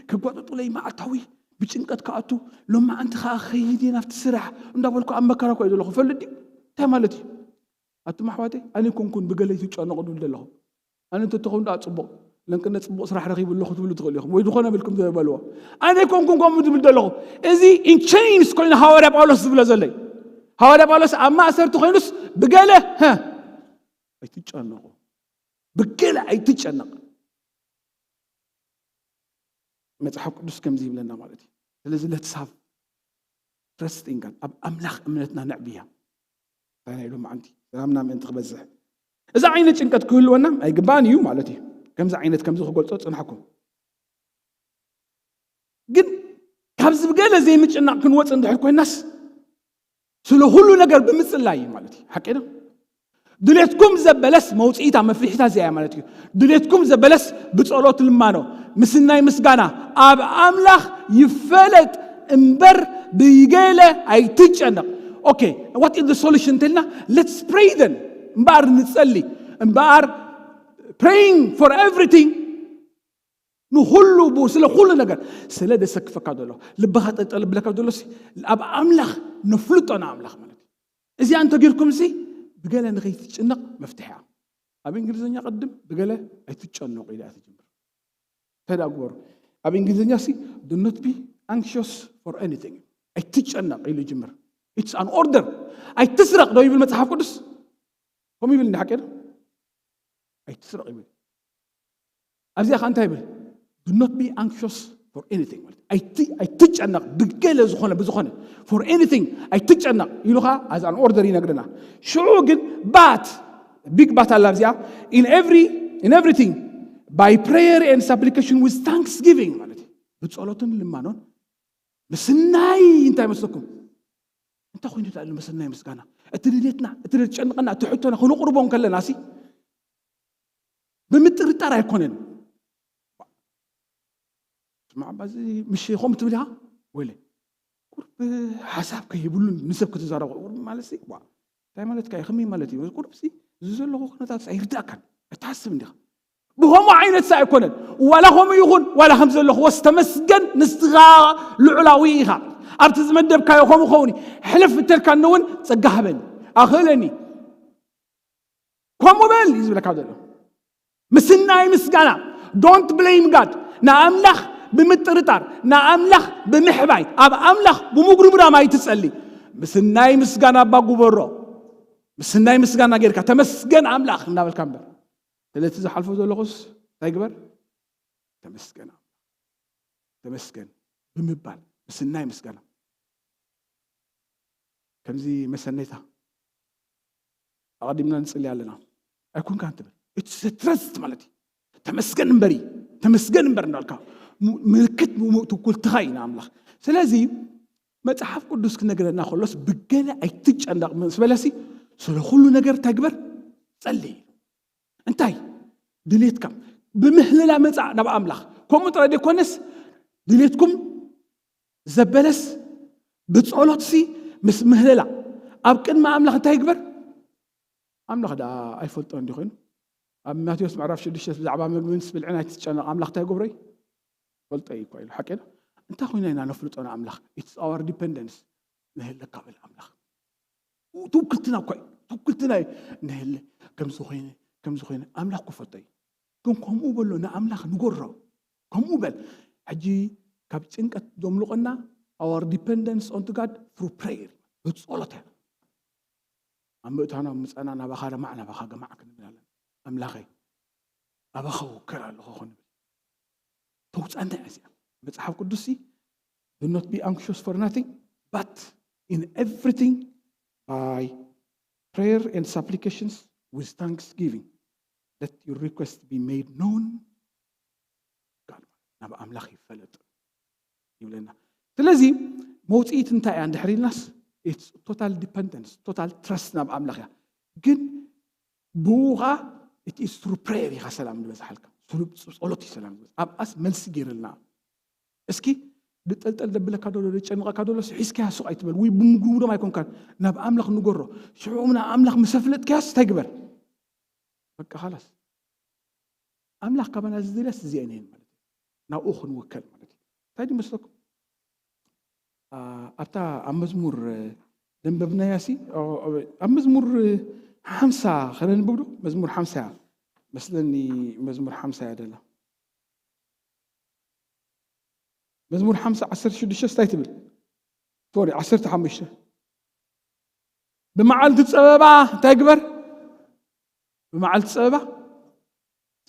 ከጓጥጡለይ መዓልታዊ ብጭንቀት ክኣቱ ሎማዓንቲ ከዓ ከይድ እየ ናብቲ ስራሕ እንዳበልኩ ኣብ መከራ ኮ ዘለኹ ፈልጥ ድዩ እንታይ ማለት እዩ ኣቱም ኣሕዋተይ ኣነ ኮንኩን ብገለይ ትጨነቑ ድብል ዘለኹ ኣነ እንተተኾን ደኣ ፅቡቕ ለንቅነ ፅቡቕ ስራሕ ረኺቡ ኣለኹ ትብሉ ትኽእሉ ኢኹም ወይ ዝኾነ ብልኩም ዝበልዎ ኣነ ኮንኩን ከምኡ ዝብል ዘለኹ እዚ ኢንቼንስ ኮይኑ ሃዋርያ ጳውሎስ ዝብሎ ዘለይ ሃዋርያ ጳውሎስ ኣብ ማእሰርቲ ኮይኑስ ብገለ ኣይትጨነቑ ብገለ ኣይትጨነቕ መፅሓፍ ቅዱስ ከምዚ ይብለና ማለት እዩ ስለዚ let's have trust in God ኣብ ኣምላኽ እምነትና ነዕብያ እንታይ ናይ ሎማዓንቲ ሰላምና ምእንቲ ክበዝሕ እዚ ዓይነት ጭንቀት ክህልወና ኣይግባእን እዩ ማለት እዩ ከምዚ ዓይነት ከምዚ ክገልፆ ፅናሕኩም ግን ካብዚ ብገለ ዘይምጭናቕ ክንወፅ እንድሕር ኮይናስ ስለ ኩሉ ነገር ብምፅላይ እዩ ማለት እዩ ሓቂ ዶ ድሌትኩም ዘበለስ መውፅኢታ መፍትሒታ እዚኣ ማለት እዩ ድሌትኩም ዘበለስ ብፀሎት ልማኖ ምስናይ ምስጋና ኣብ ኣምላኽ ይፈለጥ እምበር ብገለ ኣይትጨነቕ okay what is the solution እንተልና let's pray then እምበኣር ንፀሊ እምበኣር praying for everything ንኩሉ ስለ ኩሉ ነገር ስለ ደሰክፈካ ዘሎ ልብኻ ጠልጠል ብለካ ዘሎ ኣብ ኣምላኽ ነፍልጦ ንኣምላኽ ማለት እዩ እዚኣ እንተጌርኩም ሲ ብገለ ንኸይትጭነቕ መፍትሒ እያ ኣብ እንግሊዝኛ ቅድም ብገለ ኣይትጨነቑ ኢላ ትጅምር እንታይ ግበሩ ኣብ እንግሊዝኛ ሲ do not be anxious for anything ኣይትጨነቕ ኢሉ ይጅምር it's an order ኣይትስረቕ ዶ ይብል መጽሓፍ ቅዱስ ከምኡ ይብል እንዲ ሓቂ ዶ ኣይትስረቕ ይብል ኣብዚኣ ከዓ እንታይ ይብል do not be anxious for anything ማለት ኣይትጨነቕ ብገለ ዝኾነ ብዝኾነ for anything ኣይትጨነቕ ኢሉ ከዓ as an order ይነግረና ሽዑ ግን but big but ኣላ ኣብዚኣ in every in everything by prayer and supplication with thanksgiving ማለት እዩ ብፀሎትን ልማኖን ምስናይ እንታይ መስለኩም እንታይ ኮይኑ ተኣሉ ምስናይ ምስጋና እቲ ድሌትና እቲ ድሌት ጨንቀና እቲ ሕቶና ክንቕርቦ ከለና ሲ ብምጥርጣር ኣይኮነን ስማዕ ባዚ ምሽ ኸም ትብል ኢኻ ወይለ ቁርብ ሓሳብ ከይብሉን ንሰብ ክትዛረቡ ቁርብ ማለት ሲ እንታይ ማለት ካዩ ከመይ ማለት እዩ ቁርብ ሲ እዚ ዘለኹ ኩነታት ኣይርዳእካን ኣይትሓስብ እንዲኻ ብኸምኡ ዓይነት ሳ ኣይኮነን። ዋላ ከምኡ ይኹን ዋላ ከም ዘለኽዎ ዝተመስገን ንስኻ ልዑላዊ ኢኻ። ኣብቲ ዝመደብካዮ ከምኡ ኸውን እዩ። ሕልፍ እንተልካኒ እውን ጸጋ ሃበኒ ኣኽእለኒ። ከምኡ በል እዩ ዝብለካ ዘሎ። ምስናይ ምስጋና። Don't blame God። ንኣምላኽ ብምጥርጣር፣ ንኣምላኽ ብምሕባይ፣ ኣብ ኣምላኽ ብምጉርምራም ኣይትጸሊ። ምስናይ ምስጋና እባ ግበሮ። ምስናይ ምስጋና ጌርካ ተመስገን ኣምላኽ እናበልካ እምበር። ስለቲ ዝሓልፎ ዘለኹስ እንታይ ግበር? ተመስገን ኣምላኽ። ተመስገን ብምባል ምስናይ ምስጋና። ከምዚ መሰነይታ ኣቐዲምና ንጽሊ ኣለና። ኣይኮንካን ትብል። It's a trust ማለት እዩ። ተመስገን እምበሪ፣ ተመስገን እምበር እንዳልካ ሙ-፣ ምልክት ሙ-፣ ትውክልትኻ እዩ ንኣምላኽ። ስለዚ መጽሓፍ ቅዱስ ክነግረና ከሎስ ብገለ ኣይትጨነቕ ምስ በለሲ ስለ ኩሉ ነገር እንታይ ግበር? ጸሊ። እንታይ? ድሌትካ ብምህለላ መጻእ ናብ ኣምላኽ። ከምኡ ጥራይ ዘይኮነስ ድሌትኩም ዘበለስ ብጸሎትሲ ምስ ምህለላ ኣብ ቅድሚ ኣምላኽ እንታይ ይግበር? ኣምላኽ ደኣ ኣይፈልጦ እንዲ ኮይኑ ኣብ ማቴዎስ ምዕራፍ ሽዱሽተ ብዛዕባ ምግብን ስብልዕን ኣይትጨነቕ ኣምላኽ እንታይ ይገብሮ እዩ? ፈልጦ እዩ እኮ ኢሉ። ሓቂ ዶ? እንታይ ኮይና ኢና ነፍልጦ ንኣምላኽ? It's our dependence። ንህለካ በል ኣምላኽ። ትውክልትና እኮ እዩ። ትውክልትና እዩ። ንህለ ከምዚ ኮይነ፣ ከምዚ ኮይነ ኣምላኽ ክፈልጦ እዩ። ግን ከምኡ በሎ ንኣምላኽ ንገሮ። ከምኡ በል። ሕጂ ካብ ጭንቀት ዘምልቆና our dependence on God through prayer። ብጸሎት እያ። ኣብ ምእታና ኣብ ምጻና ናባኻ ገማዕ ናባኻ ገማዕ ክንብል ኣለና። ኣምላኸይ ኣባኻ ውከል ኣለኹ ክንብል። ተውጻእና እያ እዚኣ። መጽሓፍ ቅዱስ do not be anxious for nothing but in everything by prayer and supplications with thanksgiving let your request be made known God ናብ ኣምላኽ ይፈለጥ ይብለና። ስለዚ መውፅኢት እንታይ እያ እንድሕር ኢልናስ it's total dependence total trust ናብ ኣምላኽ እያ። ግን ብኡ ከዓ it is through prayer ኢኻ ሰላም ዝበዝሓልካ። ስሩብ ጸሎት እዩ ሰላም ዝበዝሕ። ኣብኣስ መልሲ ገይርልና እስኪ ድጠልጠል ደብለካ ዶ ድጨንቐካ ዶሎ ሒዝካያ ሱቕ ኣይትበል ወይ ብምጉርምሮም ኣይኮንካን ናብ ኣምላኽ ንገሮ። ሽዑ ናብ ኣምላኽ ምስ ኣፍለጥካያስ እንታይ ግበር? በቃ ኻላስ ኣምላኽ ካባና ዝደልያስ እዚኣ እየን ማለት እዩ። ናብኡ ክንውከል ማለት እዩ። እንታይ ድመስለኩም? ኣብታ ኣብ መዝሙር ዘንበብናያ ሲ ኣብ መዝሙር ሓምሳ ከነንብብ ዶ? መዝሙር ሓምሳ መስለኒ። መዝሙር ሓምሳ እያ ደላ። መዝሙር ሓምሳ ዓሰርተ ሽዱሽተ እንታይ ትብል? ሶሪ ዓሰርተ ሓሙሽተ። ብመዓልቲ ጸበባ እንታይ ግበር? ብመዓልቲ ጸበባ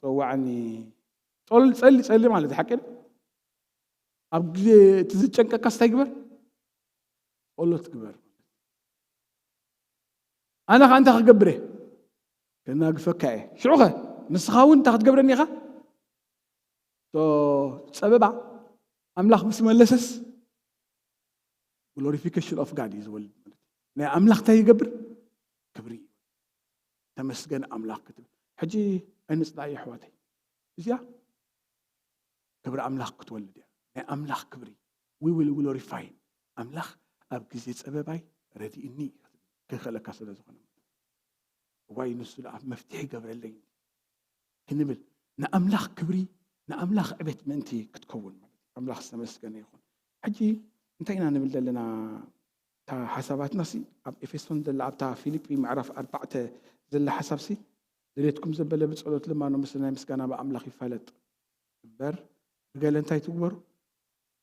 ጸዋዕኒ። ጸሊ ጸሊ ማለት ሓቂ። ኣብ ግዜ እቲ ዝጨንቀካስ እንታይ ግበር? ጸሎት ግበር። ኣነ ኸ እንታይ ክገብር እየ? ከናግፈካ እየ። ሽዑ ኸ ንስኻ እውን እንታይ ክትገብረኒ ኢኻ? ጸበባ ኣምላኽ ምስ መለሰስ glorification of God እዩ ዝወልድ ማለት እዩ። ናይ ኣምላኽ እንታይ ይገብር? ክብሪ። ተመስገን ኣምላኽ ክትብል። ሕጂ ኣይንጽላእ ኣሕዋተይ። እዚኣ ክብሪ ኣምላኽ ክትወልድ እያ። ናይ ኣምላኽ ክብሪ we will glorify ኣምላኽ ኣብ ግዜ ጸበባይ ረድእኒ ክኽእለካ ስለ ዝኾነ ዋይ ንሱ ደኣ መፍትሒ ይገብረለይ ክንብል ንኣምላኽ ክብሪ ንኣምላኽ ዕቤት ምእንቲ ክትከውን ማለት እዩ። ኣምላኽ ዝተመስገነ ይኹን። ሕጂ እንታይ ኢና ንብል ዘለና? እታ ሓሳባትና ሲ ኣብ ኤፌሶን ዘላ ኣብታ ፊልጲ ምዕራፍ ኣርባዕተ ዘላ ሓሳብ ሲ ድሌትኩም ዘበለ ብጸሎት ልማኖ ምስለ ናይ ምስጋና ብኣምላኽ ይፈለጥ እምበር ብገለ እንታይ ትግበሩ?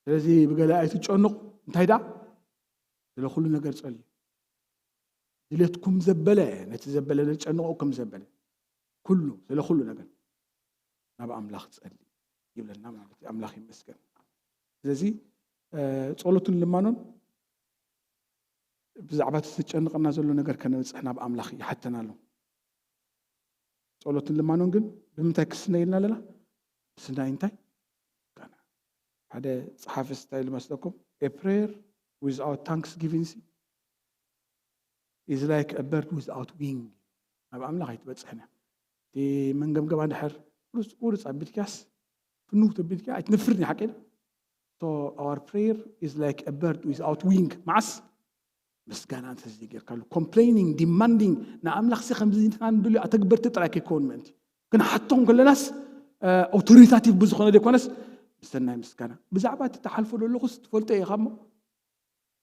ስለዚ ብገለ ኣይትጨንቑ። እንታይ ደኣ ስለ ኩሉ ነገር ጸልዩ። ድሌትኩም ዘበለ ነቲ ዘበለ ዘጨንቑ ከም ዘበለ ኩሉ ስለ ኩሉ ነገር ናብ ኣምላኽ ጸሊ ይብለና ማለት እዩ። ኣምላኽ ይመስገን። ስለዚ ጸሎትን ልማኖን ብዛዕባ እቲ ዝጨንቐና ዘሎ ነገር ከነብጽሕ ናብ ኣምላኽ ይሓተና ኣሎ። ጸሎትን ልማኖን ግን ብምንታይ ክስነይ ኢልና ኣለና? ምስናይ እንታይ? ሓደ ጸሓፊ እንታይ ኢሉ መስለኩም? A prayer without thanksgiving is like a bird without wing። ናብ ኣምላኽ ኣይትበጽሕን እያ። እቲ መንገምገባ እንድሕር ቁርጽ ቁርጽ ኣቢልካስ ፍንው ተቢልካ ኣይትነፍርን እያ። ሓቂ። So our prayer is like a bird without wing። መዓስ ምስጋና እንተዘይጌርካሉ complaining demanding ንኣምላኽ ሲ ከምዚ ንድልዮ ኣተግበርቲ ጥራይ ከይከውን ምእንቲ ክንሓቶም ከለናስ ኦቶሪታቲቭ ብዝኾነ ዘይኮነስ፣ ብሰናይ ምስጋና ብዛዕባ እቲ ትሓልፎ ዘለኹስ ትፈልጦ ኢኻ እሞ፣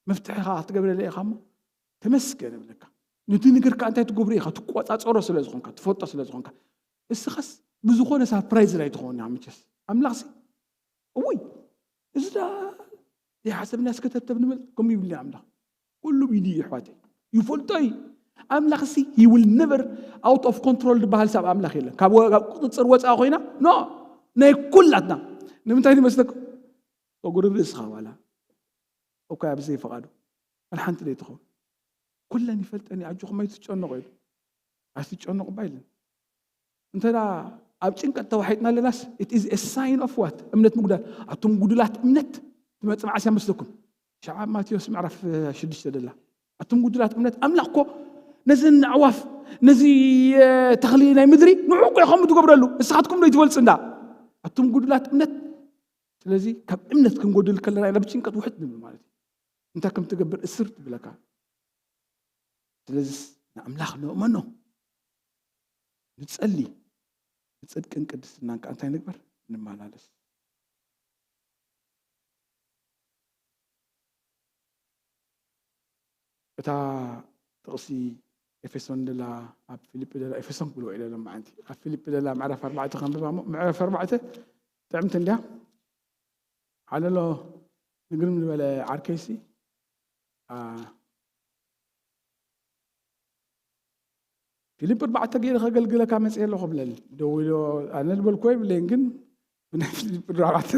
መፍትሒ ኸዓ ክትገብረለይ ኢኻ እሞ፣ ተመስገን እብለካ። ነቲ ነገር ከኣ እንታይ ትገብሮ ኢኻ? ትቆጻጸሮ ስለ ዝኾንካ፣ ትፈልጦ ስለ ዝኾንካ። እስኻስ ብዝኾነ ሳርፕራይዝ ኣይትኸውን ኢኻ መቸስ። ኣምላኽሲ፣ እውይ፣ እዚ ዳ ዘይሓሰብናስ ከተብተብ ንብል፣ ከምኡ ይብልና ኣምላኽ። ኩሉ ኢዱ እዩ፣ ኣሕዋተይ። ይፈልጦ እዩ። ኣምላኽሲ፣ he will never out of control ዝበሃል ሰብ ኣምላኽ የለን። ካብ ወ-፣ ካብ ቁጽጽር ወጻኢ ኮይና፣ ኖ፣ ናይ ኩላትና። ንምንታይ ይመስለኩም? ጸጉሪ ርእስኻ ዋላ እኳ ኣብ ዘይፍቓዱ፣ ዋላ ሓንቲ ዘይትኸውን። ኩለን ይፈልጠን እዩ፣ ኣጆኹም ኣይትጨነቑ ኢሉ። ኣይትጨነቑ እባ ኢለን። እንተ ደኣ ኣብ ጭንቀት ተዋሒጥና ኣለናስ፣ it is a sign of what? እምነት ምጉዳል። ኣቱም ጉዱላት እምነት፣ ትመጽእ መዓስ እያ መስለኩም? ሸዓ ማቴዎስ ምዕራፍ ሽዱሽተ ደላ። ኣቱም ጉዱላት እምነት፣ ኣምላኽ እኮ ነዚ ኣዕዋፍ፣ ነዚ፣ እ፣ ተኽሊ ናይ ምድሪ ንዑ እኮ ኢኹም ትገብረሉ። ንስኻትኩም ዶ ይትበልጽ እንዳ? ኣቱም ጉዱላት እምነት። ስለዚ ካብ እምነት ክንጎድል ከለና ኢና ብጭንቀት ውሕጥ ንብል ማለት እዩ። እንታይ ከም ትገብር እስር ትብለካ። ስለዚስ ንኣምላኽ ንእመኖ፣ ንጸሊ፣ ንጽድቅን ቅድስናን ከኣ እንታይ ንግበር? ንመላለስ። እታ ጥቕሲ ኤፌሶን ደላ፣ ኣብ ፊልጲ ደላ፣ ኤፌሶን ክብልዎ ኢለ ሎም መዓንቲ፣ ኣብ ፊልጲ ደላ ምዕራፍ ኣርባዕተ ከንብባ እሞ፣ ምዕራፍ ኣርባዕተ ጥዕምቲ እንድያ። ሓለሎ ንግርም ዝበለ ዓርከይሲ፣ ኣ፣ ፊልፕ ኣርባዕተ ገይረ ከገልግለካ መጽእ ኣለኹ ብለኒ። ደዊሎ፣ ኣነ ዝበልኩ ይብለኝ፣ ግን ብናይ ፊልፕ ኣርባዕተ፣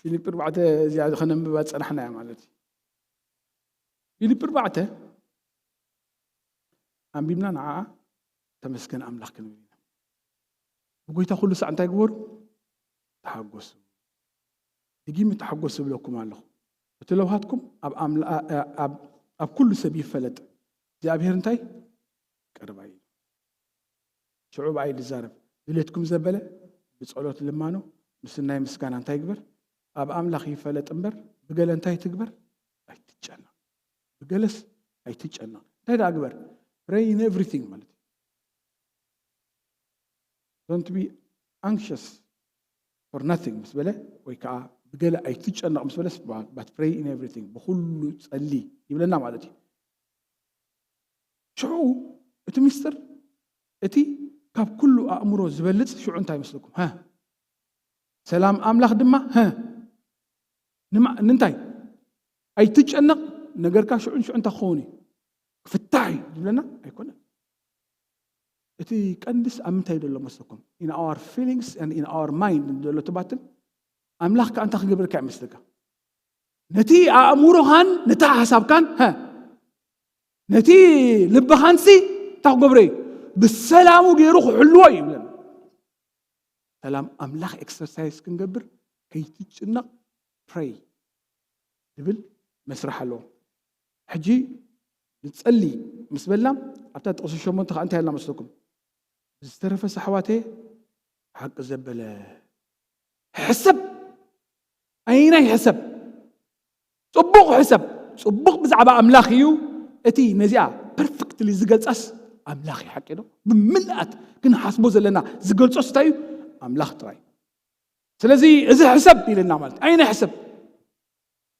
ፊልፕ ኣርባዕተ እዚኣ ከነንብባ ዝጸናሕና እያ ማለት እዩ። ፊልፕ ኣርባዕተ ኣንቢብና ንዓኣ ተመስገን ኣምላኽ ክንብል ኢና። ብጎይታ ኩሉ ሳዕ እንታይ ግበሩ? ተሓጎሱ። ድጊም ተሓጎሱ እብለኩም ኣለኹ። እቲ ለውሃትኩም ኣብ ኣምላ-፣ ኣ-፣ ኣ-፣ ኣብ፣ ኣብ ኩሉ ሰብ ይፈለጥ። እግዚኣብሔር እንታይ? ቀርባይ እዩ። ሽዑ ብኣይ ዝዛረብ። ድሌትኩም ዘበለ ብጸሎት ልማኖ፣ ምስናይ ምስጋና እንታይ ይግበር? ኣብ ኣምላኽ ይፈለጥ እምበር፣ ብገለ እንታይ ትግበር? ኣይትጨነቕ። ብገለስ ኣይትጨነቕ። እንታይ ደኣ ግበር? Pray in everything ማለት እዩ። Don't be anxious for nothing ምስ በለ፣ ወይ ከዓ ብገለ ኣይትጨነቕ ምስ በለስ፣ but pray in everything፣ ብኹሉ ጸሊ ይብለና ማለት እዩ። ሽዑ እቲ ምስጢር፣ እቲ ካብ ኩሉ ኣእምሮ ዝበልጽ ሽዑ እንታይ ይመስለኩም? ሃ? ሰላም ኣምላኽ ድማ፣ ሃ? ንማ-፣ ንምንታይ? ኣይትጨነቕ፣ ነገርካ ሽዑን ሽዑን እንታይ ክኸውን እዩ? ክፍታሕ እዩ ዝብለና ኣይኮነን። እቲ ቀንድስ ኣብ ምንታይ ዘሎ መስለኩም? In our feelings and in our mind ዘሎ ትባትል። ኣምላኽ ከኣ እንታይ ክገብረካ ይመስለካ? ነቲ ኣእምሮኻን ነቲ ሓሳብካን፣ ሃ? ነቲ ልብኻን ሲ እንታይ ክገብሮ እዩ? ብሰላሙ ገይሩ ክሕልዎ እዩ ይብለና። ሰላም ኣምላኽ ኤክሰርሳይዝ ክንገብር፣ ከይትጭነቕ፣ ፕሬይ ዝብል መስርሕ ኣለዎ። ሕጂ ንጸሊ ምስ በልና፣ ኣብታ ጥቕሲ ሸሞንተ ከኣ እንታይ ኢልና መስለኩም? ብዝተረፈስ ኣሕዋተየ፣ ሓቂ ዘበለ ሕሰብ፣ ኣይናይ ሕሰብ፣ ጽቡቕ ሕሰብ፣ ጽቡቕ ብዛዕባ ኣምላኽ እዩ። እቲ ነዚኣ ፐርፌክትሊ ዝገልጻስ ኣምላኽ እዩ። ሓቂ ዶ? ብምልኣት ክንሓስቦ ዘለና ዝገልጾስ እንታይ እዩ? ኣምላኽ ጥራይ። ስለዚ እዚ ሕሰብ ኢልና ማለት ኣይናይ ሕሰብ፣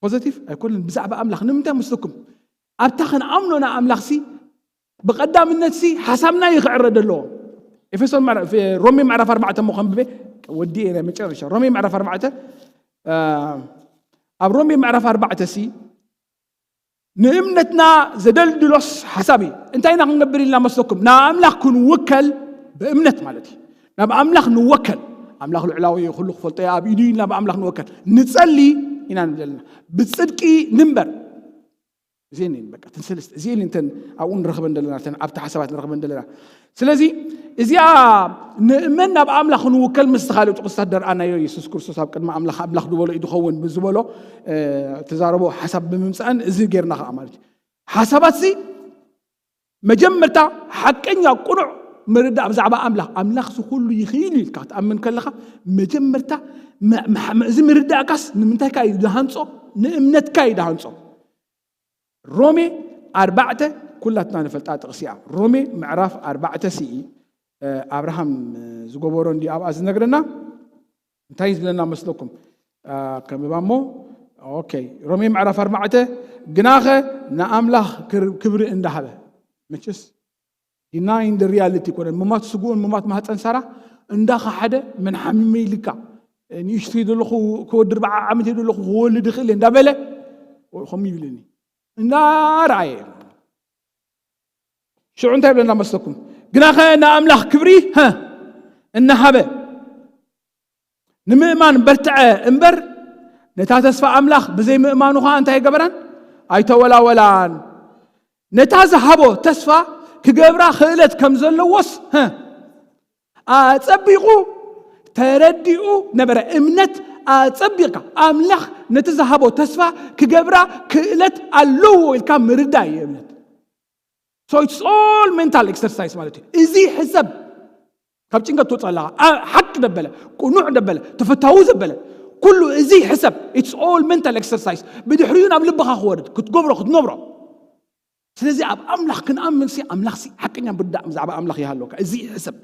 ፖዘቲቭ ኣይኮነን። ብዛዕባ ኣምላኽ ንምንታይ መስለኩም? ኣብታ ክንኣምኖ ንኣምላኽሲ ብቐዳምነትሲ ሓሳብና እዩ ክዕረ ዘለዎ። ኤፌሶን ምዕራ-፣ ሮሜ ምዕራፍ ኣርባዕተ እሞ ከንብበ ወዲኤ ናይ መጨረሻ። ሮሜ ምዕራፍ ኣርባዕተ፣ እ፣ ኣብ ሮሜ ምዕራፍ ኣርባዕተ ሲ ንእምነትና ዘደልድሎስ ሓሳብ እዩ። እንታይ ኢና ክንገብር ኢልና መስለኩም? ናብ ኣምላኽ ክንውከል ብእምነት ማለት እዩ። ናብ ኣምላኽ ንወከል። ኣምላኽ ልዕላዊ እዩ፣ ኩሉ ክፈልጦ እዩ፣ ኣብ ኢዱ እዩ፣ ናብ ኣምላኽ ንወከል። ንጸሊ ኢና ንብል ዘለና። ብጽድቂ ንንበር። እዚኤን እየን በቃ፣ እተን ሰለስተ፣ እዚኤን እተን ኣብኡ ንረኽበን ዘለና፣ እተን ኣብቲ ሓሳባት ንረኽበን ዘለና። ስለዚ እዚኣ ንእመን ናብ ኣምላኽ ንውከል ምስቲ ካልእ ጥቕስታት ደርኣናዮ፣ የሱስ ክርስቶስ ኣብ ቅድሚ ኣምላኽ፣ ኣምላኽ ዝበሎ እዩ ዝኸውን ብዝበሎ፣ እ፣ ተዛረቦ ሓሳብ ብምምጻእን እዚ ጌርና ኸዓ ማለት እዩ። ሓሳባትሲ መጀመርታ ሓቀኛ ቅኑዕ ምርዳእ ብዛዕባ ኣምላኽ፣ ኣምላኽሲ ኩሉ ይኽእል እዩ ኢልካ ክትኣምን ከለኻ፣ መጀመርታ መ-፣ መ-፣ እዚ ምርዳእካስ ንምንታይካ እዩ ዝሃንጾ? ንእምነትካ እዩ ዝሃንጾ። ሮሜ ኣርባዕተ ኩላትና ንፈልጣ ጥቕሲ እያ። ሮሜ ምዕራፍ ኣርባዕተ ሲ፣ እ፣ ኣብርሃም ዝገበሮ እንዲ ኣብኣ ዝነግረና፣ እንታይ ዝብለና መስለኩም? ከብባ እሞ፣ ኦኬ፣ ሮሜ ምዕራፍ ኣርባዕተ፣ ግናኸ ንኣምላኽ ክር- ክብሪ እንዳሃበ፣ መቸስ denying the reality ኮነ፣ ምማት ስጉኡን ምማት ማህፀን ሳራ እንዳኸሓደ፣ ምን ሓሚመ ኢልካ፣ ንእሽተይ ዘለኹ፣ ክወዲ ኣርባዓ ዓመት ዘለኹ ክወልድ ይኽእል እየ እንዳበለ ከምኡ ይብለኒ እንዳረኣየ፣ ሽዑ እንታይ ይብለና መስለኩም? ግናኸ ንኣምላኽ ክብሪ፣ ሀ፣ እናሃበ ንምእማን በርትዐ እምበር፣ ነታ ተስፋ ኣምላኽ ብዘይምእማኑ ኸዓ እንታይ ኣይገበራን? ኣይተወላወላን። ነታ ዝሃቦ ተስፋ ክገብራ ክእለት ከም ዘለዎስ፣ ሀ፣ ኣጸቢቑ ተረዲኡ ነበረ። እምነት ኣጸቢቕካ፣ ኣምላኽ ነቲ ዝሃቦ ተስፋ ክገብራ ክእለት ኣለዎ ኢልካ ምርዳእ እዩ እምነት። So it's all mental exercise ማለት እዩ። እዚ ሕሰብ፣ ካብ ጭንቀት ትወፅእ ኣለኻ። ኣ- ሓቂ ደበለ፣ ቅኑዕ ደበለ፣ ተፈታዊ ዘበለ፣ ኩሉ እዚ ሕሰብ፣ it's all mental exercise። ብድሕሪኡ ናብ ልብኻ ክወርድ ክትገብሮ ክትነብሮ። ስለዚ ኣብ ኣምላኽ ክንኣምን ሲ፣ ኣምላኽ ሲ ሓቀኛ ብርዳእ ብዛዕባ ኣምላኽ ይሃለካ። እዚ ሕሰብ፣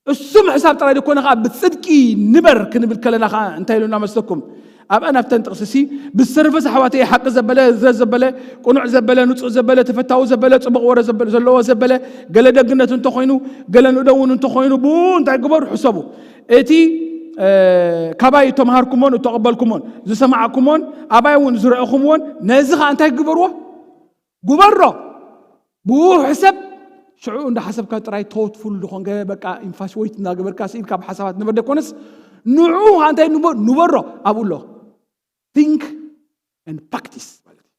እሱ ምሕሳብ ጥራይ ደኮነ ከዓ ብፅድቂ ንበር ክንብል ከለና ከዓ እንታይ ኢሉና መስለኩም? ኣብኣ ናብተን ጥቕሲ ሲ፣ ብዝተረፈ ኣሕዋተይ ሓቂ ዘበለ፣ ዝረ ዘበለ፣ ቅኑዕ ዘበለ፣ ንፁህ ዘበለ፣ ተፈታዊ ዘበለ፣ ፅቡቕ ወረ ዘበለ፣ ዘለዎ ዘበለ፣ ገለ ደግነት እንተኾይኑ፣ ገለ ንእዶ እውን እንተኾይኑ፣ ብኡ እንታይ ግበሩ? ሕሰቡ። እቲ እ፣ ካባይ እተምሃርኩሞን እተቐበልኩሞን ዝሰማዕኩሞን ኣባይ እውን ዝረእኹምዎን ነዚ ከዓ እንታይ ግበርዎ? ግበሮ። ብኡ ሕሰብ። ሽዑ እንዳሓሰብካ ጥራይ ቶትፉል ዝኾንከ በቃ ኢንፋሽወይት እናገበርካ ስኢልካ ብሓሳባት ንበር ደኮነስ፣ ንዑ እንታይ ንበ- ንበሮ ኣብኡ ኣሎ። Think and practice ማለት እዩ።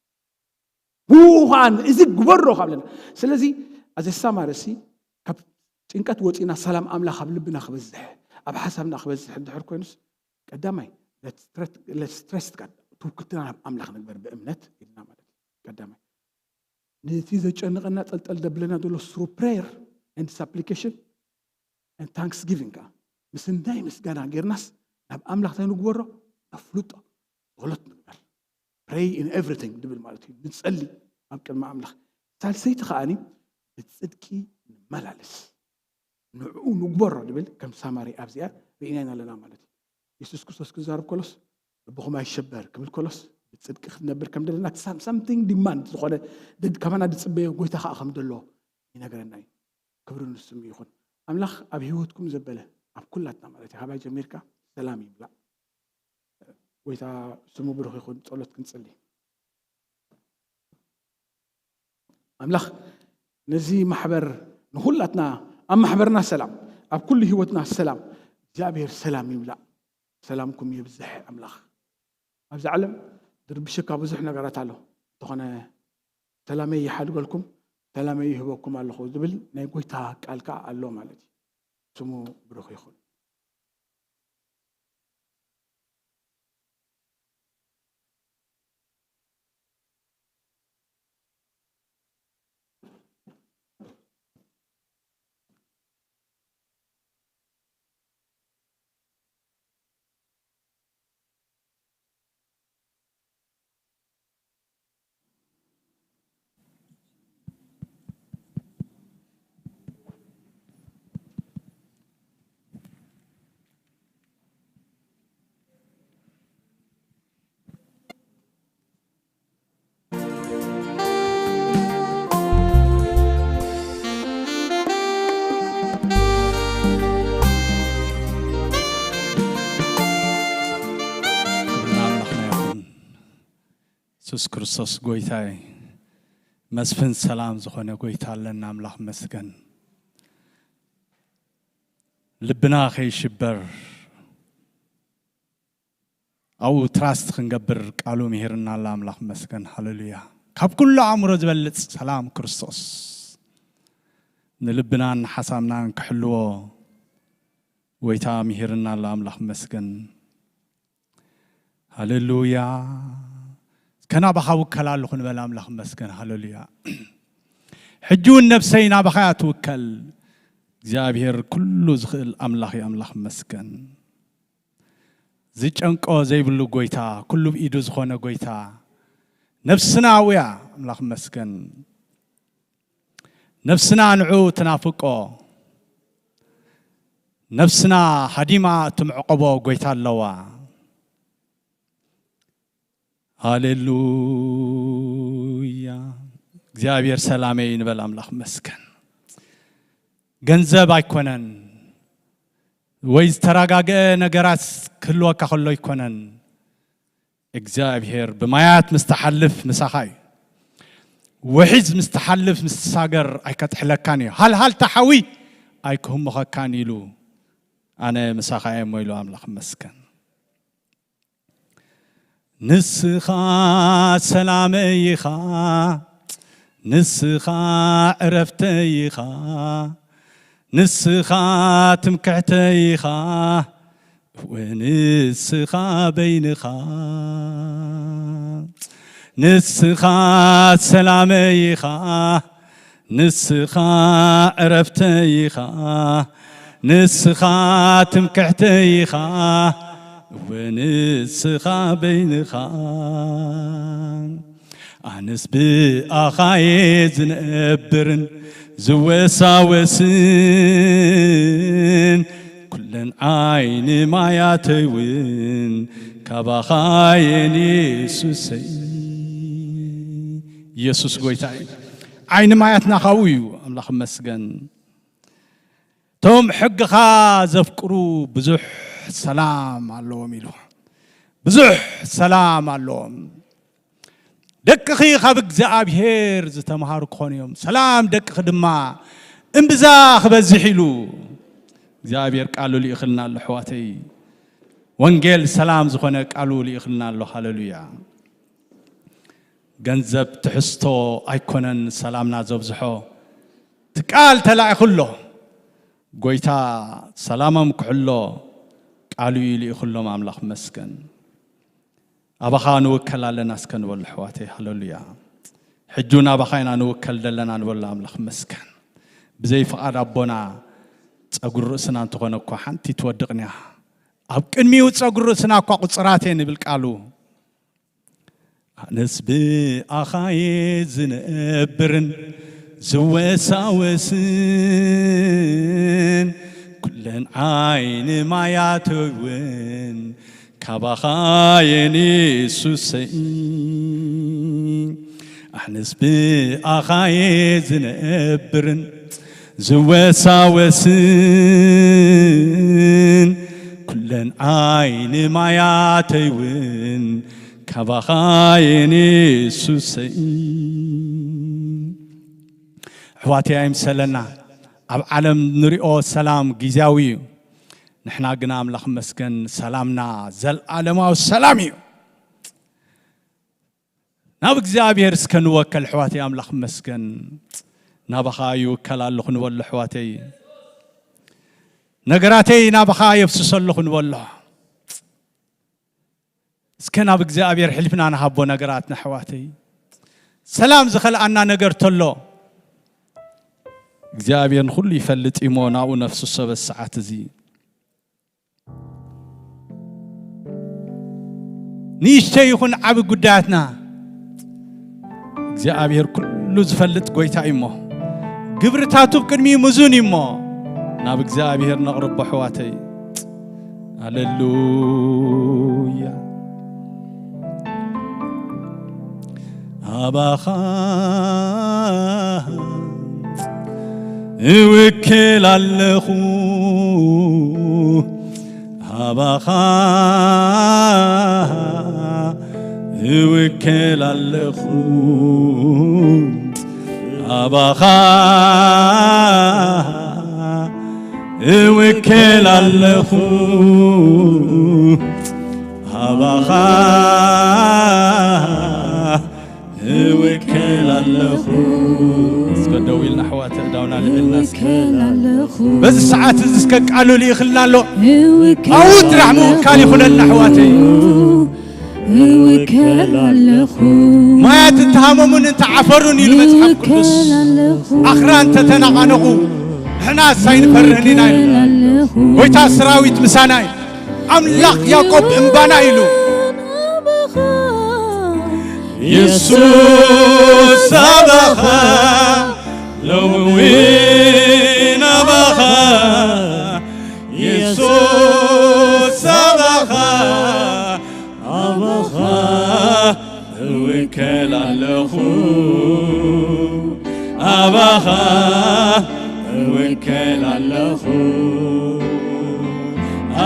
ብኡ ከዓ እዚ ግበሮ ካብ ለና። ስለዚ ኣዘ ሳማረሲ ካብ ጭንቀት ወፂና ሰላም ኣምላኽ ኣብ ልብና ክበዝሕ፣ ኣብ ሓሳብና ክበዝሕ እንድሕር ኮይኑስ፣ ቀዳማይ let's trust God፣ ትውክልትና ናብ ኣምላኽ ንግበር ብእምነት ኢልና ማለት እዩ። ቀዳማይ ነቲ ዘጨንቐና ጠልጠል ደብለና ዘሎ through prayer and supplication and thanksgiving ከዓ ምስናይ ምስጋና ጌርናስ ናብ ኣምላኽ እንታይ ንግበሮ? ነፍልጦ፣ ጸሎት ንግበር። Pray in everything ድብል ማለት እዩ። ንጸሊ ኣብ ቅድሚ ኣምላኽ። ሳልሰይቲ ከዓኒ ብጽድቂ ንመላለስ። ንዕኡ ንግበሮ ድብል ከም ሳማሪ ኣብዚኣ ርኢና ኢና ኣለና ማለት እዩ። የሱስ ክርስቶስ ክዛረብ ከሎስ ልብኹም ኣይሸበር ክብል ከሎስ ብጽድቂ ክትነብር ከም ደለና ሳም- something demand ዝኾነ ደድ- ካባና ዝጽበዮ ጎይታ ከዓ ከም ደሎ ይነግረና እዩ። ክብሪ ንስሙ ይኹን። ኣምላኽ ኣብ ህይወትኩም ዘበለ ኣብ ኩላትና ማለት እዩ ካባይ ጀሚርካ ሰላም ይምላእ። ጎይታ ስሙ ብሩኽ ይኹን። ጸሎት ክንጽሊ። ኣምላኽ ነዚ ማሕበር ንኹላትና ኣብ ማሕበርና ሰላም፣ ኣብ ኩሉ ህይወትና ሰላም፣ እግዚኣብሔር ሰላም ይምላእ። ሰላምኩም ይብዝሕ ኣምላኽ። ኣብዚ ዓለም ድርብሽካ ብዙሕ ነገራት ኣሎ። እንተኾነ ሰላመይ ይሓድገልኩም፣ ሰላመይ ይህበኩም ኣለኹ ዝብል ናይ ጎይታ ቃል ከዓ ኣሎ ማለት እዩ። ስሙ ብሩኽ ይኹን። ክብሪ ንኣምላኽና ይኹን። የሱስ ክርስቶስ ጎይታይ፣ መስፍን ሰላም ዝኾነ ጎይታ ኣለና። ኣምላኽ መስገን። ልብና ከይሽበር ኣብኡ ትራስት ክንገብር ቃሉ ምሂርና ኣሎ። ኣምላኽ መስገን። ሃሌሉያ። ካብ ኩሉ ኣእምሮ ዝበልጽ ሰላም ክርስቶስ ንልብናን ንሓሳብናን ክሕልዎ ጎይታ ምሂርና ኣሎ። ኣምላኽ መስገን። ሃሌሉያ። እስከ ናባኻ ውከል ኣለኹ ንበል። ኣምላኽ መስገን። ሃሌሉያ። ሕጂ እውን ነብሰይ ናባኻ እያ ትውከል። እግዚኣብሔር ኩሉ ዝኽእል ኣምላኽ እዩ። ኣምላኽ መስገን። ዝጨንቆ ዘይብሉ ጎይታ፣ ኩሉ ብኢዱ ዝኾነ ጎይታ፣ ነፍስና ኣውያ። ኣምላኽ መስገን። ነፍስና ንዑ ትናፍቆ። ነፍስና ሃዲማ እትምዕቆቦ ጎይታ ኣለዋ። ሃሌሉያ። እግዚኣብሔር ሰላመይ ንበል። ኣምላኽ መስገን። ገንዘብ ኣይኮነን፣ ወይ ዝተረጋገአ ነገራት ክህልወካ ከሎ ኣይኮነን። እግዚኣብሔር ብማያት ምስ ትሓልፍ ምሳኻ እዩ። ውሒዝ ምስ ትሓልፍ ምስ ትሳገር ኣይከጥሕለካን እዩ። ሃልሃልታ ሓዊ ኣይክህምኸካን ኢሉ፣ ኣነ ምሳኻ እየ እሞ ኢሉ። ኣምላኽ መስገን። ንስኻ ሰላመይ ኢኻ፣ ንስኻ ዕረፍተይ ኢኻ፣ ንስኻ ትምክሕተይ ኢኻ፣ እወ ንስኻ በይንኻ። ንስኻ ሰላመይ ኢኻ፣ ንስኻ ዕረፍተይ ኢኻ፣ ንስኻ ትምክሕተይ ኢኻ፣ እወ ንስኻ በይንኻ። ኣነስ ብኣኻየ ዝነብርን ዝወሳወስን፣ ኩለን ዓይኒ ማያተይ እውን ካባኻ የን የሱሰይ። የሱስ ጎይታ እዩ። ዓይኒ ማያትና ካብኡ እዩ። ኣምላኽ መስገን። እቶም ሕግኻ ዘፍቅሩ ብዙሕ ሰላም ኣለዎም ኢሉ። ብዙሕ ሰላም ኣለዎም። ደቅኺ ካብ እግዚኣብሔር ዝተምሃሩ ክኾኑ እዮም፣ ሰላም ደቅኺ ድማ እምብዛ ክበዝሕ ኢሉ እግዚኣብሔር ቃሉ ልኢኽልና ኣሎ። ኣሕዋተይ፣ ወንጌል ሰላም ዝኾነ ቃሉ ልኢኽልና ኣሎ። ሃሌሉያ። ገንዘብ ትሕዝቶ ኣይኮነን ሰላምና ዘብዝሖ። እቲ ቃል ተላኢኹ ኣሎ። ጎይታ ሰላሞም ክሕሎ ቃሉ እዩ ልኢኹሎም። ኣምላኽ መስገን። ኣባኻ ንውከል ኣለና እስከ ንበሉ ኣሕዋተይ። ሃሌሉያ። ሕጂ እውን ኣባኻ ኢና ንውከል ዘለና ንበሉ። ኣምላኽ መስገን። ብዘይ ፍቓድ ኣቦና ጸጉሪ ርእስና እንተኾነ እኳ ሓንቲ ትወድቕን እያ። ኣብ ቅድሚኡ ጸጉሪ ርእስና እኳ ቁጽራት እየ ንብል ቃሉ። ኣነስ ብኣኻየ ዝነብርን ዝወሳወስን፣ ኩለን ዓይኒ ማያተይ እውን ካባኻ የን የሱሰይ። ኣነስ ብኣኻየ ዝነብርን ዝወሳወስን፣ ኩለን ዓይኒ ማያተይ እውን ካባኻ የን የሱሰይ። ኣሕዋተይ ኣይምሰለና፣ ኣብ ዓለም ንሪኦ ሰላም ግዝያዊ እዩ። ንሕና ግና ኣምላኽ መስገን ሰላምና ዘልኣለማዊ ሰላም እዩ። ናብ እግዚኣብሔር እስከ ንወከል ኣሕዋተይ። ኣምላኽ መስገን። ናባኻ ይውከል ኣለኹ ንበሎ ኣሕዋተይ። ነገራተይ ናባኻ የፍስሶ ኣለኹ ንበሎ። እስከ ናብ እግዚኣብሔር ሕሊፍና ንሃቦ ነገራትና ኣሕዋተይ። ሰላም ዝኸልኣና ነገር ተሎ እግዚኣብሔር ንኹሉ ይፈልጥ እዩሞ ናብኡ ነፍስሶ በዚ ሰዓት እዚ። ንእሽተይ ይኹን ዓቢ ጉዳያትና እግዚኣብሔር ኩሉ ዝፈልጥ ጎይታ እዩ እሞ፣ ግብርታቱ ብቅድሚኡ ምዙን እዩ እሞ፣ ናብ እግዚኣብሔር ነቕርቦ ኣሕዋተይ። ሃሌሉያ። ኣባኻ እውክል ኣለኹ፣ ኣባኻ እውክል ኣለኹ፣ ኣባኻ እውክል ኣለኹ፣ ኣባኻ እውክል ኣለኹ። እስከ ደው ኢልና ኣሕዋት ኣእዳውና ልዕልና እስከ። እውክል ኣለኹ። በዚ ሰዓት እዚ እስከ ቃሉ ልኢኽልና ኣሎ። እውክል ኣብኡ ጥራሕ ምውካል ይኹነልና ኣሕዋተይ። እውክል ኣለኹ። ማያት እንተሃመሙን እንተዓፈሩን ኢሉ መጽሓፍ ቅዱስ። እውክል ኣለኹ። ኣኽራን እንተተናቓነቑ ንሕናስ ኣይንፈርህን ኢና ኢሉ። እውክል ኣለኹ። ጎይታ ሰራዊት ምሳና እዩ። ኣምላኽ ያዕቆብ እምባና ኢሉ። የሱስ ኣባኻ፣ ሎሚ እውን ኣባኻ፣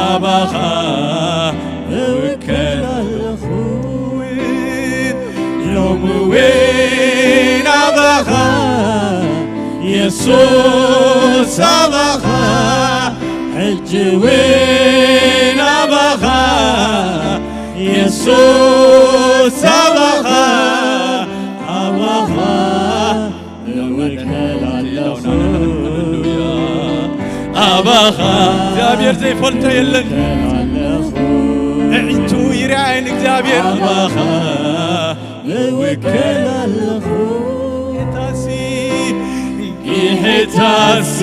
ኣባኻ እውከል ኣለኹ። ሎሚ እውን ኣባኻ የሱስ፣ ኣባኻ ሕጂ እውን ኣባኻ የሱስ፣ ኣባኻ ኣባኻ እውከል ኣለኹ። ኣባኻ እግዚኣብሔር ዘይፈልጦ የለን። እውከል ኣለኹ። ኣዒንቱ ይርኣየን እግዚኣብሔር። ኣባኻ እውከል ኣለኹ። ጌታሲ፣ ጌታሲ፣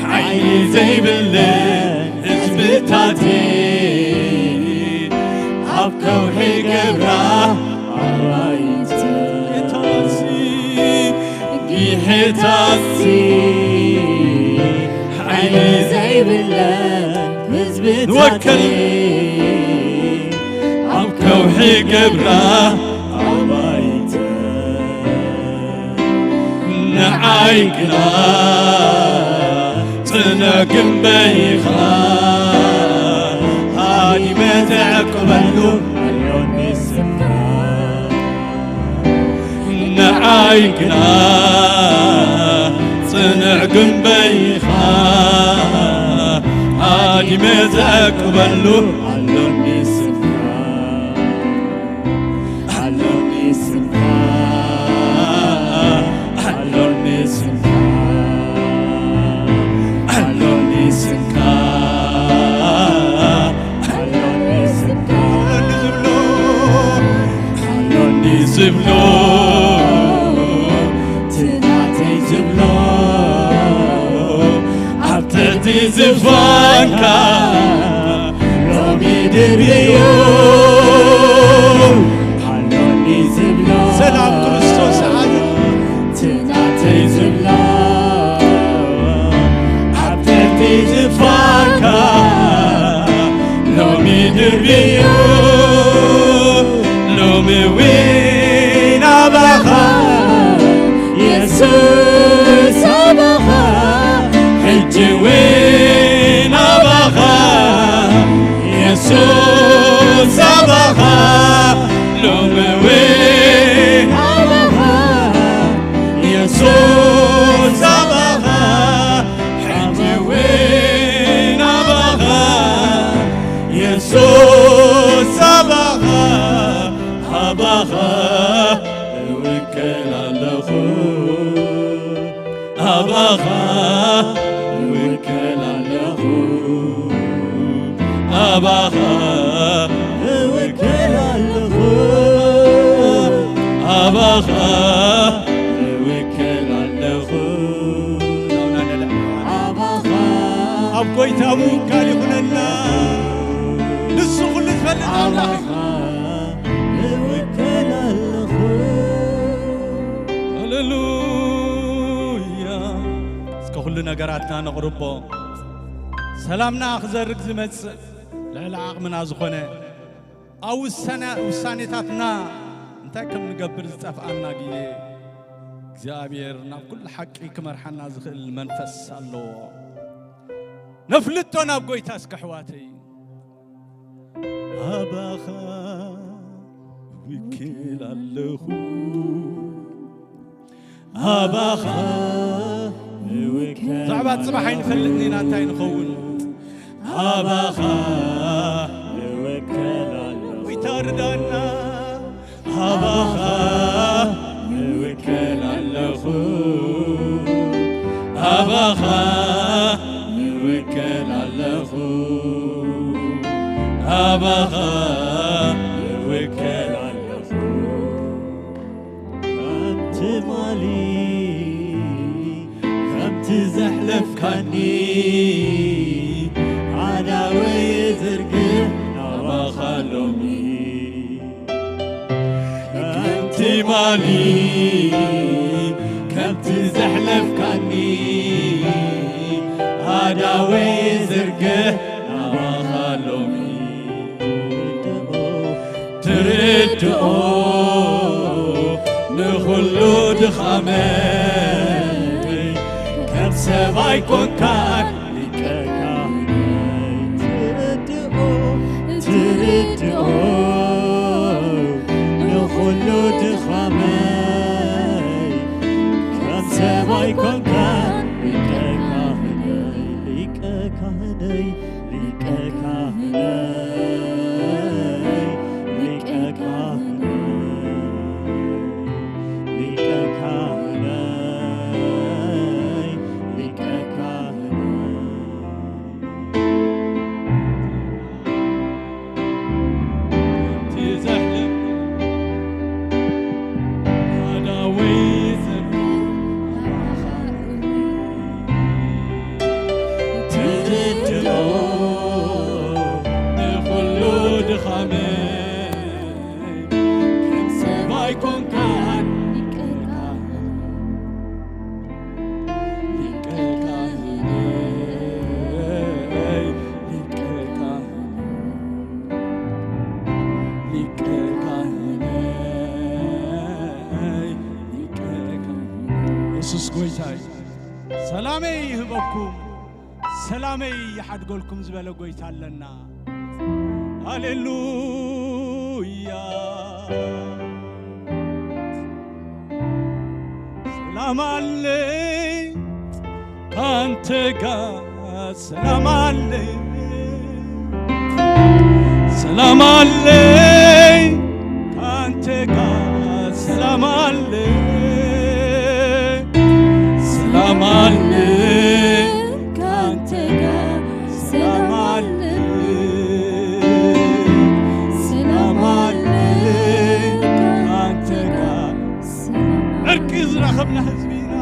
ሓይሊ ዘይብለን ህዝብታተይ ኣብ ከውሒ ገብራ ኣባይቲ። ጌታሲ፣ ጌታሲ፣ ሓይሊ ዘይብለን ህዝብታተይ ንወከል። ኣብ ከውሒ ገብራ ኣባይቲ። ንዓይ ግና ጽኑዕ ግንበይ ኢኻ፣ ሃዲመ ዘዕቅበሉ ኣሎኒ ስፍራ። ንዓይ ግና ጽኑዕ ግንበይ ኢኻ፣ ሃዲመ ዘዕቅበሉ ኣሎኒ ስፍራ። ኣሎኒ ስምካ፣ ኣሎኒ ስምካ፣ ኣሎኒ ስምካ፣ ኣሎኒ ስምካ። ኣሎኒ ዝብሎ፣ ኣሎኒ ዝብሎ፣ እቲ ናተይ ዝብሎ፣ ኣብ ትሕቲ ዝፋንካ ሎሚ ድርብዮ ኣሎኒ ዝብሎ። ሰላም ክርስቶስ ዓለም። እቲ ናተይ ዝብሎ ኣብ ትሕቲ ዝፋንካ ሎሚ ድርብዮ። ሎሚ እውን ኣባኻ የሱስ ኣባኻ ሕጂ እውን ኣባኻ የሱስ ኣባኻ ሎሚ እውን ኣባኻ የሱስ ኣባኻ ሕጂ እውን ኣባኻ የሱስ ኣባኻ ኣባኻ እውከል ኣለኹ ኣባኻ እውከል ኣለኹ ኣባኻ እውከል ኣለኹ ኣባኻ እውከል ኣለኹ ኣባኻ ኣብ ጎይታ ምውካል ይኹነና ንሱ ኩሉ ዝፈልጥ ኣምላኽ እዩ። ኣባኻ እውከል ኣለኹ ሃሌሉያ እስከ ኩሉ ነገራትና ነቕርቦ ሰላምና ክዘርግ ዝመጽእ ልዕሊ ዓቕምና ዝኾነ ኣብ ውሳነ ውሳኔታትና እንታይ ከም ንገብር ዝጠፍኣና ግዜ እግዚኣብሔር ናብ ኩሉ ሓቂ ክመርሓና ዝኽእል መንፈስ ኣለዎ ነፍልጦ ናብ ጎይታ እስከ ኣሕዋተይ ኣባኻ ውክል ኣለኹ ኣባኻ እውከል ብዛዕባ ጽባሕ ኣይንፈልጥን ኢና እንታይ ንኸውን ኣባኻ እውከል ኣለኹ ይተርዳና ኣባኻ እውከል ኣለኹ ኣባኻ እውከል ኣለኹ ኣባኻ እውከል ኣለኹ ትማሊ ከምቲ ዘሕለፍካኒ ኣዳወይ ዝርግሕ ናባኻ ሎሚ ከም ትማሊ ከምቲ ዘሕለፍካኒ ኣዳወይ ዝርግሕ ናባኻ ሎሚ ትርድኦ ንኹሉ ድኻመይ ከም ሰብ ኣይኮንካን ሊቀ ካህነይ፣ ትርድኦ፣ ትርድኦ ንኹሉ ድኻመይ። ከም ሰብ ኣይኮንካን ሊቀ ካህነይ፣ ሊቀ ካህነይ፣ ሊቀ ካህነይ፣ ሊቀ ካህነይ፣ ሊቀ ካህነይ፣ ሊቀ ካህነይ። እቲ ዘሕልፍ ናዳ ወይ ዘብል ትርድኦ ንኹሉ ድኻመይ። ከም ሰብ ኣይኮንካን ሊቀ ካህነይ፣ ሊቀ ካህነይ፣ ሊቀ ካህነይ፣ ሊቀ ካህነይ፣ ሊቀ ካህነይ። የሱስ ጎይታ እዩ። ሰላመይ ይህበኩም፣ ሰላመይ ይሓድገልኩም ዝበለ ጎይታ ኣለና። ሃሌሉያ። ሰላም ኣለይ ካንተ ጋር፣ ሰላም ኣለይ፣ ሰላም ኣለይ ካንተ ጋር፣ ሰላም ኣለይ፣ ሰላም ኣለይ ካንተ ጋር፣ ሰላም ኣለይ፣ ሰላም ኣለይ ካንተ ጋር። ዕርቂ ዝረኸብና ህዝቢ ኢና።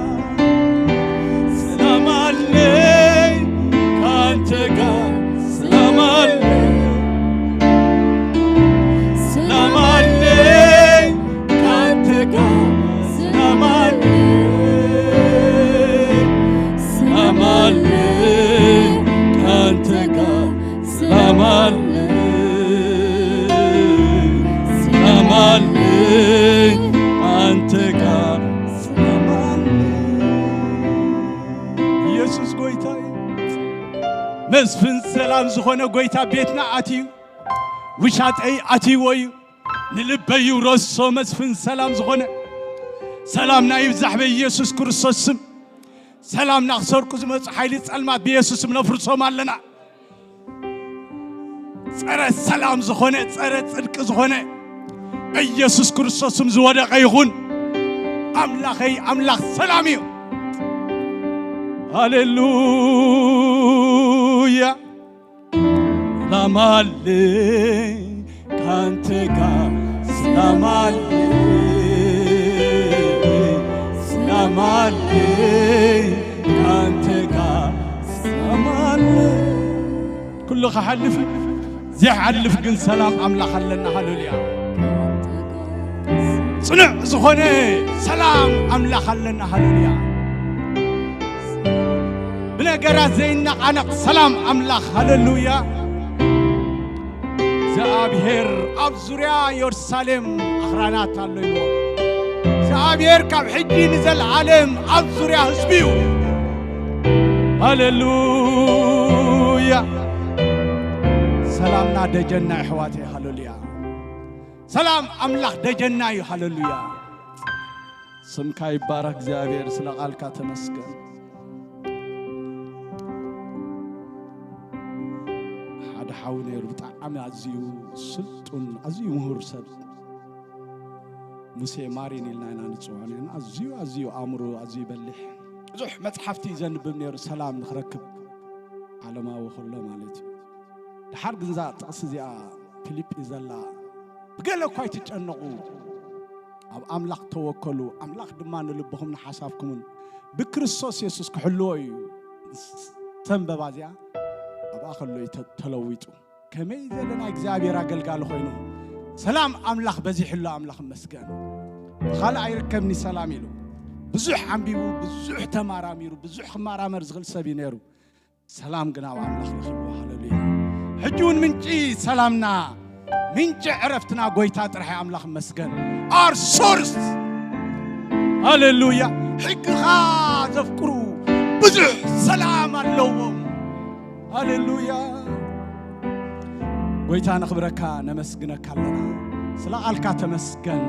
ሰላም ኣለይ ካንተ ጋር፣ ሰላም ኣለይ፣ ሰላም ኣለይ ካንተ ጋር፣ ሰላም ኣለይ፣ ሰላም ኣለይ ካንተ ጋር፣ ሰላም ኣለይ፣ ሰላም ኣለይ ካንተ ጋር፣ ሰላም ኣለይ። ኢየሱስ ጎይታ እዩ። መስፍን ሰላም ዝኾነ ጎይታ ቤትና ኣትዩ፣ ውሻጠይ ኣትይዎ እዩ። ንልበይ ይውረሶ መስፍን ሰላም ዝኾነ። ሰላምና ይብዛሕ በኢየሱስ ክርስቶስ ስም። ሰላምና ክሰርቁ ዝመጹ ሓይሊ ጸልማት ብኢየሱስ ስም ነፍርሶም ኣለና። ጸረ ሰላም ዝኾነ፣ ጸረ ጽድቂ ዝኾነ በኢየሱስ ክርስቶስ ስም ዝወደቐ ይኹን። ኣምላኸይ ኣምላኽ ሰላም እዩ። ሃሌሉያ። ሰላም ኣለይ ካንተ ጋር፣ ሰላም ኣለይ፣ ሰላም ኣለይ ካንተ ጋር፣ ሰላም ኣለይ። ኩሉ ክሓልፍ ዘይሓልፍ ግን ሰላም ኣምላኽ ኣለና። ሃሌሉያ። ጽኑዕ ዝኾነ ሰላም ኣምላኽ ኣለና። ሃሌሉያ። ብነገራት ዘይነቓነቕ ሰላም ኣምላኽ። ሃሌሉያ። እግዚኣብሔር ኣብ ዙርያ ኢየሩሳሌም ኣኽራናት ኣሎ ኢልዎ። እግዚኣብሔር ካብ ሕጂ ንዘለዓለም ኣብ ዙርያ ህዝቢ እዩ። ሃሌሉያ። ሰላምና ደጀና ኣሕዋተይ። ሃሌሉያ። ሰላም ኣምላኽ ደጀና እዩ። ሃሌሉያ። ስምካ ይባረክ እግዚኣብሔር፣ ስለ ቃልካ ተመስገን። ሓደ ሓው ነይሩ፣ ብጣዕሚ ኣዝዩ ስልጡን፣ ኣዝዩ ምሁር ሰብ፣ ሙሴ ማሪን ኢልና ኢና ንጽውዖ ነርና። ኣዝዩ፣ ኣዝዩ ኣእምሮ ኣዝዩ በሊሕ፣ ብዙሕ መጽሓፍቲ እዩ ዘንብብ ነይሩ፣ ሰላም ንኽረክብ፣ ዓለማዊ ከሎ ማለት እዩ። ድሓር ግን እዛ ጥቕሲ እዚኣ ፊልጲ ዘላ፣ ብገለ እኳ ኣይትጨነቑ፣ ኣብ ኣምላኽ ተወከሉ፣ ኣምላኽ ድማ ንልብኹም ንሓሳብኩምን ብክርስቶስ የሱስ ክሕልዎ እዩ። ዘንበባ እዚኣ ኣብኣ ከሎ እዩ ተ-፣ ተለዊጡ። ከመይ ዝበለ ናይ እግዚኣብሔር ኣገልጋሊ ኮይኑ፣ ሰላም ኣምላኽ በዚሕሉ፣ ኣምላኽ ይመስገን። ብኻልእ ኣይርከብኒ ሰላም ኢሉ። ብዙሕ ኣንቢቡ፣ ብዙሕ ተማራሚሩ፣ ብዙሕ ክመራመር ዝኽእል ሰብ እዩ ነይሩ። ሰላም ግን ኣብ ኣምላኽ ረኺብዎ። ሃሌሉያ። ሕጂ እውን ምንጪ ሰላምና፣ ምንጪ ዕረፍትና ጎይታ ጥራሕ እዩ። ኣምላኽ ይመስገን። Our source። ሃሌሉያ። ሕግኻ ዘፍቅሩ፣ ብዙሕ ሰላም ኣለዎም። ሃሌሉያ። ጎይታ ነኽብረካ፣ ነመስግነካ ኣለና። ስለ ቃልካ ተመስገን።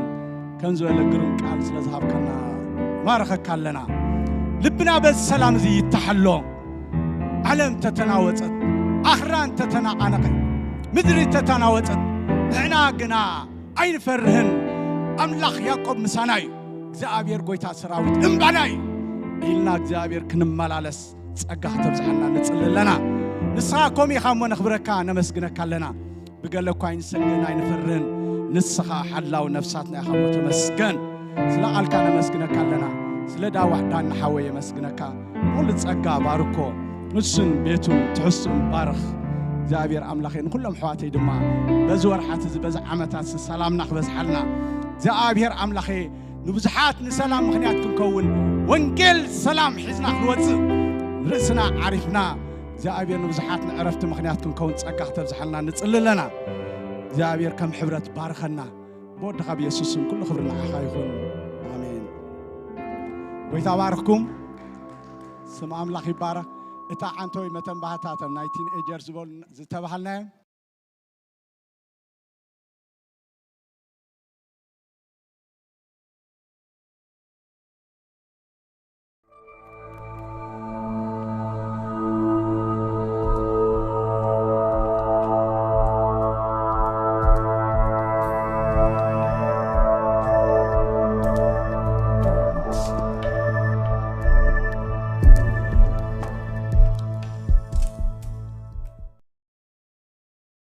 ከም ዝበለ ግሩም ቃል ስለ ዝሃብከና ማረኸካ ኣለና። ልብና በዚ ሰላም እዚ ይተሓሎ። ዓለም ተተናወጸት፣ ኣኽራን ተተናቓነቐ፣ ምድሪ ተተናወጸት፣ ንሕና ግና ኣይንፈርህን። ኣምላኽ ያዕቆብ ምሳና እዩ፣ እግዚኣብሔር ጎይታ ሰራዊት እምባና እዩ ኢልና እግዚኣብሔር ክንመላለስ ጸጋ ከተብዝሓልና ንጽሊ ኣለና። ንስኻ ከምኡ ኢኻ እሞ ነኽብረካ፣ ነመስግነካ ኣለና። ብገለ እኳ ኣይንሰግን ኣይንፈርህን፣ ንስኻ ሓላው ነፍሳትና ኢኻ እሞ ተመስገን። ስለ ቃልካ ነመስግነካ ኣለና። ስለ ዳዋ ዳና ሓወይ የመስግነካ። ኩሉ ጸጋ ባርኮ፣ ንሱን ቤቱን ትሕስቱን ባርኽ። እግዚኣብሔር ኣምላኸ ንኹሎም ኣሕዋተይ ድማ በዚ ወርሓት እዚ በዚ ዓመታት እዚ ሰላምና ክበዝሓልና እግዚኣብሔር ኣምላኸ ንብዙሓት ንሰላም ምኽንያት ክንከውን ወንጌል ሰላም ሒዝና ክንወፅእ ንርእስና ዓሪፍና እግዚኣብሔር ንብዙሓት ንዕረፍቲ ምኽንያት ክንከውን ጸጋ ክተብዝሓልና ንጽሊ ኣለና። እግዚኣብሔር ከም ሕብረት ባርኸና። ብወድኻ ብየሱስ ስም ኩሉ ክብሪ ንዓኻ ይኹን። ኣሜን። ጎይታ ባርኽኩም። ስም ኣምላኽ ይባረኽ። እታ ዓንተወይ መተንባህታ እቶም ናይ ቲንኤጀር ዝበሉ ዝተባሃልናዮም